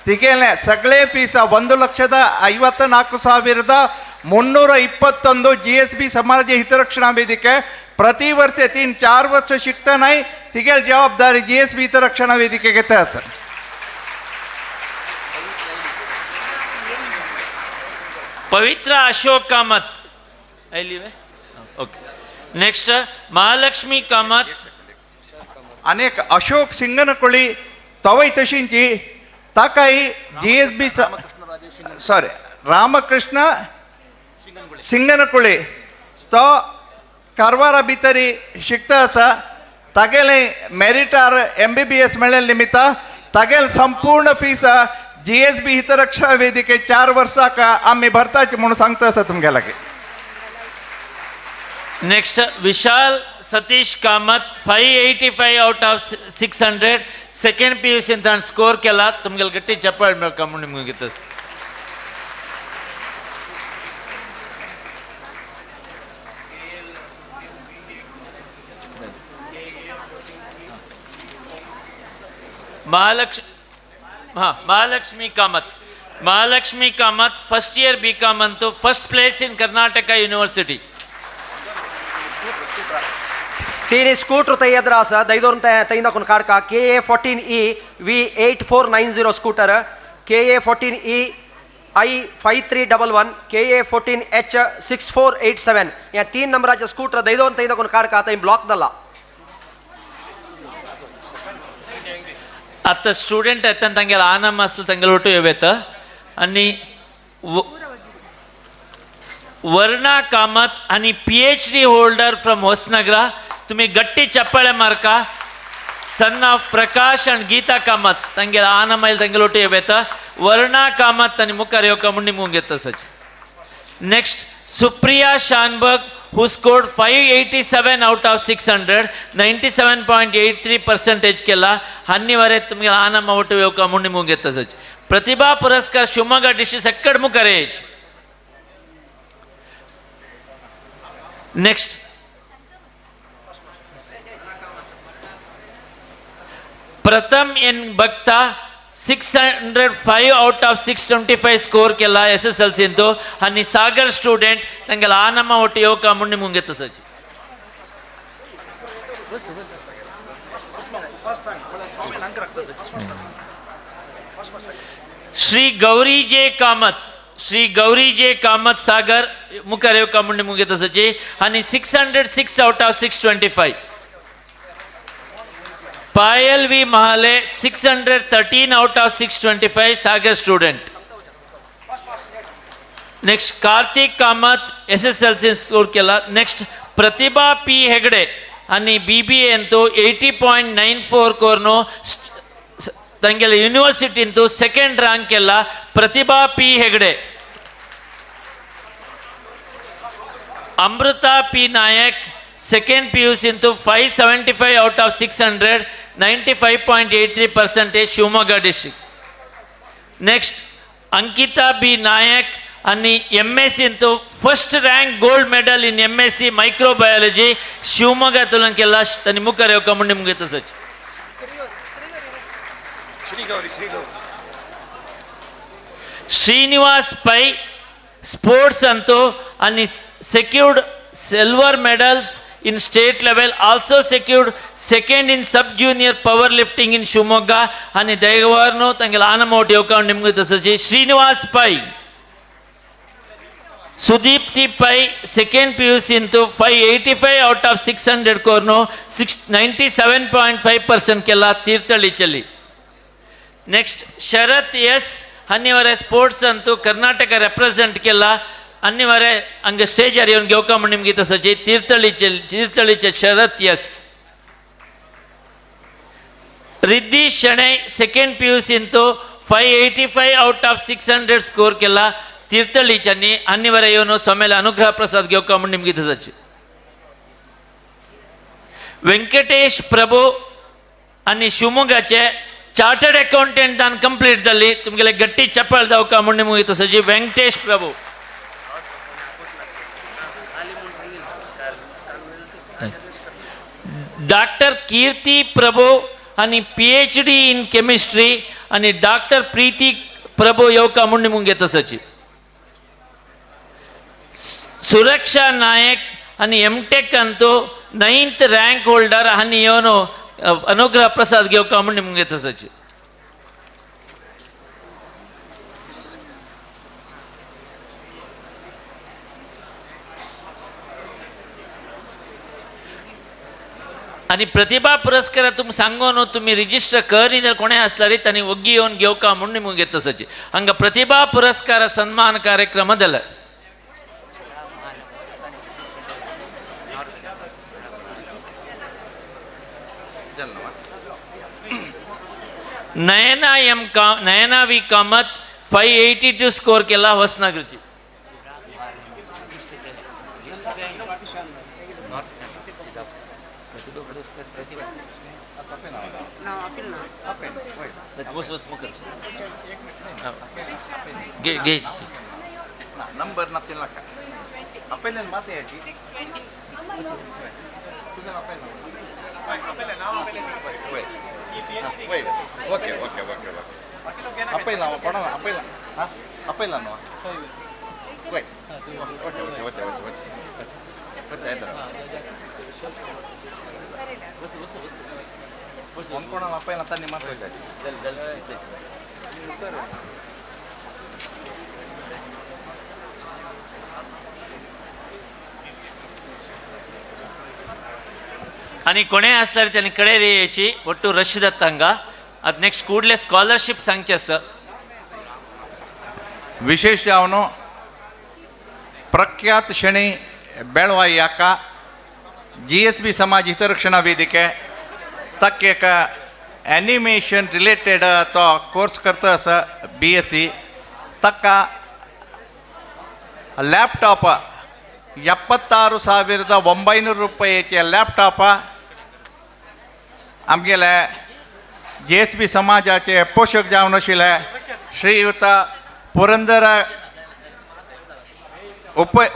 तिगेलें सगळे फीस 1,54,321 जी एस बी समाज हितरक्षणा ವೇದಿಕೆ ಪ್ರತಿ ವರ್ಷ 3-4 ವರ್ಷ शिकतनाय तिगेल जबाबदारी जी एस बी हितरक्षणा ವೇದಿಕೆ घेता आसा. पवित्र अशोक कामत आयली वे? ओके. नेक्स्ट महालक्ष्मी कामत. अनेक अशोक सिंगनकोळी तवय तशींची ताकाय G S B sorry Ramakrishna Singanakoli तो कारवारा भितरी शिकता आसा. तागेलें मेरिटार एम बी बी एस मेळ्ळे निमित्त तागेल संपूर्ण फीस जी एस बी हितरक्षा वेदिके 4 वर्साक आमी भरताची म्हणून सांगता आसा तुमगे लागीं. Next Vishal Satish Kamath 585 out of 600 second P U C ताणें स्कोर केला. तुमगेले गट्टी चप्पल मेळका म्हणून निमगून घेता. Mahalakshmi Kamath. Mahalakshmi Kamath first year B com ಅಂತೂ first place in Karnataka university. तीन स्कूटर तैयद्र आसा दैदोर तैंदा कोण काडका K A 14 E V 8490 scooter, K A 14 E I 5311, K A 14 H 6487 या 3 नंबराचे स्कूटर दैदोर तैंदा कोण काडका थंय ब्लॉक जाला. आतां स्टुडंट येता तांगेले आनम आसलो तांगेले ओटू येता आनी वर्णा कामत आनी P H D holder from Hosanagara. तुमी गट्टी चप्पळे मारका. Son of Prakash and Geeta Kamath तांगेले आनम आयल तांगेले ओटू येता. वर्णा कामत आनी मुखार येवका म्हूण निमूंक घेता सच. Next Supriya Shanbhag who scored 587 out of 600, 97.83 percentage केला. हन्निवरे तुमगे आनम ಒಟ್ಟು ಯೋಕ ಮುಂಡಿ ಮುಂಗೆತ್ತ ಸಚ್. ಪ್ರತಿಭಾ ಪುರಸ್ಕಾರ ಶಿವಮೊಗ್ಗ ಡಿಸ್ಟ್ರಿಕ್ಟ್ ಸಕ್ಕಡ್ ಮುಖರೇಜ್. Next Pratham N Bhakta 605 out of 625 score केला S S L C Antu. आनी सागर स्टुडंट तांगेले आनम ಒಟ್ಟು ಯೋಕ ಮುಂಡಿ ಮುಂಗೆತ್ತ ಸಚ್. श्री गौरी जे कामत, श्री गौरी जे कामत सागर मुखार येवका म्हूण मुगेत आसाची आनी 606 out of 625. Payal V Mahale 613 out of 625 Sagar student. Next Karthik Kamath S S L C score केला. नेक्स्ट प्रतिभा P Hegde आनी बी बी ए अंतू 80.94 कोर्नो तांगेले युनिवर्सिटींतू सेकेंड रँक केला. Pratibha P Hegde. Amrutha P Nayak second P U ಸಿಂತು 575 out of 600, 95.83 percentage Shivamogga district. Next Ankita B Nayak आनी M S सींतू first rank gold medal in M S C microbiology Shivamogga तुलन केला. तांणी मुखार येवका म्हूण निमगेत सच. Srinivasa Pai sports Antu आनी secured silver medals in state level, also secured second in sub junior power lifting in Shivamogga आनी ದಯವಾರ್ನು ತಂಗೆಲ ಆನಮೋಟ್ ಯೋಕ ನಿಮ್ಗೆ ತಸಚಿ. Srinivas Pai. Sudeepti Pai second P U C ಅಂತೂ 585 out of 600 ಕೋರ್ನು 97.5% ಕೆಲ ತೀರ್ಥಹಳ್ಳಿ ಚಲ್ಲಿ. ನೆಕ್ಸ್ಟ್ ಶರತ್ ಎಸ್ ಹನ್ನಿವರೆ ಸ್ಪೋರ್ಟ್ಸ್ ಅಂತೂ ಕರ್ನಾಟಕ ರೆಪ್ರೆಸೆಂಟ್ ಕೆಲ ಅನ್ನಿವರೆ ಹಂಗೆ stage ಅರಿಯೋನ್ ಗೆವ್ಕಂಬ ನಿಮ್ಗೆ ಸಚಿ Thirthahalli Thirthahalli Sharath S. Riddhi Shenoy second P U C ಅಂತೂ 585 out of 600 score ಕೆಲ ತೀರ್ಥಹಳ್ಳಿ ಚನ್ನಿ ಅನ್ನಿವರೆ ಇವನು ಸೊಮೇಲೆ ಅನುಗ್ರಹ ಪ್ರಸಾದ್ ಗೆವ್ಕಂಬ ನಿಮ್ಗೆ ಸಚಿ. ವೆಂಕಟೇಶ್ ಪ್ರಭು आणि शिवमोग्गाचे चार्टर्ड अकाउंटंट दान कंप्लीट जाली. तुमगेले गट्टी चप्पल जावका म्हूण निमगीत सजी Venkatesh Prabhu. डॉक्टर कीर्ती प्रभू आनी PhD in chemistry आनी डॉक्टर प्रीती प्रभू येवका म्हूण निमूंक येता सची. सुरक्षा नायक आनी M take Antu 9th rank holder आनी येवन अनुग्रह प्रसाद घेवका म्हूण निमूंक येता सची. आनी प्रतिभा पुरस्कार तुमी सांगो न्हू, तुमी रिजिस्टर करी जाल्यार कोणें आसल्यार तांणी वग्गी येवन घेवका म्हूण निमूंक येता सची. हांगा प्रतिभा पुरस्कार सन्मान कार्यक्रम जालो. नयना एम का नयना वी कामत 582 स्कोर केला होसनगरची. नंबर ना आपल्याला माते याची ओके ओके ओके ओके ಅಪ್ಪ ಕೊಡೋಣ ಅಪ್ಪ ಇಲ್ಲ ಹಾಂ ಅಪ್ಪ ಇಲ್ಲ okay okay okay okay okay okay ಆಯ್ತು ಒಂದು ಕೊಡೋಣ ಅಪ್ಪ ಇಲ್ಲ ತನ್ನಿ ಮಾತ್ರ. आनी कोणें आसल्यार तांणी कडेर येवची ಒಟ್ಟು रश जाता हांगा. आतां नेक्स्ट कूडले स्कॉलरशीप सांगचे आसा. ವಿಶೇಷ ಅವನು ಪ್ರಖ್ಯಾತ ಶೆಣಿ ಬೆಳವಾಯಿ ಅಕ್ಕ GSB ಸಮಾಜ ಹಿತರಕ್ಷಣಾ ವೇದಿಕೆ ತಕ್ಕ एनिमेशन रिलेटेड तो कोर्स करता आसा BSc तक्का लॅपटॉप 76,900 रुपयाचे लॅपटॉप आमगेले GSB समाजाचे पोशक जावन आशिल्ले श्रीयुत पुरंदर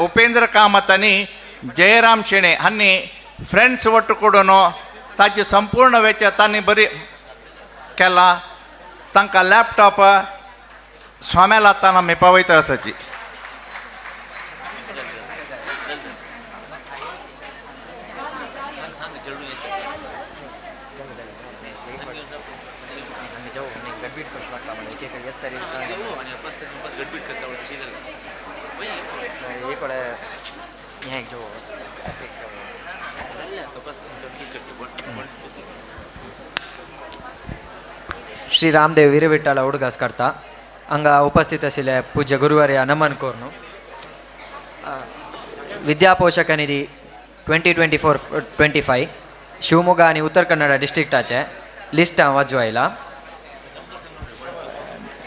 उपेंद्र कामत आनी जयराम शेणे हांणी फ्रेंड्स ಒಟ್ಟು ಕೊಡೋನು ताची संपूर्ण वेच तांणी बरी केला. तांकां लॅपटॉप स्वाम्या लातान आमी पावयता आसाची. श्री रामदेव वीरविट्टाला उडगास करता हांगा उपस्थित आशिल्ले पूज्य गुरुवार्य नमन कोर्नु विद्यापोषक निधी 2024-25 शिवमोगा आनी उत्तर कन्नडा डिस्ट्रिक्टाचे लिस्ट हांव वाजू आयला.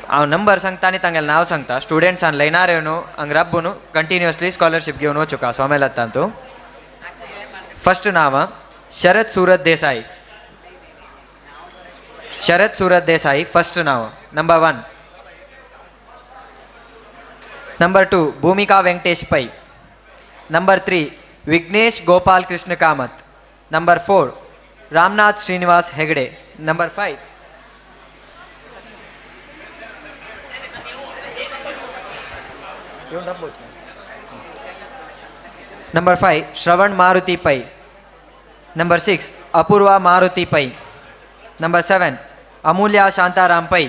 हांव नंबर सांगता आनी तांगेलें नांव सांगता. स्टुडंट्सान लायनार येवन हांगा राबून कंटिन्युअसली स्कॉलरशीप घेवन वचूंक स्वामेलातान तूं. फर्स्ट नांव शरद सुरत देसाई. शरद सुरत देसाई फर्स्ट नाव number 1. Number 2 Bhoomika Venkatesh Pai. Number 3 Vignesh Gopal Krishna Kamath. Number 4 Ramnath Srinivas Hegde. Number 5 number 5 Shravan Maruti Pai. Number 6 Apoorva Maruti Pai. Number 7 Amulya Shantaram Pai.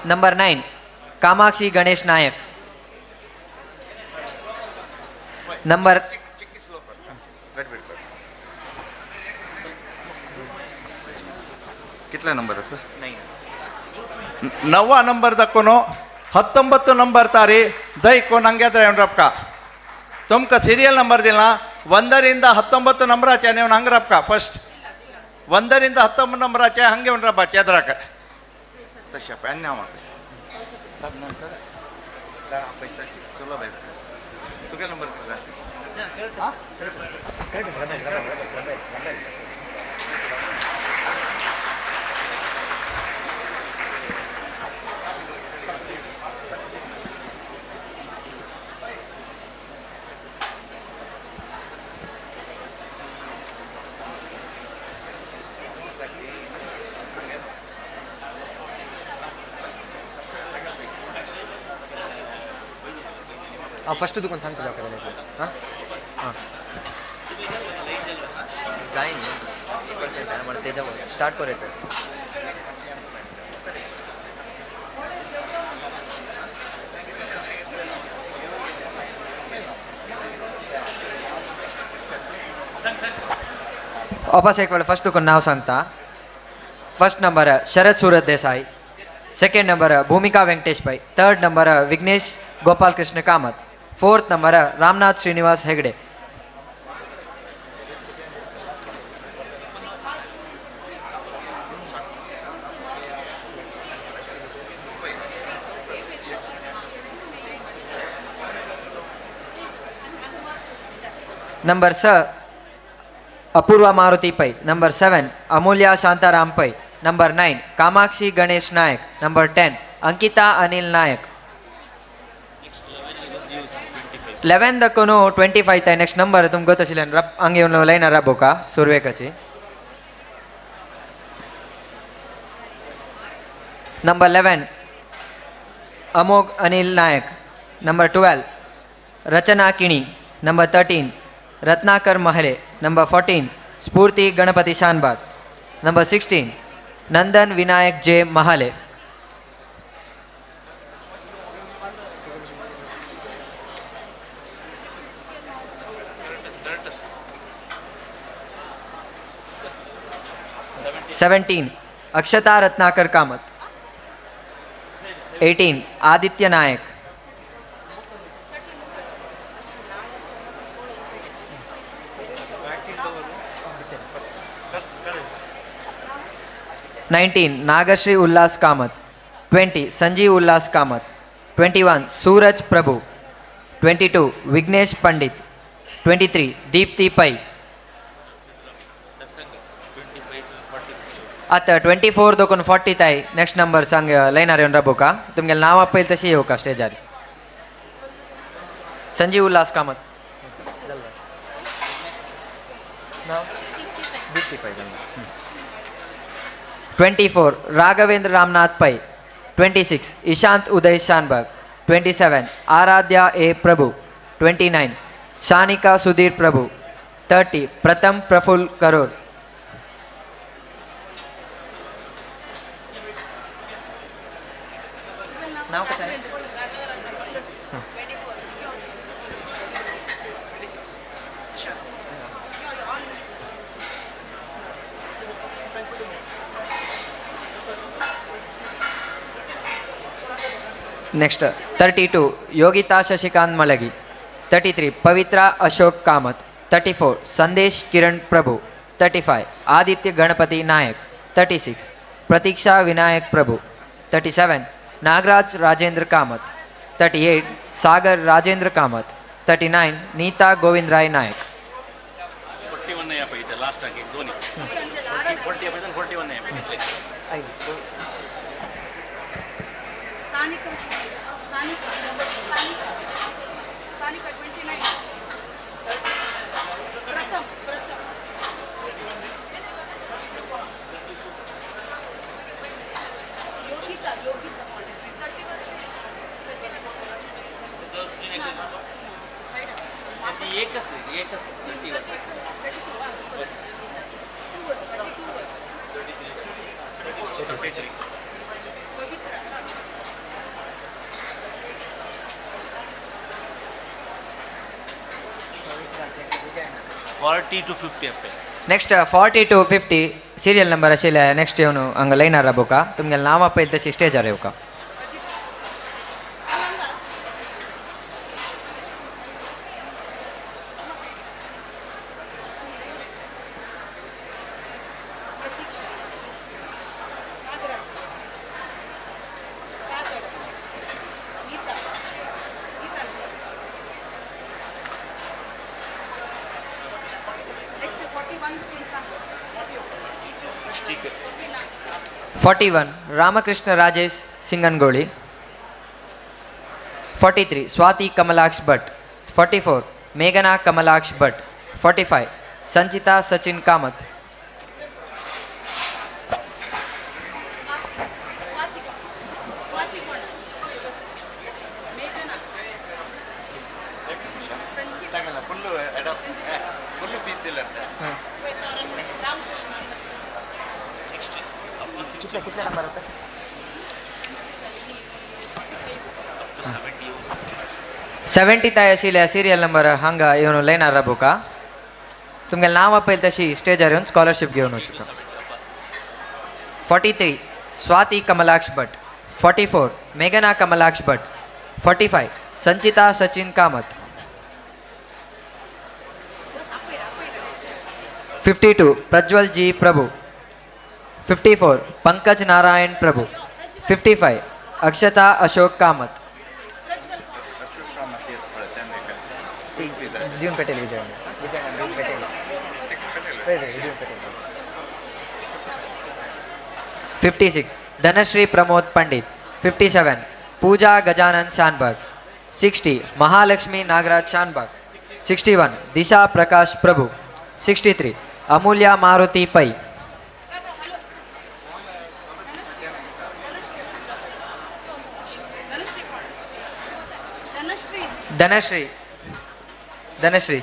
Number 9 Kamakshi Ganesh Nayak. Number कितले number आसा? 9 number दाखोवन 19 number तारी ದೈಕೋ ನಂಗೆ ರಪ್ಕ ತುಮಕ serial number ದಿಲ್ಲ 1 ರಿಂದ 19 number ಆಚೆ ನೀವು ಹಂಗೆ ರಪ್ಕ first 1 ರಿಂದ 19 number ಆಚೆ ಹಂಗೆ ಒಂದು ರಪ್ಪ ಆಚೆ ಅದ್ರಾಕ ತಶಪ್ಪ ಅನ್ಯಾವ ತದನಂತರ ಸುಲಭ ಇದೆ ತುಗೆ ನಂಬರ್ फस्ट तुका सांगता जावका हां हां जाय न्ही तेजा स्टार्ट कर. वापस एक वेळ फस्ट तुका नांव सांगता. First number Sharad Surat Desai, second number Bhumika Venkatesh Pai, third number Vignesh Gopal Krishna Kamath, fourth number Ramnath Srinivas Hegde. Number स Apoorva Maruti Pai, number 7 Amulya Shantaram Pai, number 9 Kamakshi Ganesh Nayak, number 10 Ankita Anil Nayak. 11 दकोनु 25 ताय next number तुम गोतशिलेन रब अंगे उन line रबोका सुरवेकची. Number 11 Amogh Anil Nayak, number 12 Rachana Kini, number 13 Ratnakar Mahale, number 14 Spoorthi Ganapati Shanbhag, number 16 Nandan Vinayak J Mahale. 17 Akshata Ratnakar Kamath, 18 Aditya Nayak, 19 Nagashri Ullas Kamath, 20 Sanjeev Ullas Kamath, 21 Suraj Prabhu, 22 Vignesh Pandit, 23 Deepti Pai. आतां 24 दोकून 40 ताय next number सांग लायनार येवन राबोका. तुमगेलें नांव पयलीं तशें येवका स्टेजार. Sanjeev Ullas Kamath, Deepti Pai. 24 Raghavendra Ramnath Pai, 26 Ishant Uday Shanbhag, 27 Aradhya A Prabhu, 29 Shanika Sudhir Prabhu, 30 Pratham Praful Karor. Next 32 Yogita Shashikant Malagi, 33 Pavitra Ashok Kamath, 34 Sandesh Kiran Prabhu, 35 Aditya Ganapati Nayak, 36 Pratiksha Vinayak Prabhu, 37 Nagaraj Rajendra Kamath, 38 Sagar Rajendra Kamath, 39 Neeta Govind Rai Nayak. Next 40 to 50 serial number आशिल्ले next येवन हांगा लायनार राबोका. तुमगेलें नांव पयलीं तशें स्टेजार येवका. 41 Ramakrishna Rajesh Singangoli, 43 Swati Kamalaksh Bhat, 44 मेघना Kamalaksh Bhat, 45 Sanchita Sachin Kamath. कितले number आता? 70 ताय आशिल्ले सिरियल नंबर हांगा येवन लायनार राबोवका. तुमगेलें नांव आपयल तशी स्टेजार येवन स्कॉलरशीप घेवन वचुका. 43 स्वाती कमलाक्ष भट, 44 मेघना कमलाक्ष भट, 45 संचिता सचिन कामत, 52 प्रज्वल जी प्रभु, 54 पंकज नारायण प्रभु, 55 अक्षता अशोक कामत. पटेल विजय पटेल 56 धनश्री प्रमोद पंडित, 57 पूजा Gajanan Shanbhag, 60 Mahalakshmi Nagraj Shanbhag, 61 Disha Prakash Prabhu, 63 Amulya Maruti Pai. Dhanashree Dhanashree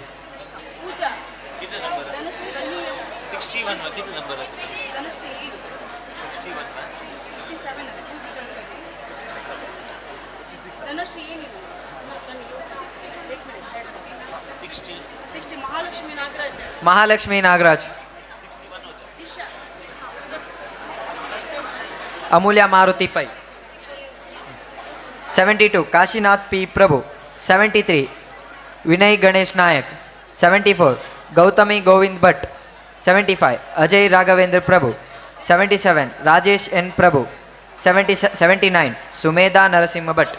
Mahalakshmi Nagaraj, Amulya Maruti Pai, 72 Kashinath P Prabhu, 73 Vinay Ganesh Nayak, 74 Gautami Govind Bhat, 75 Ajay Raghavendra Prabhu, 77 Rajesh N Prabhu, 79 Sumedha Narasimha Bhat.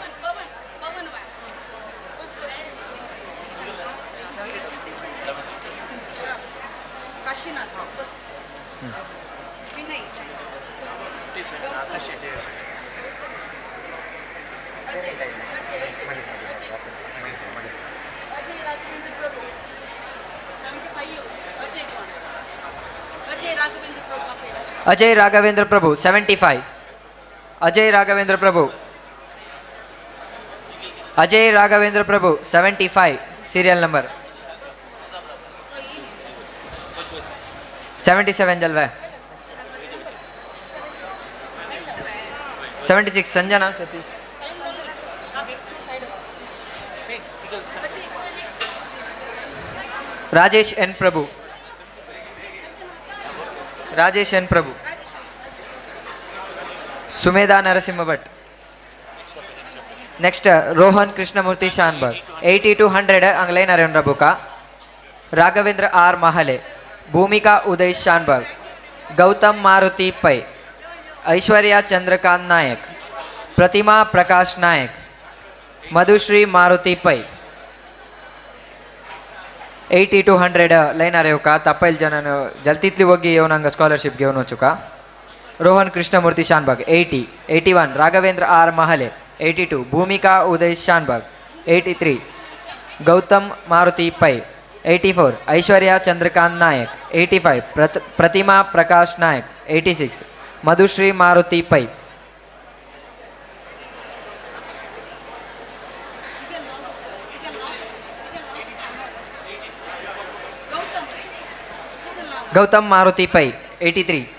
Ajay Raghavendra Prabhu 75, Ajay Raghavendra Prabhu, Ajay Raghavendra Prabhu 75 serial number 77 जलवा 76 Sanjana Satish, Rajesh N Prabhu, Rajesh N Prabhu, Sumedha Narasimha Bhat. Next Rohan Krishnamurthy Shanbhag 80 to 100 अंगलैन Narendra Buka, Raghavendra R Mahale, Bhumika Uday Shanbhag, Gautam Maruti Pai, Aishwarya Chandrakant Nayak, Pratima Prakash Nayak, Madhushree Maruti Pai. 80 to 100 liner येवका तपैल जनन जलतीतली वग्गी येवन हांगा scholarship घेवन वचुका. Rohan Krishnamurthy Shanbhag 80, 81 Raghavendra R Mahale, 82 Bhumika Uday Shanbhag, 83 Gautam Maruti Pai, 84 Aishwarya Chandrakant Nayak, 85 Pratima Prakash Nayak, 86 Madhushree Maruti Pai. Gautam Maruti Pai 83,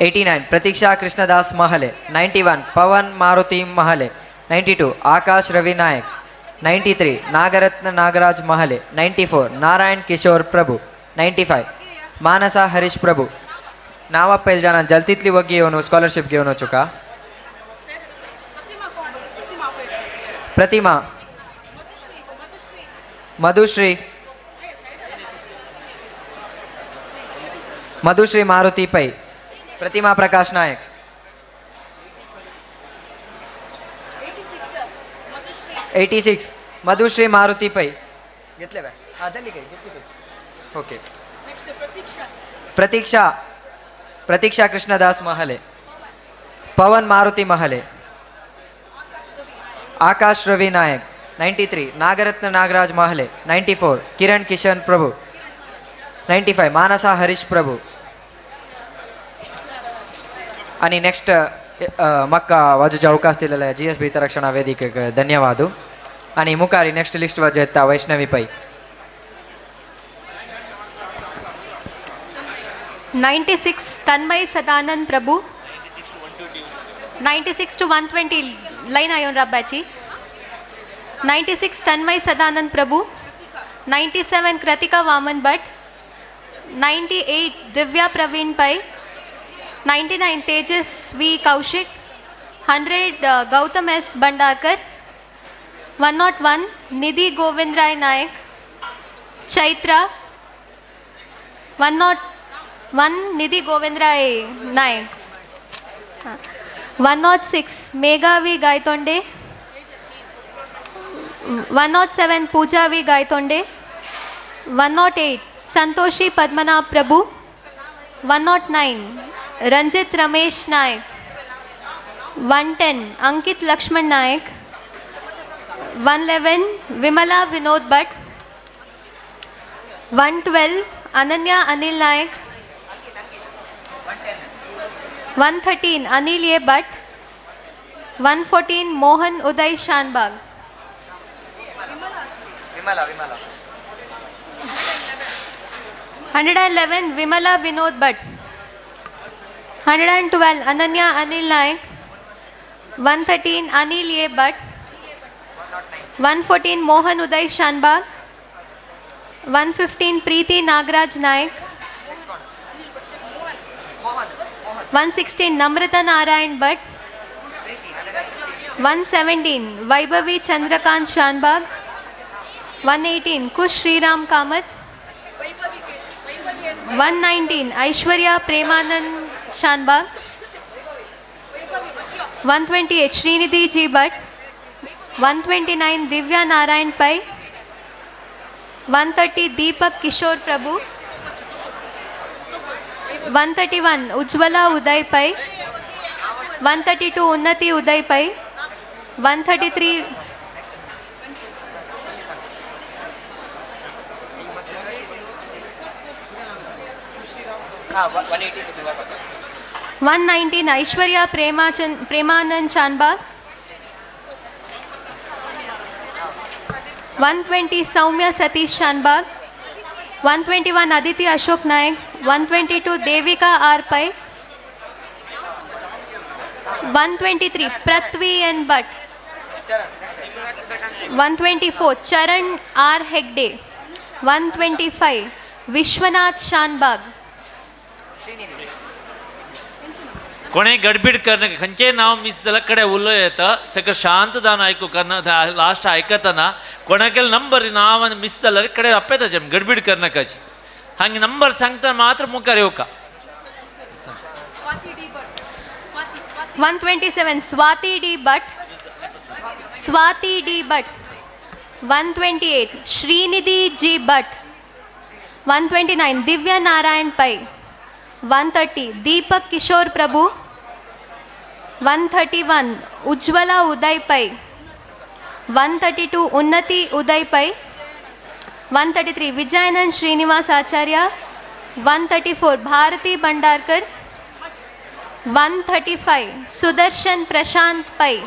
89 Pratiksha Krishnadas Mahale, 91 Pawan Maruti Mahale, 92 Akash Ravi Nayak, 93 Nagaratna Nagaraj Mahale, 94 Narayan Kishore Prabhu, 95 Manasa Harish Prabhu. नाव पयल जाना जलतीतली वग्गी येवन scholarship घेवन वचुका. प्रतिमा, मधुश्री, मधुश्री मारुति पै, प्रतिमा प्रकाश नायक, 86 मधुश्री मारुति पै. घेतले बाय हा झाली काय घेतली. ओके. प्रतीक्षा, प्रतीक्षा कृष्णदास महले, पवन मारुति महले, आकाश रवि नायक, 93 नागरत्न नागराज महले, 94 किरण किशन प्रभु, 95 मानसा हरीश प्रभु. आणि नेक्स्ट म्हाका वाजूचे अवकाश दिलेले जी एस बी हितरक्षणा वेदिकेक धन्यवाद. आनी मुखारी नेक्स्ट लिस्ट वाजयता Vaishnavi Pai. 96 Tanmay Sadanand Prabhu. 96 to 120 line आयोन राब्बाची. 96 Tanmay Sadanand Prabhu. 97 Kritika Vaman Bhat. 98 Divya Praveen Pai. 99 Tejas V Kaushik. 100 Gautam S Bhandarkar. 101 Nidhi Govind Rai Naik. Chaitra. 101 Nidhi Govind Rai Naik. 106 Megha V Gaitonde. 107 Pooja V Gaitonde. 108 Santoshi Padmanabh Prabhu. 109 Ranjit Ramesh Naik. 110 Ankit Laxman Naik. 111 Vimala Vinod Bhat. 112 Ananya Anil Naik. 113 Anil A Bhat. 114 Mohan Uday Shanbhag. Vimala Vimala. 111 Vimala Vinod Bhat. 112 Ananya Anil Naik. 113 Anil A Bhat. 114 Mohan Uday Shanbhag. 115 Preeti Nagaraj Naik. 116 Namrata Narayan Bhat. 117 Vaibhavi Chandrakant Shanbhag. 118 Kush Shriram Kamath. 119 Aishwarya Premanand Shanbhag. 128 Srinidhi G Bhat. 129 Divya Narayan Pai. 130 Deepak Kishore Prabhu. 131 Ujwala Uday Pai. 132 Unnati Uday Pai. 133 119 Aishwarya Premanand Shanbhag. 120 Soumya Satish Shanbhag. 121 Aditi Ashok Naik. 122 Devika R Pai. 123 Prithvi N Bhat. 124 Charan R Hegde. 125 Vishwanath Shanbhag. कोणी गडबीड करना खंयचेय नांव miss जाल्यार कडेन उलोवं येता. सगळें शांत जावन आयकू करना लास्ट आयकतना कोणाकेल नंबर नांव आनी मिस जाल्यार कडेन आपयता गडबीड करनाकाची. हांगा नंबर सांगता मात्र मुखार येवका. 127 Swati D Bhat. Swati D Bhat. 128 Srinidhi G Bhat. 129 Divya Narayan Pai. 130 Deepak Kishore Prabhu. 131 Ujwala Uday Pai. 132 Unnati Uday Pai. 133 Vijayanand Srinivas Acharya. 134 Bharati Bhandarkar. 135 Sudarshan Prashant Pai.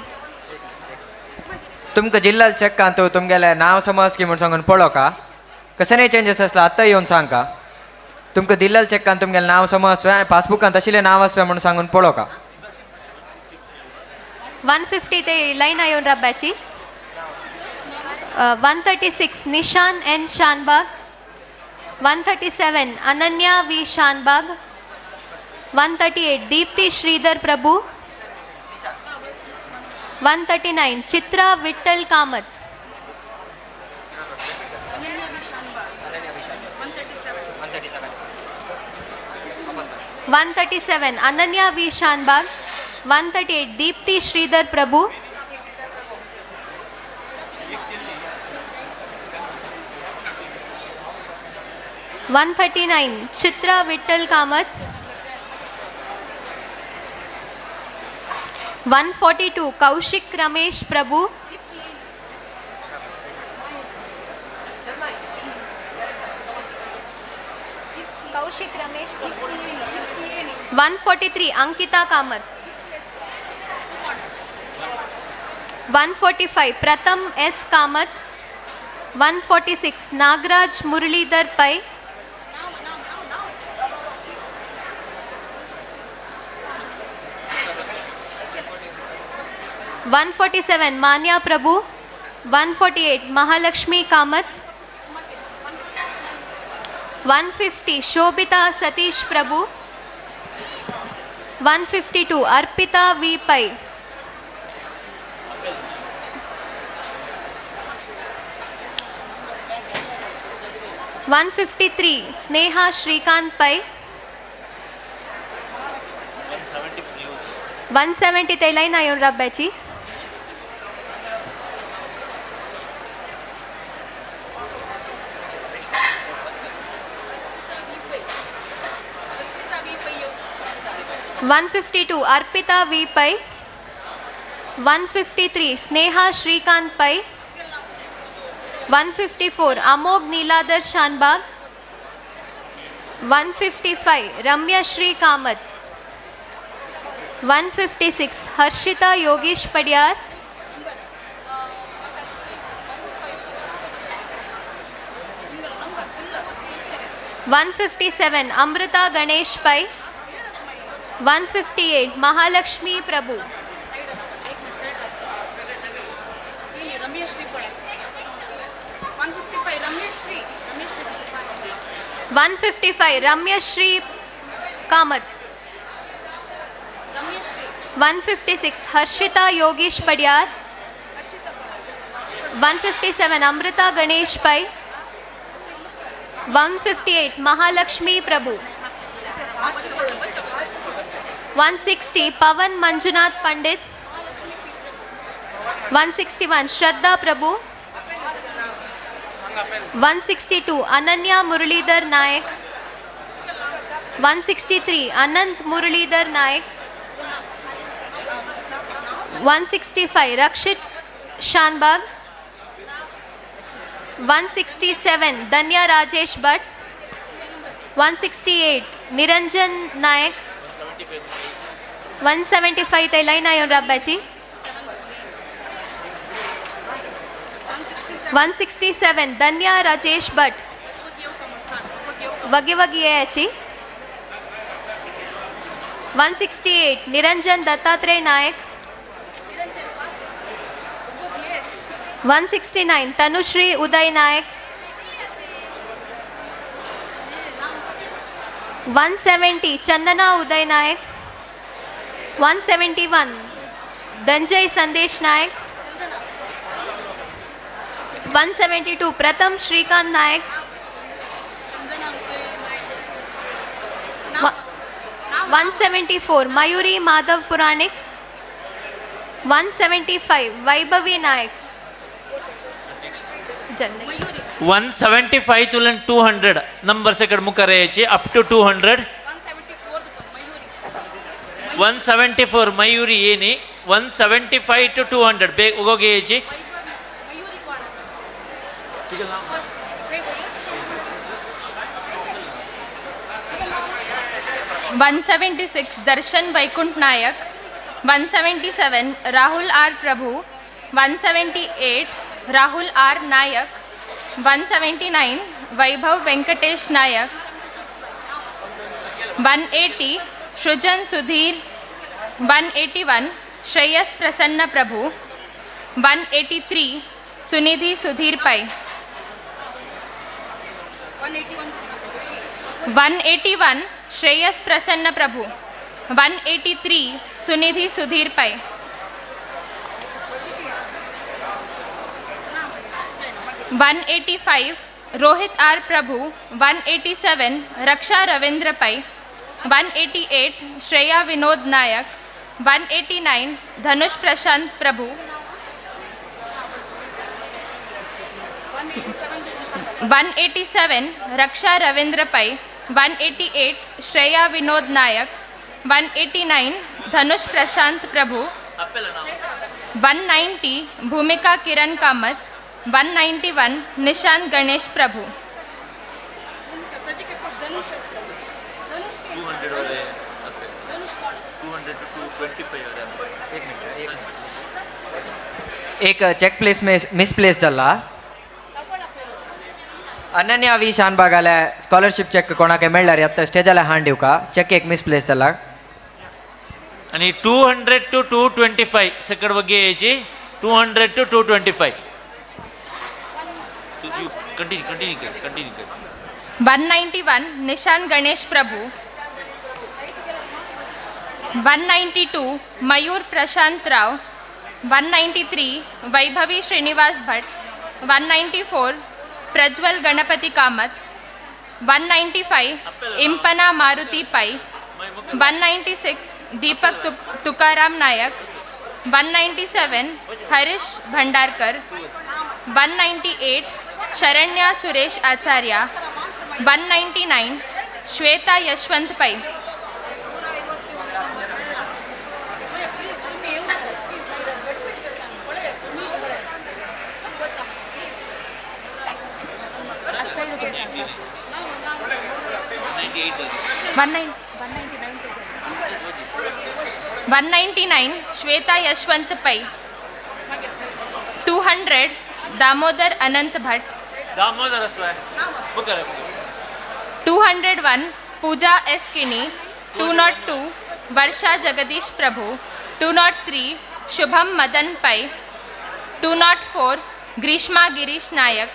तुमकां जिल्ल्याल चेकांत तुमगेलें नांव समज की म्हूण सांगून पळोवका. कसलेय चेंजीस आसलो आतां येवन सांगका. तुमकां दिल्लेल चेकान तुमगेलें नांव समज पासबुकांत आशिल्लें नांव आसवें म्हणून सांगून पळोवका. 150 ते line ion राब्बाची. 136 Nishan N Shanbhag. 137 Ananya V Shanbhag. 138 Deepti Sridhar Prabhu. 139 Chitra Vittal Kamath. 137 Ananya V Shanbhag. 138 Deepti Sridhar Prabhu. 139 Chitra Vittal Kamath. 142 Kaushik Ramesh Prabhu. Kaushik Ramesh Prabhu. 143 Ankita Kamath. 145 Pratham S Kamath, 146 Nagaraj Muralidhar Pai, 147 Manya Prabhu, 148 Mahalakshmi Kamath, 150 Shobita Satish Prabhu, 152 Arpita V Pai, 153 Sneha Shrikant Pai, 170 ते line येऊन रब्याची, 152 Arpita V Pai, 153 Sneha Shrikant Pai, 154 Amogh Neeladhar Shanbhag, 155 Ramya Shri Kamath, 156 Harshita Yogesh Padiyar, 157 Amrita Ganesh Pai, 158 Mahalakshmi Prabhu, 155 Ramya Shri Kamath, 156 Harshita Yogesh Padiyar, 157 Amrita Ganesh Pai, 158 Mahalakshmi Prabhu, 160 Pavan Manjunath Pandit, 161 Shraddha Prabhu, 162 Ananya Muralidhar Naik, 163 Anant Muralidhar Naik, 165 Rakshit Shanbhag, 167 Danya Rajesh Bhatt, 168 Niranjan Naik, 175 ते line येऊन रब्याची, 167 Dhanya Rajesh Bhatt, वगी वगी याची, 168 Niranjan Dattatray Naik, 169 Tanushree Uday Naik, 170 Chandana Uday Naik, 171 Dhanjay Sandesh Naik, 172 Pratham Shrikant Naik, 174 Mayuri Madhav Puranik, 175 Vaibhavi Naik. 175 तुलन 200 number second मुखार यायची up two 200. 174 Mayuri येनी 175 two 200 बेग उगोगे यायची. 176 Darshan Vaikunth Nayak, 177 Rahul R Prabhu, 178 Rahul R Nayak, 179 Vaibhav Venkatesh Nayak, 180 Srujan Sudhir, 181 Shreyas Prasanna Prabhu, 183 Sunidhi Sudhir Pai, 181 Shreyas Prasanna Prabhu, 183 Sunidhi Sudhir Pai, 185 Rohit R Prabhu, 187 Raksha Ravindra Pai, 188 Shreya Vinod Nayak, 189 Dhanush Prashant Prabhu, 187 Raksha Ravindra Pai, 188 Shreya Vinod Nayak, 189 Dhanush Prashant Prabhu, 190 Bhumika Kiran Kamath, 191 Nishant Ganesh Prabhu. 200 to 225. एक minute, एक minute. एक check place misplace जाला. Ananya V शानबागाले scholarship check कोणाक मेळ्ळार आतां स्टेजाले हांड दिवका. Check एक misplace जाला. आणि 200 to 225 सकड वगे यायची 200 to 225. Continue continue कर कंटिन्यू कर. 191 Nishan Ganesh Prabhu, 192 Mayur Prashant Rao, 193 Vaibhavi Srinivas Bhat, 194 Prajwal Ganapati Kamath, 195 Impana Maruti Pai, 196 Deepak Tukaram Nayak, 197 Harish Bhandarkar, 198 Sharanya Suresh Acharya, 199 Shweta Yashwant Pai. 199 Shweta Yashwant Pai, 200 Damodar Anant Bhat, Damodar 201 Pooja S Kini, 202 Varsha Jagadish Prabhu, 203 Shubham Madan Pai, 204 Greeshma Girish Nayak,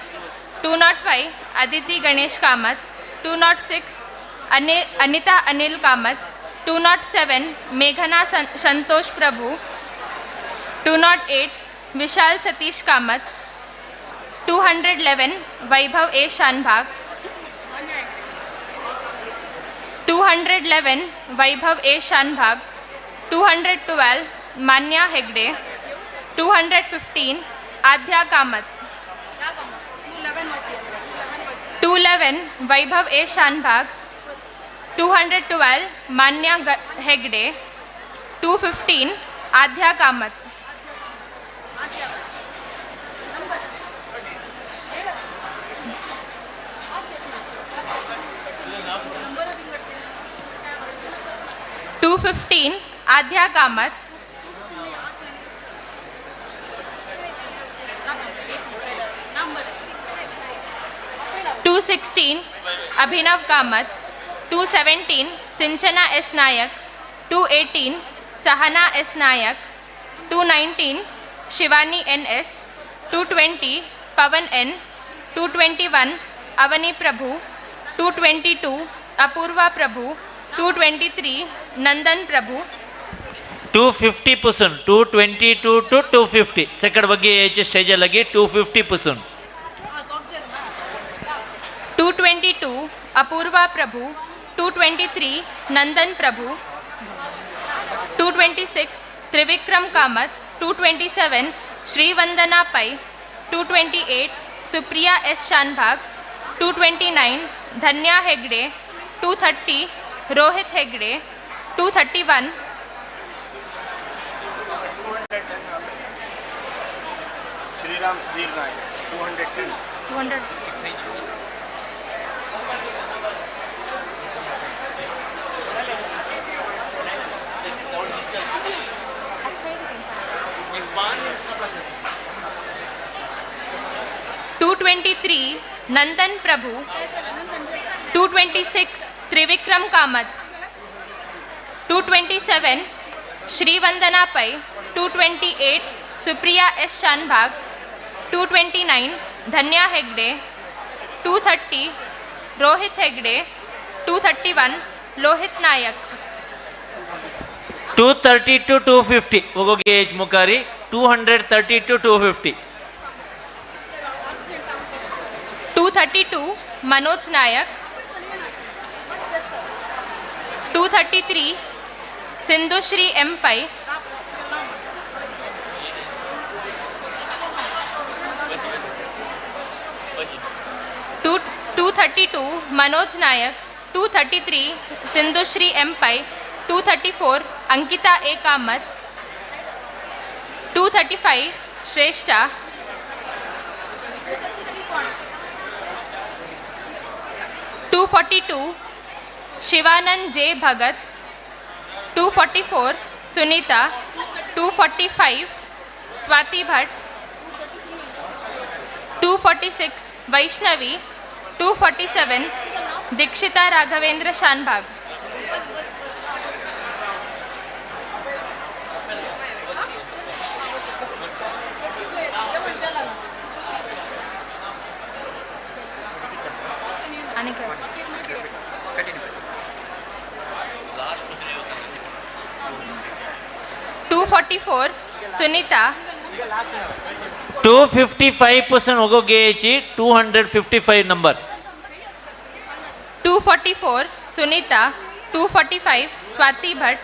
205 Aditi Ganesh Kamath, 206 Anita Anil Kamath, 207 मेघना Santosh Prabhu, 208 Vishal Satish Kamath, 211 Vaibhav A Shanbhag, 211 Vaibhav A Shanbhag, 212 Manya Hegde, 215 Aadhya Kamath, 211 Vaibhav A Shanbhag, 212 Manya Hegde, 215 Aadhya Kamath. 215 Aadhya Kamath, 216 Abhinav Kamath, 217 Sinchana S Nayak, 218 Sahana S Nayak, 219 Shivani N S, 220 Pavan N, 221 Avani Prabhu, 222 Apoorva Prabhu, 223 Nandan Prabhu. 250 पुसून 222 to 250 सकड वगे यायचे stage लगे 250 पुसून. 222 Apoorva Prabhu, 223 Nandan Prabhu, 226 Trivikram Kamath, 227 Srivandana Pai, 228 Supriya S Shanbhag, 229 Dhanya Hegde, 230 Rohit Hegde, 231 Shriram Sudhir Nayak, 210. 200. 223 Nandan Prabhu, 226 Trivikram Kamath, 227 Srivandana Pai, 228 Supriya S Shanbhag, 229 Dhanya Hegde, 230 Rohit Hegde, 231 Lohit Nayak. 230 to 250 ಒಗೋಗೆ age ಮುಖಾರಿ 230 to 250. 232 Manoj Nayak, 233 Sindhushree M Pai, 232 Manoj Nayak, 233 Sindhushree M Pai, 234 Ankita A Kamath, 235 Shreshtha, 242 Shivanand J Bhagat, 244 Sunita, 245 Swati Bhat, 246 Vaishnavi, 247 Dikshita Raghavendra Shanbhag. 244 Sunita. 255 percent ಒಗೋಗೇಚಿ 255 number. 244 Sunita, 245 Swati Bhat,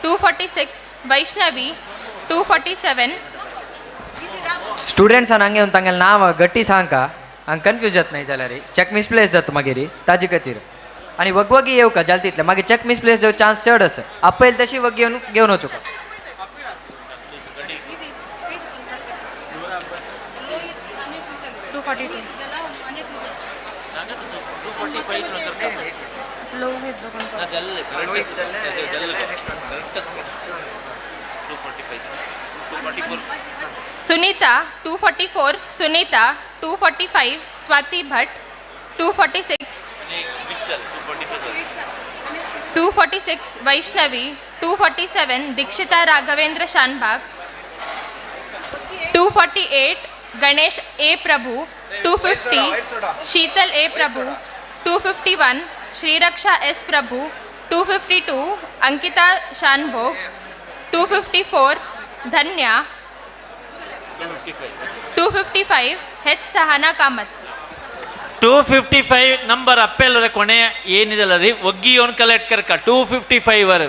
246 Vaishnavi, 247. Students हांगे येवन तांगेलें नांव गट्टी सांगका हांगा confuse जात न्हय जाल्यार check misplace जाता मागीर ताजे खातीर आनी वगवगी येवका जाल तितलें मागीर चॅक मिसप्लेस जावं चान्स चड आसा आपयल तशी वग घेवन घेवन वचूका. 242. Sunita 244, Sunita 245, Swati Bhat 246, 246 Vaishnavi, 247 Dikshita Raghavendra Shanbhag, 248 Ganesh A Prabhu, 250 Sheetal A Prabhu, 251 Shriraksha S Prabhu, 252 Ankita Shanbhog, 254 Dhanya, 255 H Sahana Kamath. 255 number ಅಪ್ಪೆಲ್ಲರ ಕೊನೆ ಏನಿದೆಲ್ಲ ರೀ ಒಗ್ಗಿ ಒಂದು ಕಲೆಕ್ಟ್ ಕರ್ಕ 255 ವರೆ.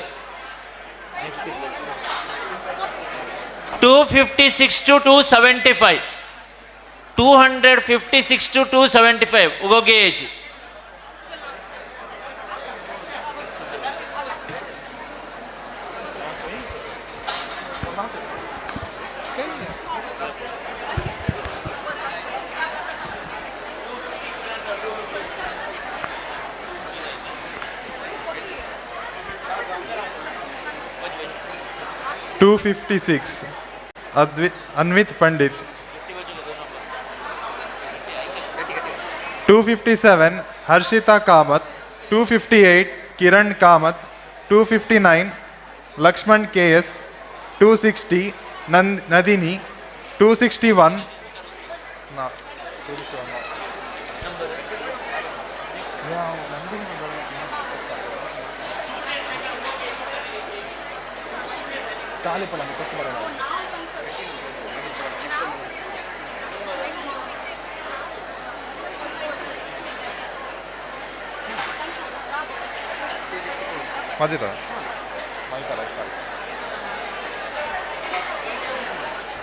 256 to 275, 256 to 275 ಉಗೋಗೇಜ್. 256 Anvit Pandit, 257 Harshita Kamath, 258 Kiran Kamath, 259 Lakshman KS, 260 Nandini, 261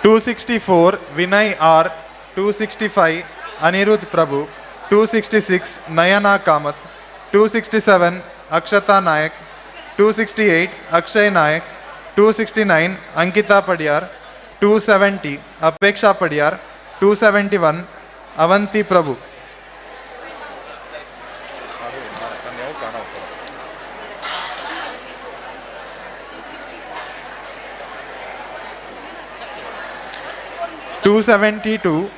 264 Vinay R, 265 Anirudh Prabhu, 266 Nayana Kamath, 267 Akshata Nayak, 268 Akshay Nayak, 269 Ankita Padiyar, 270 Apeksha Padiyar, 271 Avanti Prabhu. 272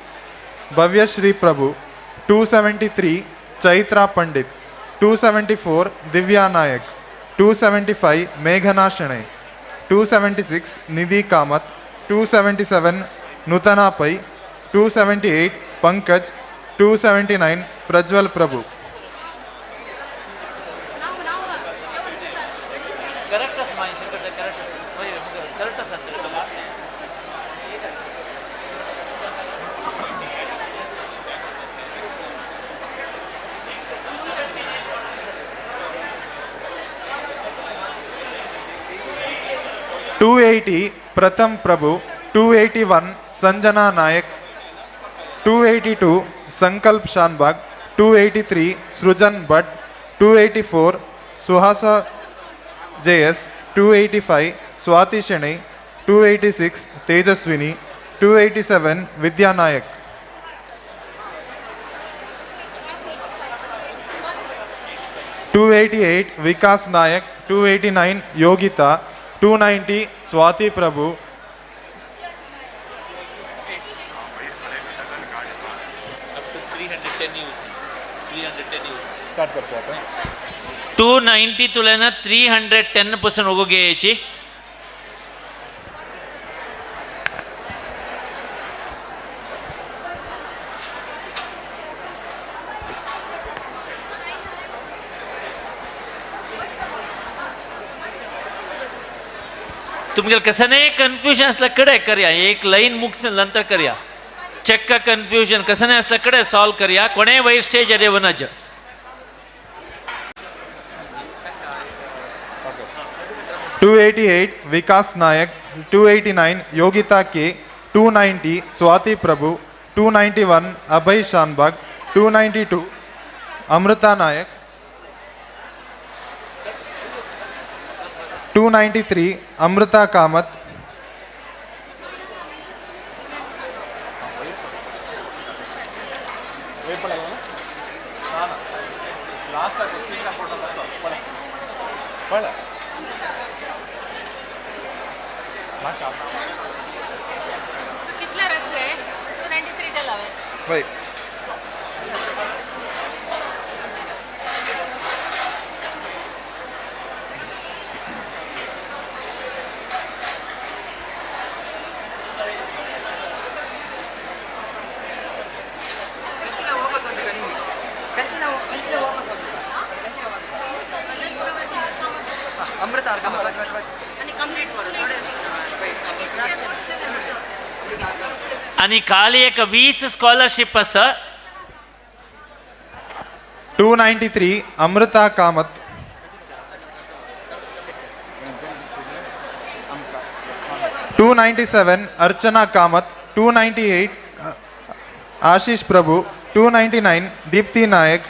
Bhavyashree Prabhu, 273 Chaitra Pandit, 274 Divya Nayak, 275 Meghana Shenoy, 276 Nidhi Kamath, 277 Nutana Pai, 278 Pankaj, 279 Prajwal Prabhu. 280 Pratham Prabhu, 281 Sanjana Nayak, 282 Sankalp Shanbhag, 283 Srujan Bhat, 284 Suhasa JS, 285 Swati Shenoy, 286 Tejaswini, 287 Vidya Nayak. 288 Vikas Nayak, 289 Yogita, 290 Swati Prabhu, start करचो आता. 290 तुल्यान 310% ओगो घेयची. तुमगेले कसने confusion असल्या कडे करया, एक line मुक्स नंतर करया. चक्क कन्फ्युजन कसने असल्या कडे सॉल्व करया. कोणे वयर stage येवनज. 288 Vikas Nayak, 289 Yogita K, 290 Swati Prabhu, 291 Abhay Shanbhag, 292 Amrita Nayak, 293 Amrita Kamath, कितले रस्ते 293 चलावे. आणि खाली एक 20 स्कॉलरशिप आसा. 293 Amrita Kamath, 297 Archana Kamath, 298 Ashish Prabhu, 299 Deepti Nayak,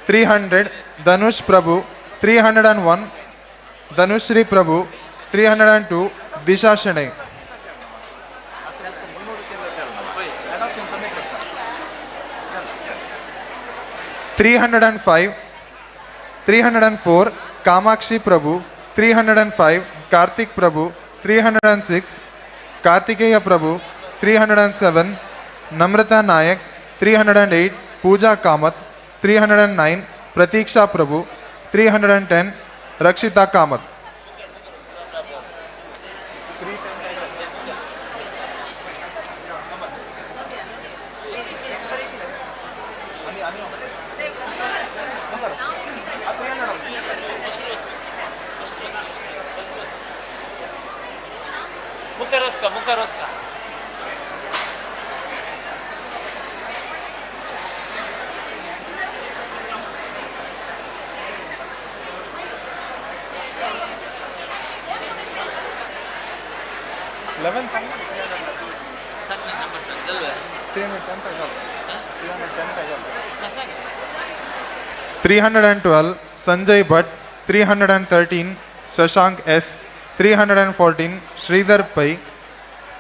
300 Dhanush Prabhu, 301 Dhanushree Prabhu, 302 Disha Shenoy. 305, 304 Kamakshi Prabhu, 305 Karthik Prabhu, 306 Kartikeya Prabhu, 307 Namrata Nayak, 308 Pooja Kamath, 309 Pratiksha Prabhu, 310 Rakshita Kamath. Mukaroska. 11 312 Sanjay Bhatt, 313 Shashank S, 314 Sridhar Pai,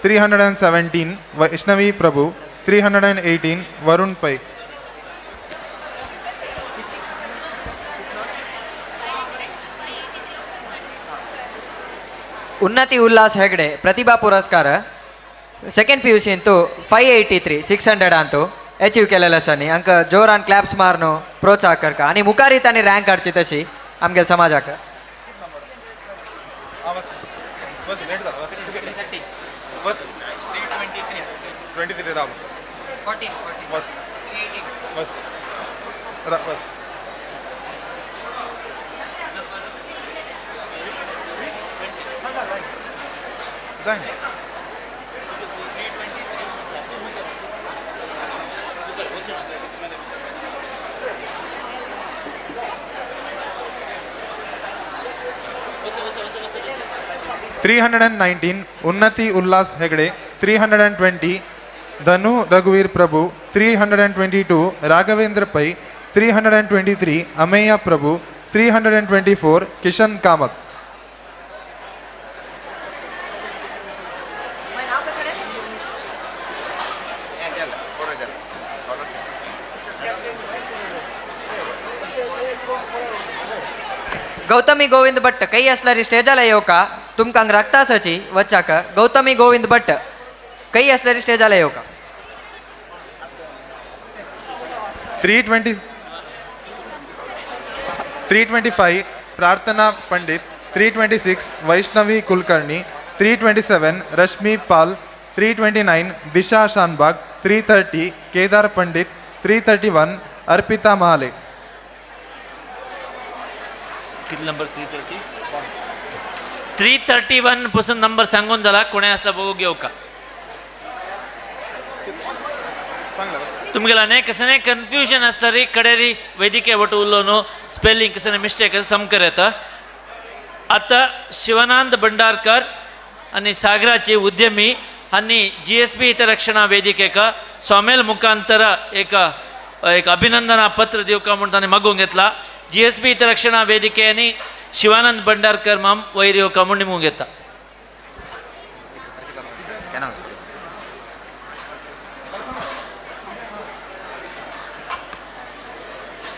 317 Vaishnavi Prabhu, 318 Varun Pai. Unnati Ullas Hegde Pratibha Puraskar second P U C ಅಂತೂ 583 600 ಅಂತೂ achieve केलेलं आसा न्ही. आमकां जोरान claps मार न्हू, प्रोत्साह करका आनी मुखारय तांणी रँक हाडची तशी आमगेल्या समाजाक. 319 Unnati Ullas Hegde, 320 Dhanu Raghuveer Prabhu, 322 Raghavendra Pai, 323 Ameya Prabhu, 324 Kishan Kamath. Gautami Govind Bhat कई असल्यारी स्टेजाला येवका, तुमकां राखतासाची वच्चाक. गौतमी गोविंद भट्ट कई असल्यारी स्टेजाला येवका. 320 325 Prarthana Pandit, 326 Vaishnavi Kulkarni, 327 Rashmi Pal, 329 Disha Shanbag, 330 Kedar Pandit, 331 Arpita Mahale. कितले नंबर? 330 331 पसून नंबर सांगून जाला. कोणे आसला बघू घेवका. तुमगेला न्ही कसं कन्फ्युजन आसता रे, कडेरी वैद्यकीय वट उरलो न्हू, स्पेलिंग कसं मिस्टेक आसा समकर येता. आतां शिवानंद भंडारकर आनी सागराचे उद्यमी आनी GSB हितरक्षणा वेदिकेक स्वामेल मुखांतर एक एक अभिनंदना पत्र दिवका म्हूण ताणें मागूंक घेतला. GSB हितरक्षणा वेदिके आनी शिवानंद भंडारकर माम वयर येवका म्हूण निमूंक घेता.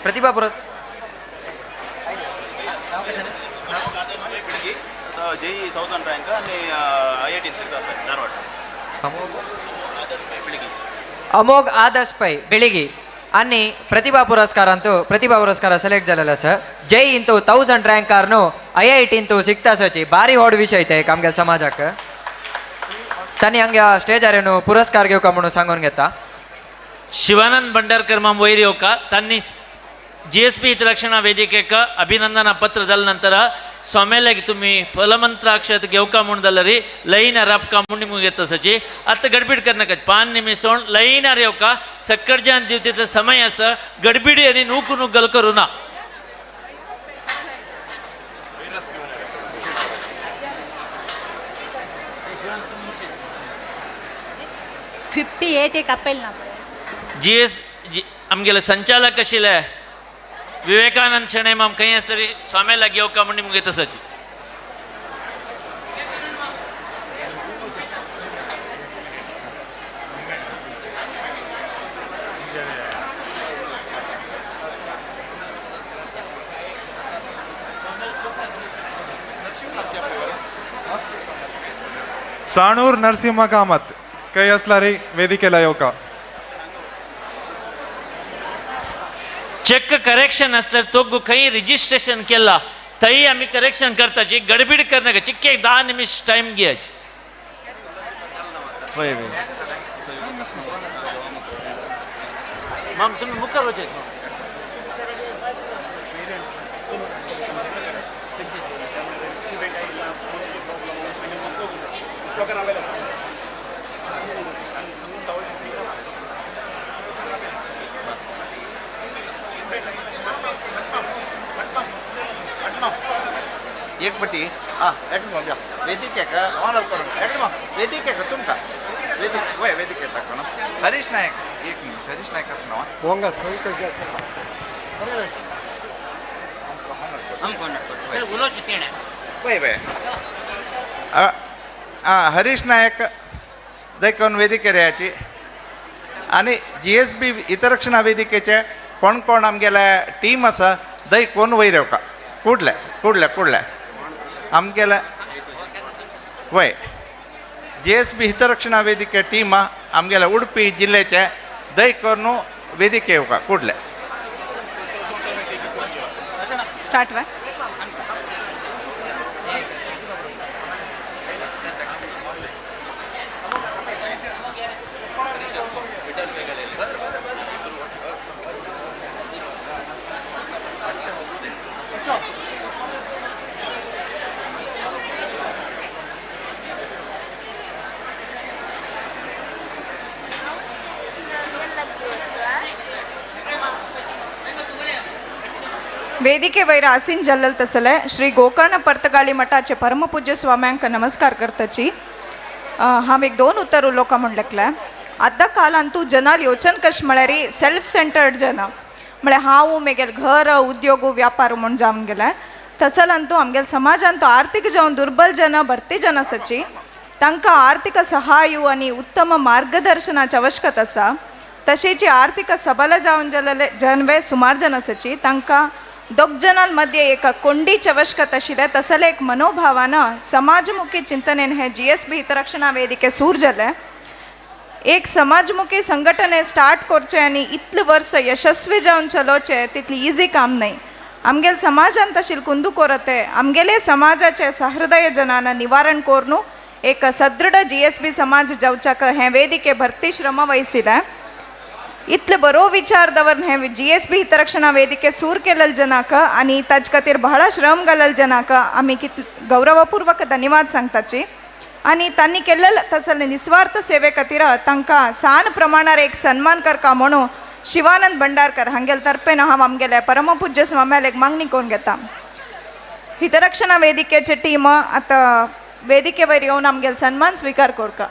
प्रतिभा पुरस्कार JEE 1000 rank आणि IIT Dharwad. Amogh Adarsh Pai Bilagi आणि प्रतिभा पुरस्कार अंतू प्रतिभा पुरस्कार ಸೆಲೆಕ್ಟ್ जालेलो आसा. ಜೈ ಇಂತು 1000 ರ್ಯಾಂಕಾರ್ನು IIT ಇಂತು ಸಿಕ್ತಾ ಸಚಿ ಭಾರಿ ಹೊಡ್ ವಿಷಯ ಐತೆ आमगेल्या समाजाक. तांणी हांगा स्टेजार पुरस्कार घेवका म्हणून सांगून घेता. शिवानंद भंडारकर माम वयर येवका. तांणी GSB हितरक्षणा वेदिकेक अभिनंदना पत्र जाले नंतर स्वामेल्याक तुमी फलमंत्राक्षत घेवका म्हूण जाल्यार लईनार राबका म्हूण निमूंक घेता सची. आतां गडबीड करनाका, 5 निमिष सोड लईनार येवका. सक्कडच्यान दिव तितलो समय आसा, गडबिडी आनी नूक नूक गल करूं ना. फिफ्टी एट एक अपेल ना. GS आमगेले संचालक आशिल्ले विवेकानंद शणै माम खंय आसतरी तरी स्वामेल्याक येवका म्हूण निमूंक घेता सची. साणूर नरसिंह कामत खंय आसला रे वेदिकेला येवका. चेक करेक्शन आसल्यार तो खंय रिजिस्ट्रेशन केला थंय आमी करेक्शन करताची. गडबीड करनाका, चिक्के 10 निमिष टायम घेयाची. माम तुमी मुखार वचात. एक पटी हां एकटो वेदिकेक ऑनर करून एकटो वेदिकेक तुमकां वेदिक वय वेदिके दाखोवन हरीश नायक एक निमिष हरीश नायक आसा नांव वय वय आं हरीश नायक देखून वेदिकेर येयाची. आनी GSB हितरक्षणा वेदिकेचे कोण कोण आमगेले टीम आसा दय कोण वयर येवका. कुडले कुडले कुडले आमगेले वय GSB हितरक्षणा वेदिके टीम आमगेले उडपी जिल्ल्याचे दय करून वेदिके येवका. कुडले स्टार्ट वा. वेदिके वयर आसीन जल्लल तसले श्री गोकर्ण पर्तगाळी मठाचे परमपूज्य स्वाम्यांक नमस्कार करताची. हांव एक दोन उतर उलोवका म्हूण लेखलें. आतां कालांतू जनाल योचन कश म्हळ्यार सेल्फ सेंटर्ड जना म्हळ्यार हांव मेगेल घर उद्योग व्यापार म्हूण जावन गेले. तसलांतू आमगेल समाजांतू आर्थीक जावन दुर्बल जन भरती जन आसाची तांकां आर्थीक सहाय्य आनी उत्तम मार्गदर्शनाची आवश्यकता आसा. तशेंच आर्थीक सबल जावन जाल्ले जनवे सुमार जन आसाची तांकां दोग जनां मध्य एक कोंडीची आवश्यकता आशिल्लें. तसले एक मनोभावान समाजमुखी चिंतनेन हे GSB हितरक्षणा वेदिके सूर जालें. एक समाजमुखी संघटने स्टार्ट करचें आनी इतले वर्स यशस्वी जावन चलोवचें तितली इजी काम न्हय. आमगेले समाजान तशें कुंदू करते आमगेले समाजाचे सहृदय जनान निवारण करून एक सदृढ GSB समाज जावच्याक हें वेदिके भरती श्रम वहिसिलें. इतले बरो विचार दवरून हें GSB हितरक्षणा वेदिके सूर केलेल जनाक आनी ताजे खातीर बहळा श्रम घालल जनाक आमी कितले गौरवपूर्वक धन्यवाद सांगताची आनी तांणी केल्ले तसले निस्वार्थ सेवे खातीर तांकां सान प्रमाणार एक सन्मान करका म्हणून शिवानंद भंडारकर हांगेले तर्फेन हांव आमगेले परमपूज्य स्वाम्याल एक मागणी करून घेता. हितरक्षणा वेदिकेचे टीम आतां वेदिके वयर येवन आमगेले सन्मान स्विकार करका.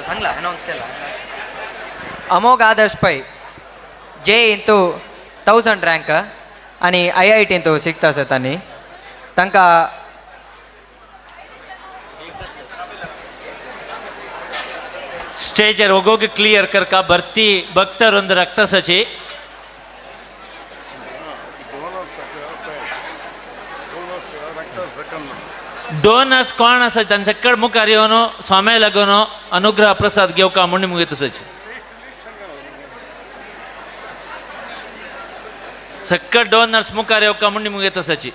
सांगला अनाउन्स केला. अमोघ आदर्श पै जे इंतू 1000 रँक आनी IIT इंतू शिकता आसा तांणी तांकां स्टेजर ओगोगी क्लियर करका भरती भक्तरೊಂದು ರಕ್ತ ಸಚಿ डोनर्स कोण आसा तांचे सकड मुखार येवन स्वाम्या लागून अनुग्रह प्रसाद घेवका म्हूण मुगेत आसाची सकड डोनर्स मुखार येवका म्हूण मुगेत आसाची.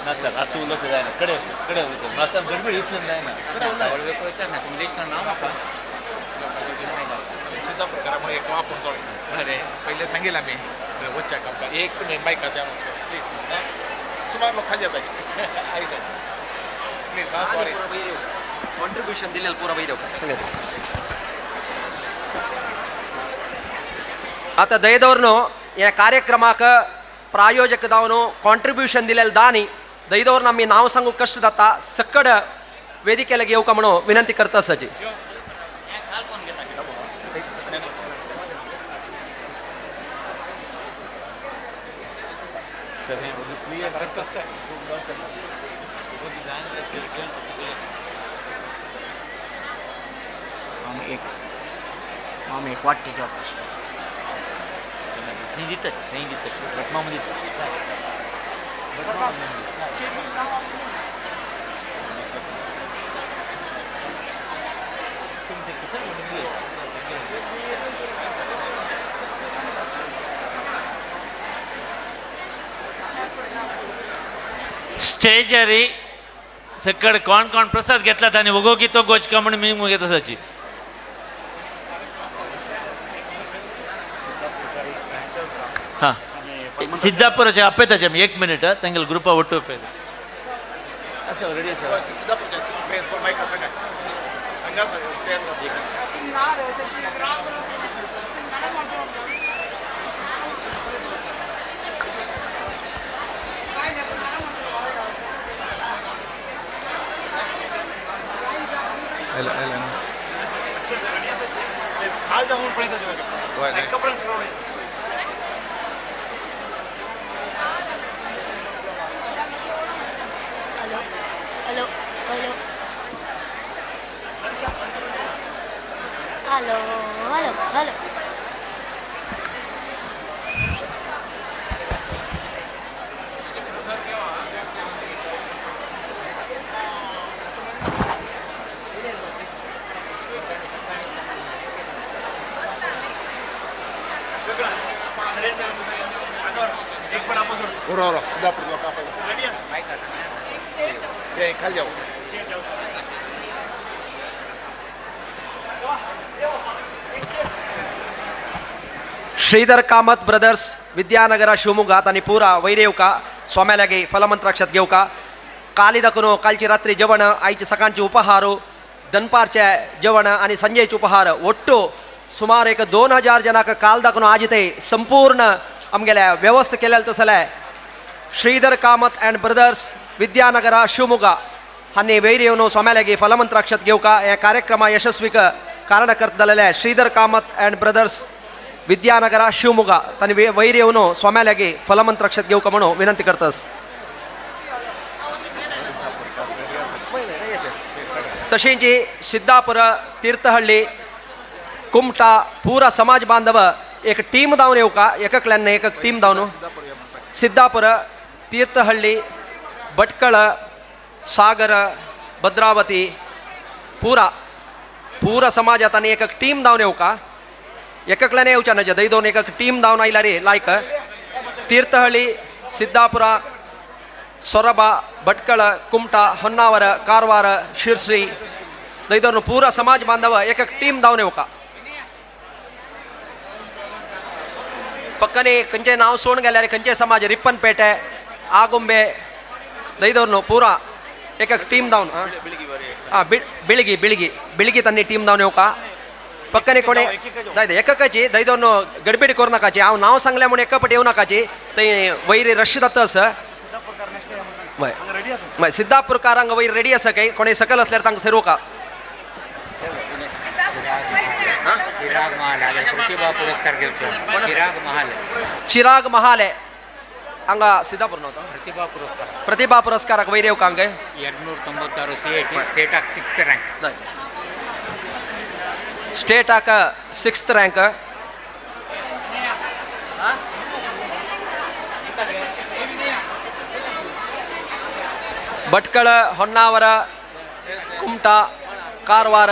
ना सर आतां उलोवंक जायना कडे कडे उलयता आतां गडबड इतलें जायना. सिद्धापूरकरा एक वापरून चोड म्हळ्यार पयलें सांगिल्लें आमी वचच्याक आमकां एक तुमी बायका द्या प्लीज सुमार लोकांचे येता आयकाचे प्लीज हां सॉरी कॉन्ट्रिब्युशन दिलेलं पुरा वयर सांगत. आतां दयदवरनो ह्या कार्यक्रमाक प्रायोजक जावन कॉन्ट्रिब्युशन दिलेलं दानी दयदवर आमी नांव सांगूंक कश्ट जाता सकड वेदिकेला येवका म्हणून विनंती करता आसाची. एक वाट्टी जॉब नाही दितात भटमाम दितात. स्टेजरी सकड कोण कोण प्रसाद घेतला तांणी वगो की तो गोचका म्हण मी घेत आसाची. हां सिद्धापुराचे आपयताचे आमी 1 मिनिट तांगेले ग्रुपा ಒಟ್ಟು आपयता. आसा रेडी आसा. Hello hello hello hello hello. Shridhar Kamath brothers Vidyanagar Shivamogga तांणी पुरा वैर येवका स्वाम्यालागे फलमंत्राक्षत घेवका. काली दाखून कालची रात्री जेवण, आयचे सकाळचे उपहार, दनपारचे जेवण आणि संजेचे उपहार ಒಟ್ಟು सुमार एक 2000 जनाक काल दाखून आज ते संपूर्ण आमगेल्या व्यवस्था केलेलं तसले श्रीधर कामत अँड ब्रदर्स विद्यानगर शिवमोग्गा हांणी वैर येवन स्वाम्यालागे फलमंत्राक्षत घेवका. हे कार्यक्रमा यशस्वीक कारणकर्त जालेले श्रीधर कामत अँड ब्रदर्स विद्यानगर शिवमोग्गा तांणी वैर येवन स्वाम्यालागे फलमंत्राक्षत घेवका म्हणून विनंती करतस. तशेंच सिद्धापुर तीर्थहಳ್ಳಿ कुमटा पूरा समाज बांधव एक टीम धावन येवका, एककल्यान एक टीम धावन सिद्धापुर तीर्थहಳ್ಳಿ भटकळ सागर भद्रावती पूरा पूरा समाजात आनी एक टीम धावन येवका. एककल्यान येवच्या ना दही दोन एक टीम धावन आयला रे लायक तीर्थहಳ್ಳಿ सिद्धापुर ಸೊರಬ ಭಟ್ಕಳ ಕುಮಟಾ ಹೊನ್ನಾವರ ಕಾರವಾರ ಶಿರ್ಸಿ ದೈದೋರ್ನು ಪೂರಾ ಸಮಾಜ ಬಾಂಧವ ಏಕ ಟೀಮ್ धावन येवका. पक्कने खंयचे नांव सोडून गेल्यार खंयचे समाज रिप्पनपेटे आगुंबे ದೈದೋರ್ನು ಪೂರಾ ಏಕ ಟೀಮ್ धावन हां बिळगी बिळगी बिळगी तांणी टीम धावन येवका. पक्कने कोणे एककाची दೈದೋರ್ನು गडबीड करूं नाकाची. हांव नांव सांगलें म्हूण एकपट येवं नाकाची, थंय वैरी रश जाता आसा. हय सिद्धापूरकारांक वयर रेडी आसा काय कोणे सकल असल्यार तांकां सरोवका. चिराग महाल प्रतिभा पुरस्कार घेवचो. चिराग महाल चिराग महाले हांगा सिद्धापूर न्हू प्रतिभा पुरस्कार प्रतिभा पुरस्काराक वयर येवका हांगा 296 CIT स्टेटाक 6th rank स्टेटाक 6th rank. Bhatkal Honnavar Kumta Karwar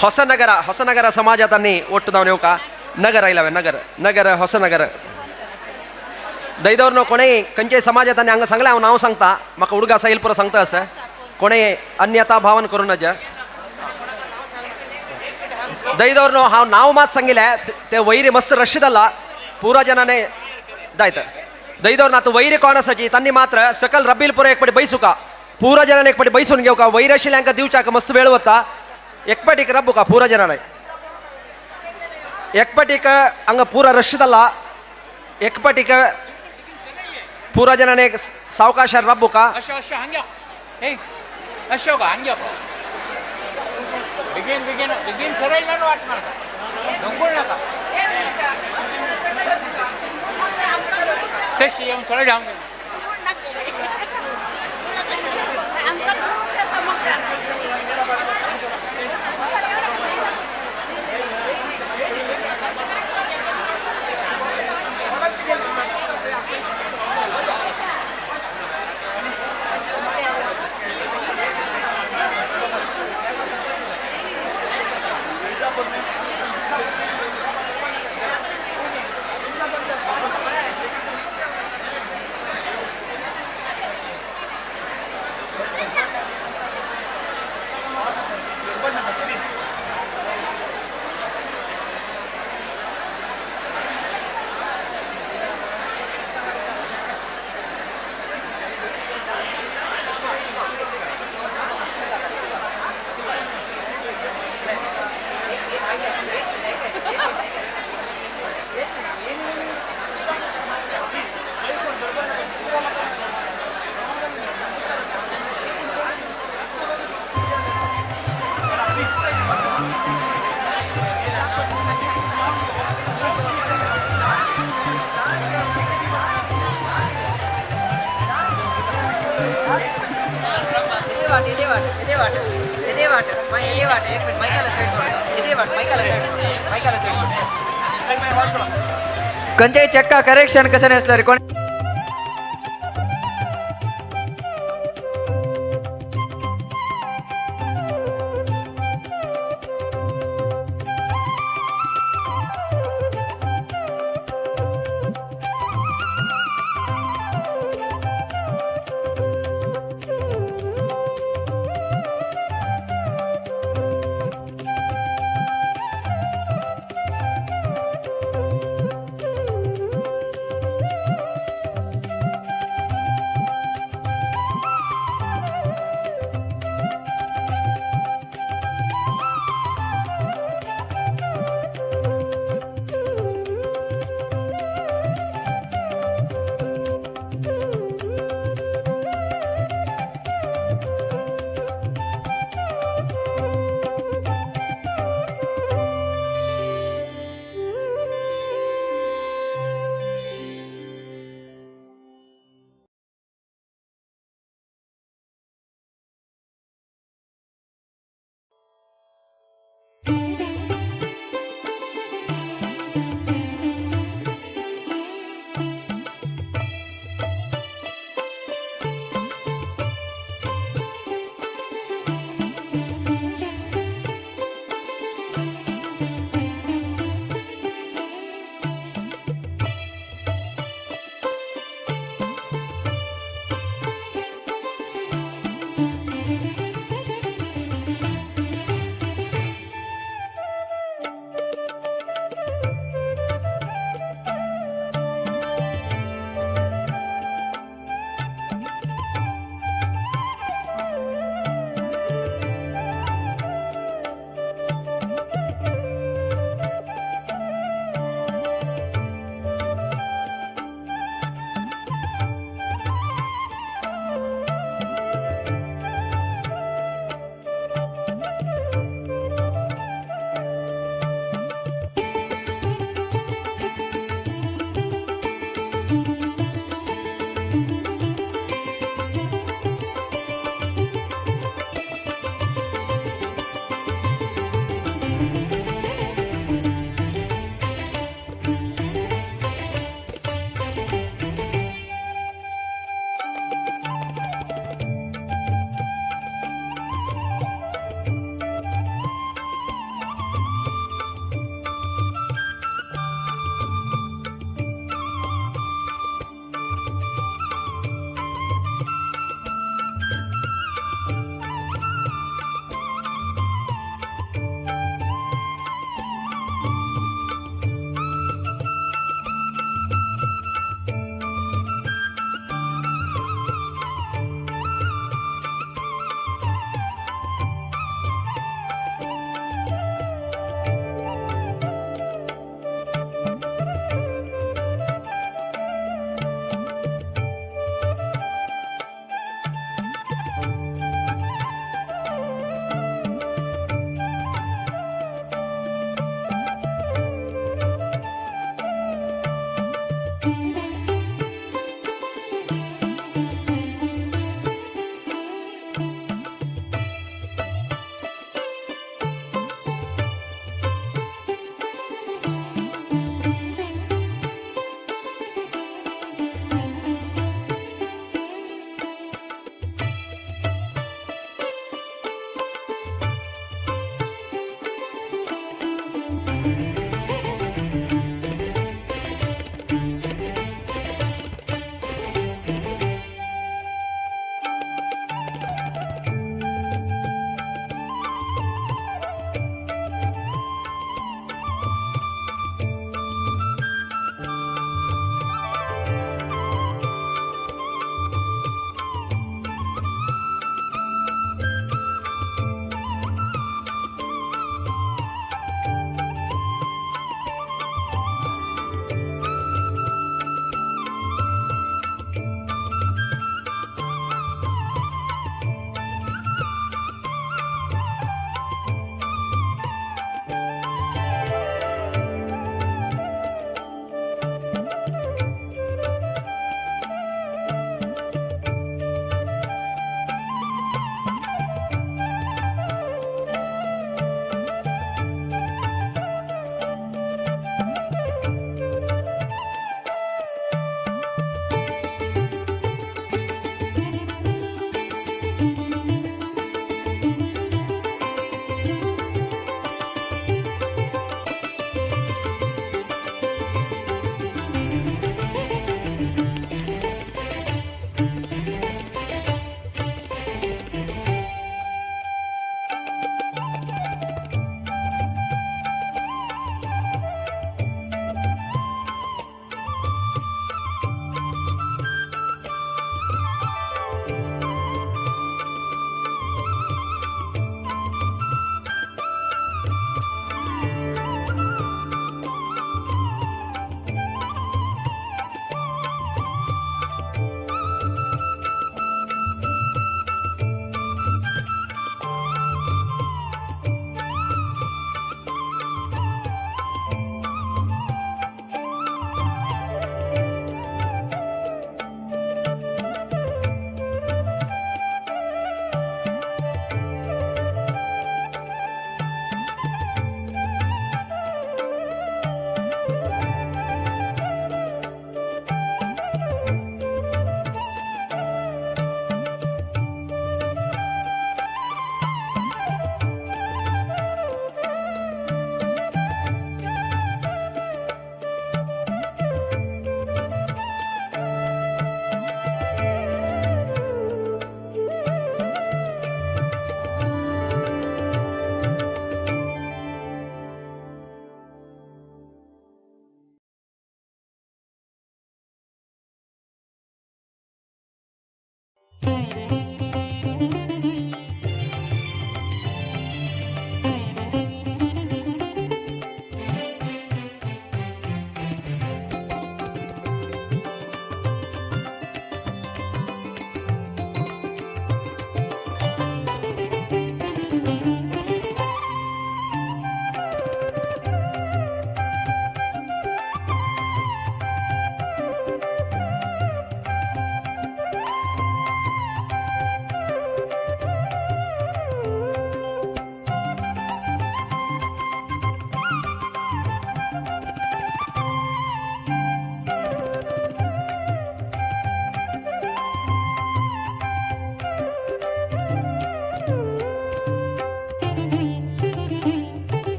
Hosanagara Hosanagara समाजातांनी ಒಟ್ಟು धावन येवका. नगर आयलावे नगर नगर होसनगर दैदोर कोणे खंयचे समाजातांनी हांगा सांगलें हांव नांव सांगता म्हाका उडगा साईल पुरो सांगता आसा कोणे अन्यथा भावन करूं नज. दैदोर हांव नांव मात सांगिल्लें ते वैरी मस्त रश जाला पुरा जनाने दायत दैदोर आतां वैरी कोण आसाची तांणी मात्र सकल रब्बील पुरो एक पाटी बैसुका पुरा जनाने एक पाटी बैसून घेवका. वैर आशिल्ल्यांका दिवच्याक मस्त वेळ वता एकपाटीक रब्बुका पुरा जनाने एकपाटीक हांगा पुरा रश जाला एकपाटीक पुरा जनाने सावकाशार रब्बुका. अशोक हांगे बेगीन बेगीन बेगीन सरळ वाट मारता धंगोळ नाका तशी येवन सरळ जावंक. इदे वाट इदे वाट एक मिनिट मायकाला साइड सोड इदे वाट मायकाला साइड सोड मायकाला साइड सोड खंयचेय चेक्का करेक्शन कशें आसल्यार कोण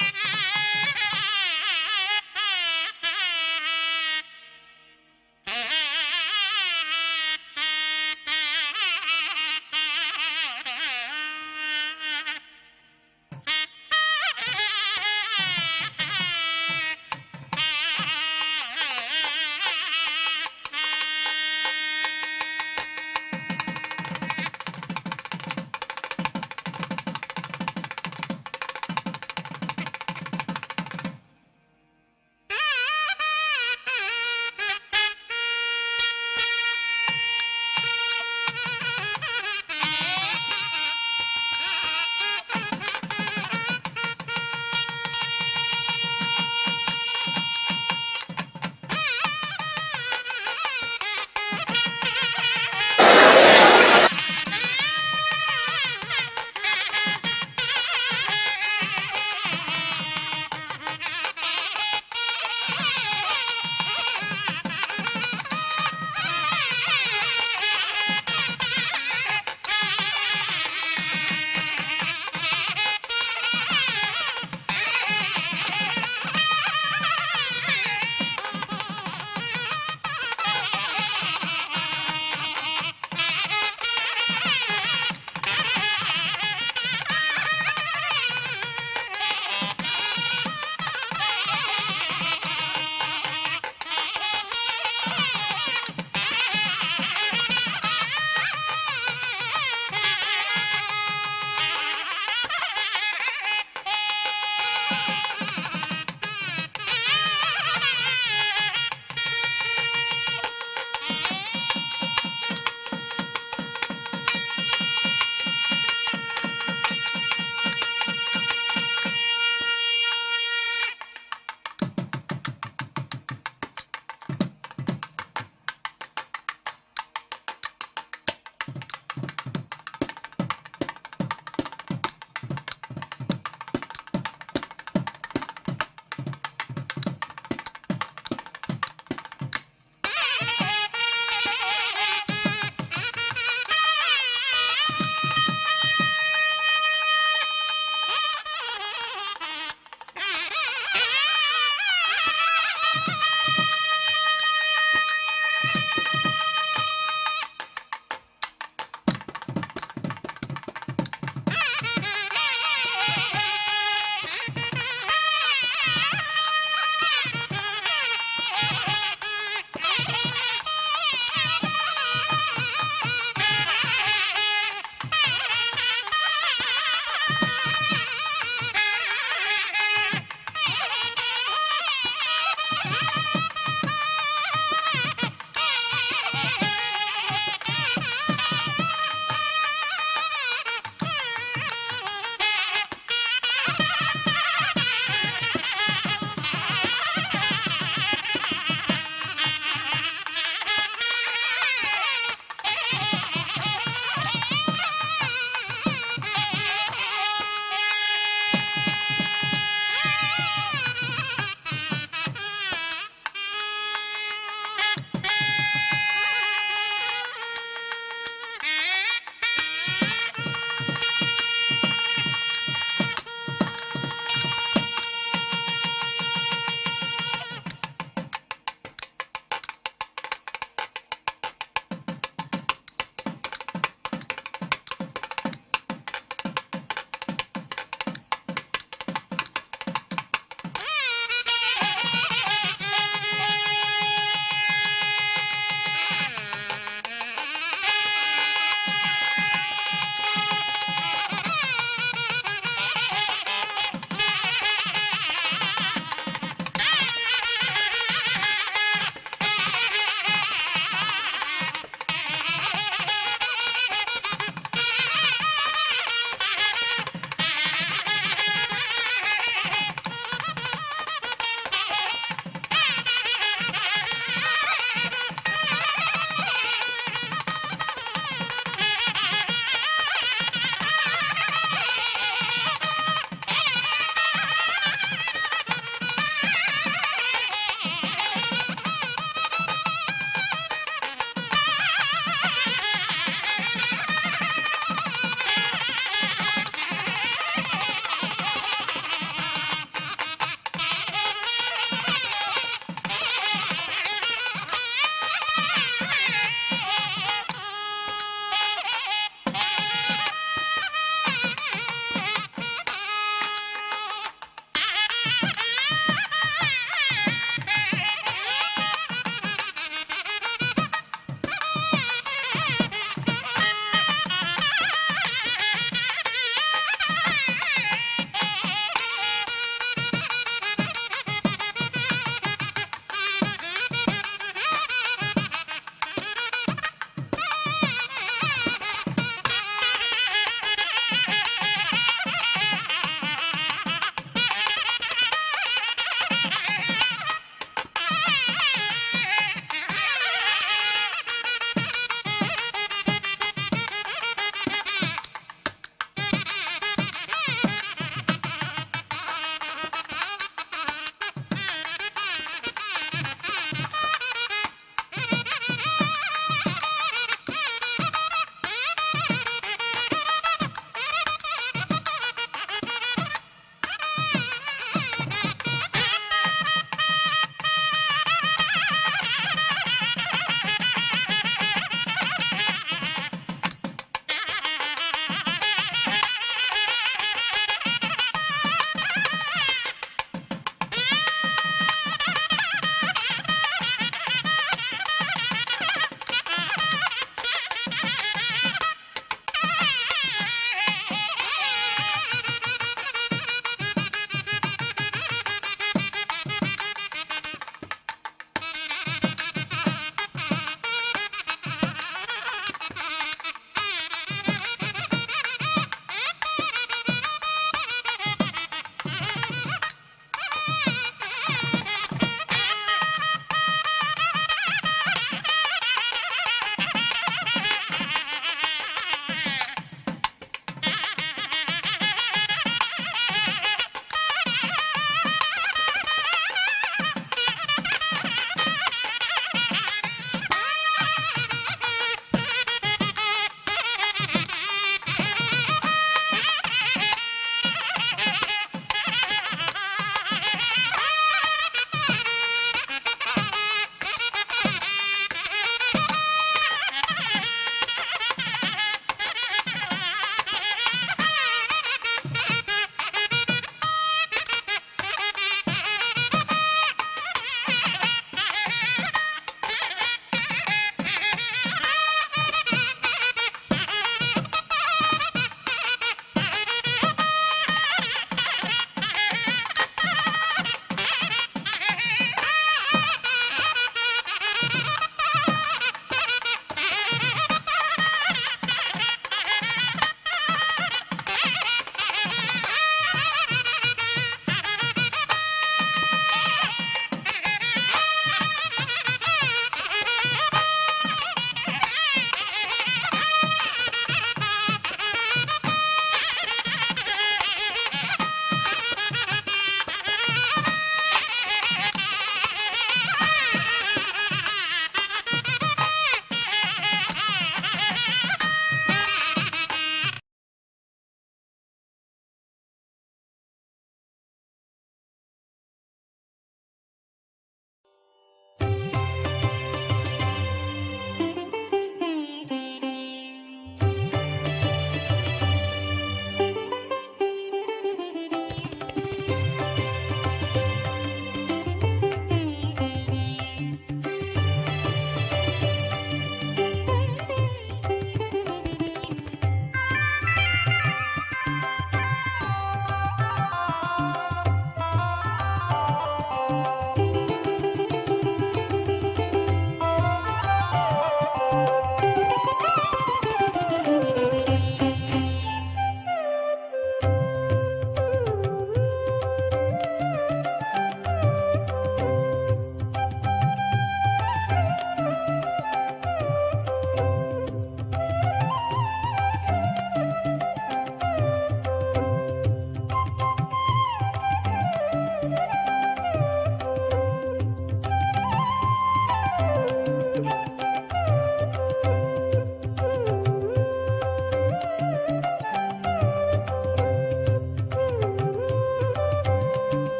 Thank you.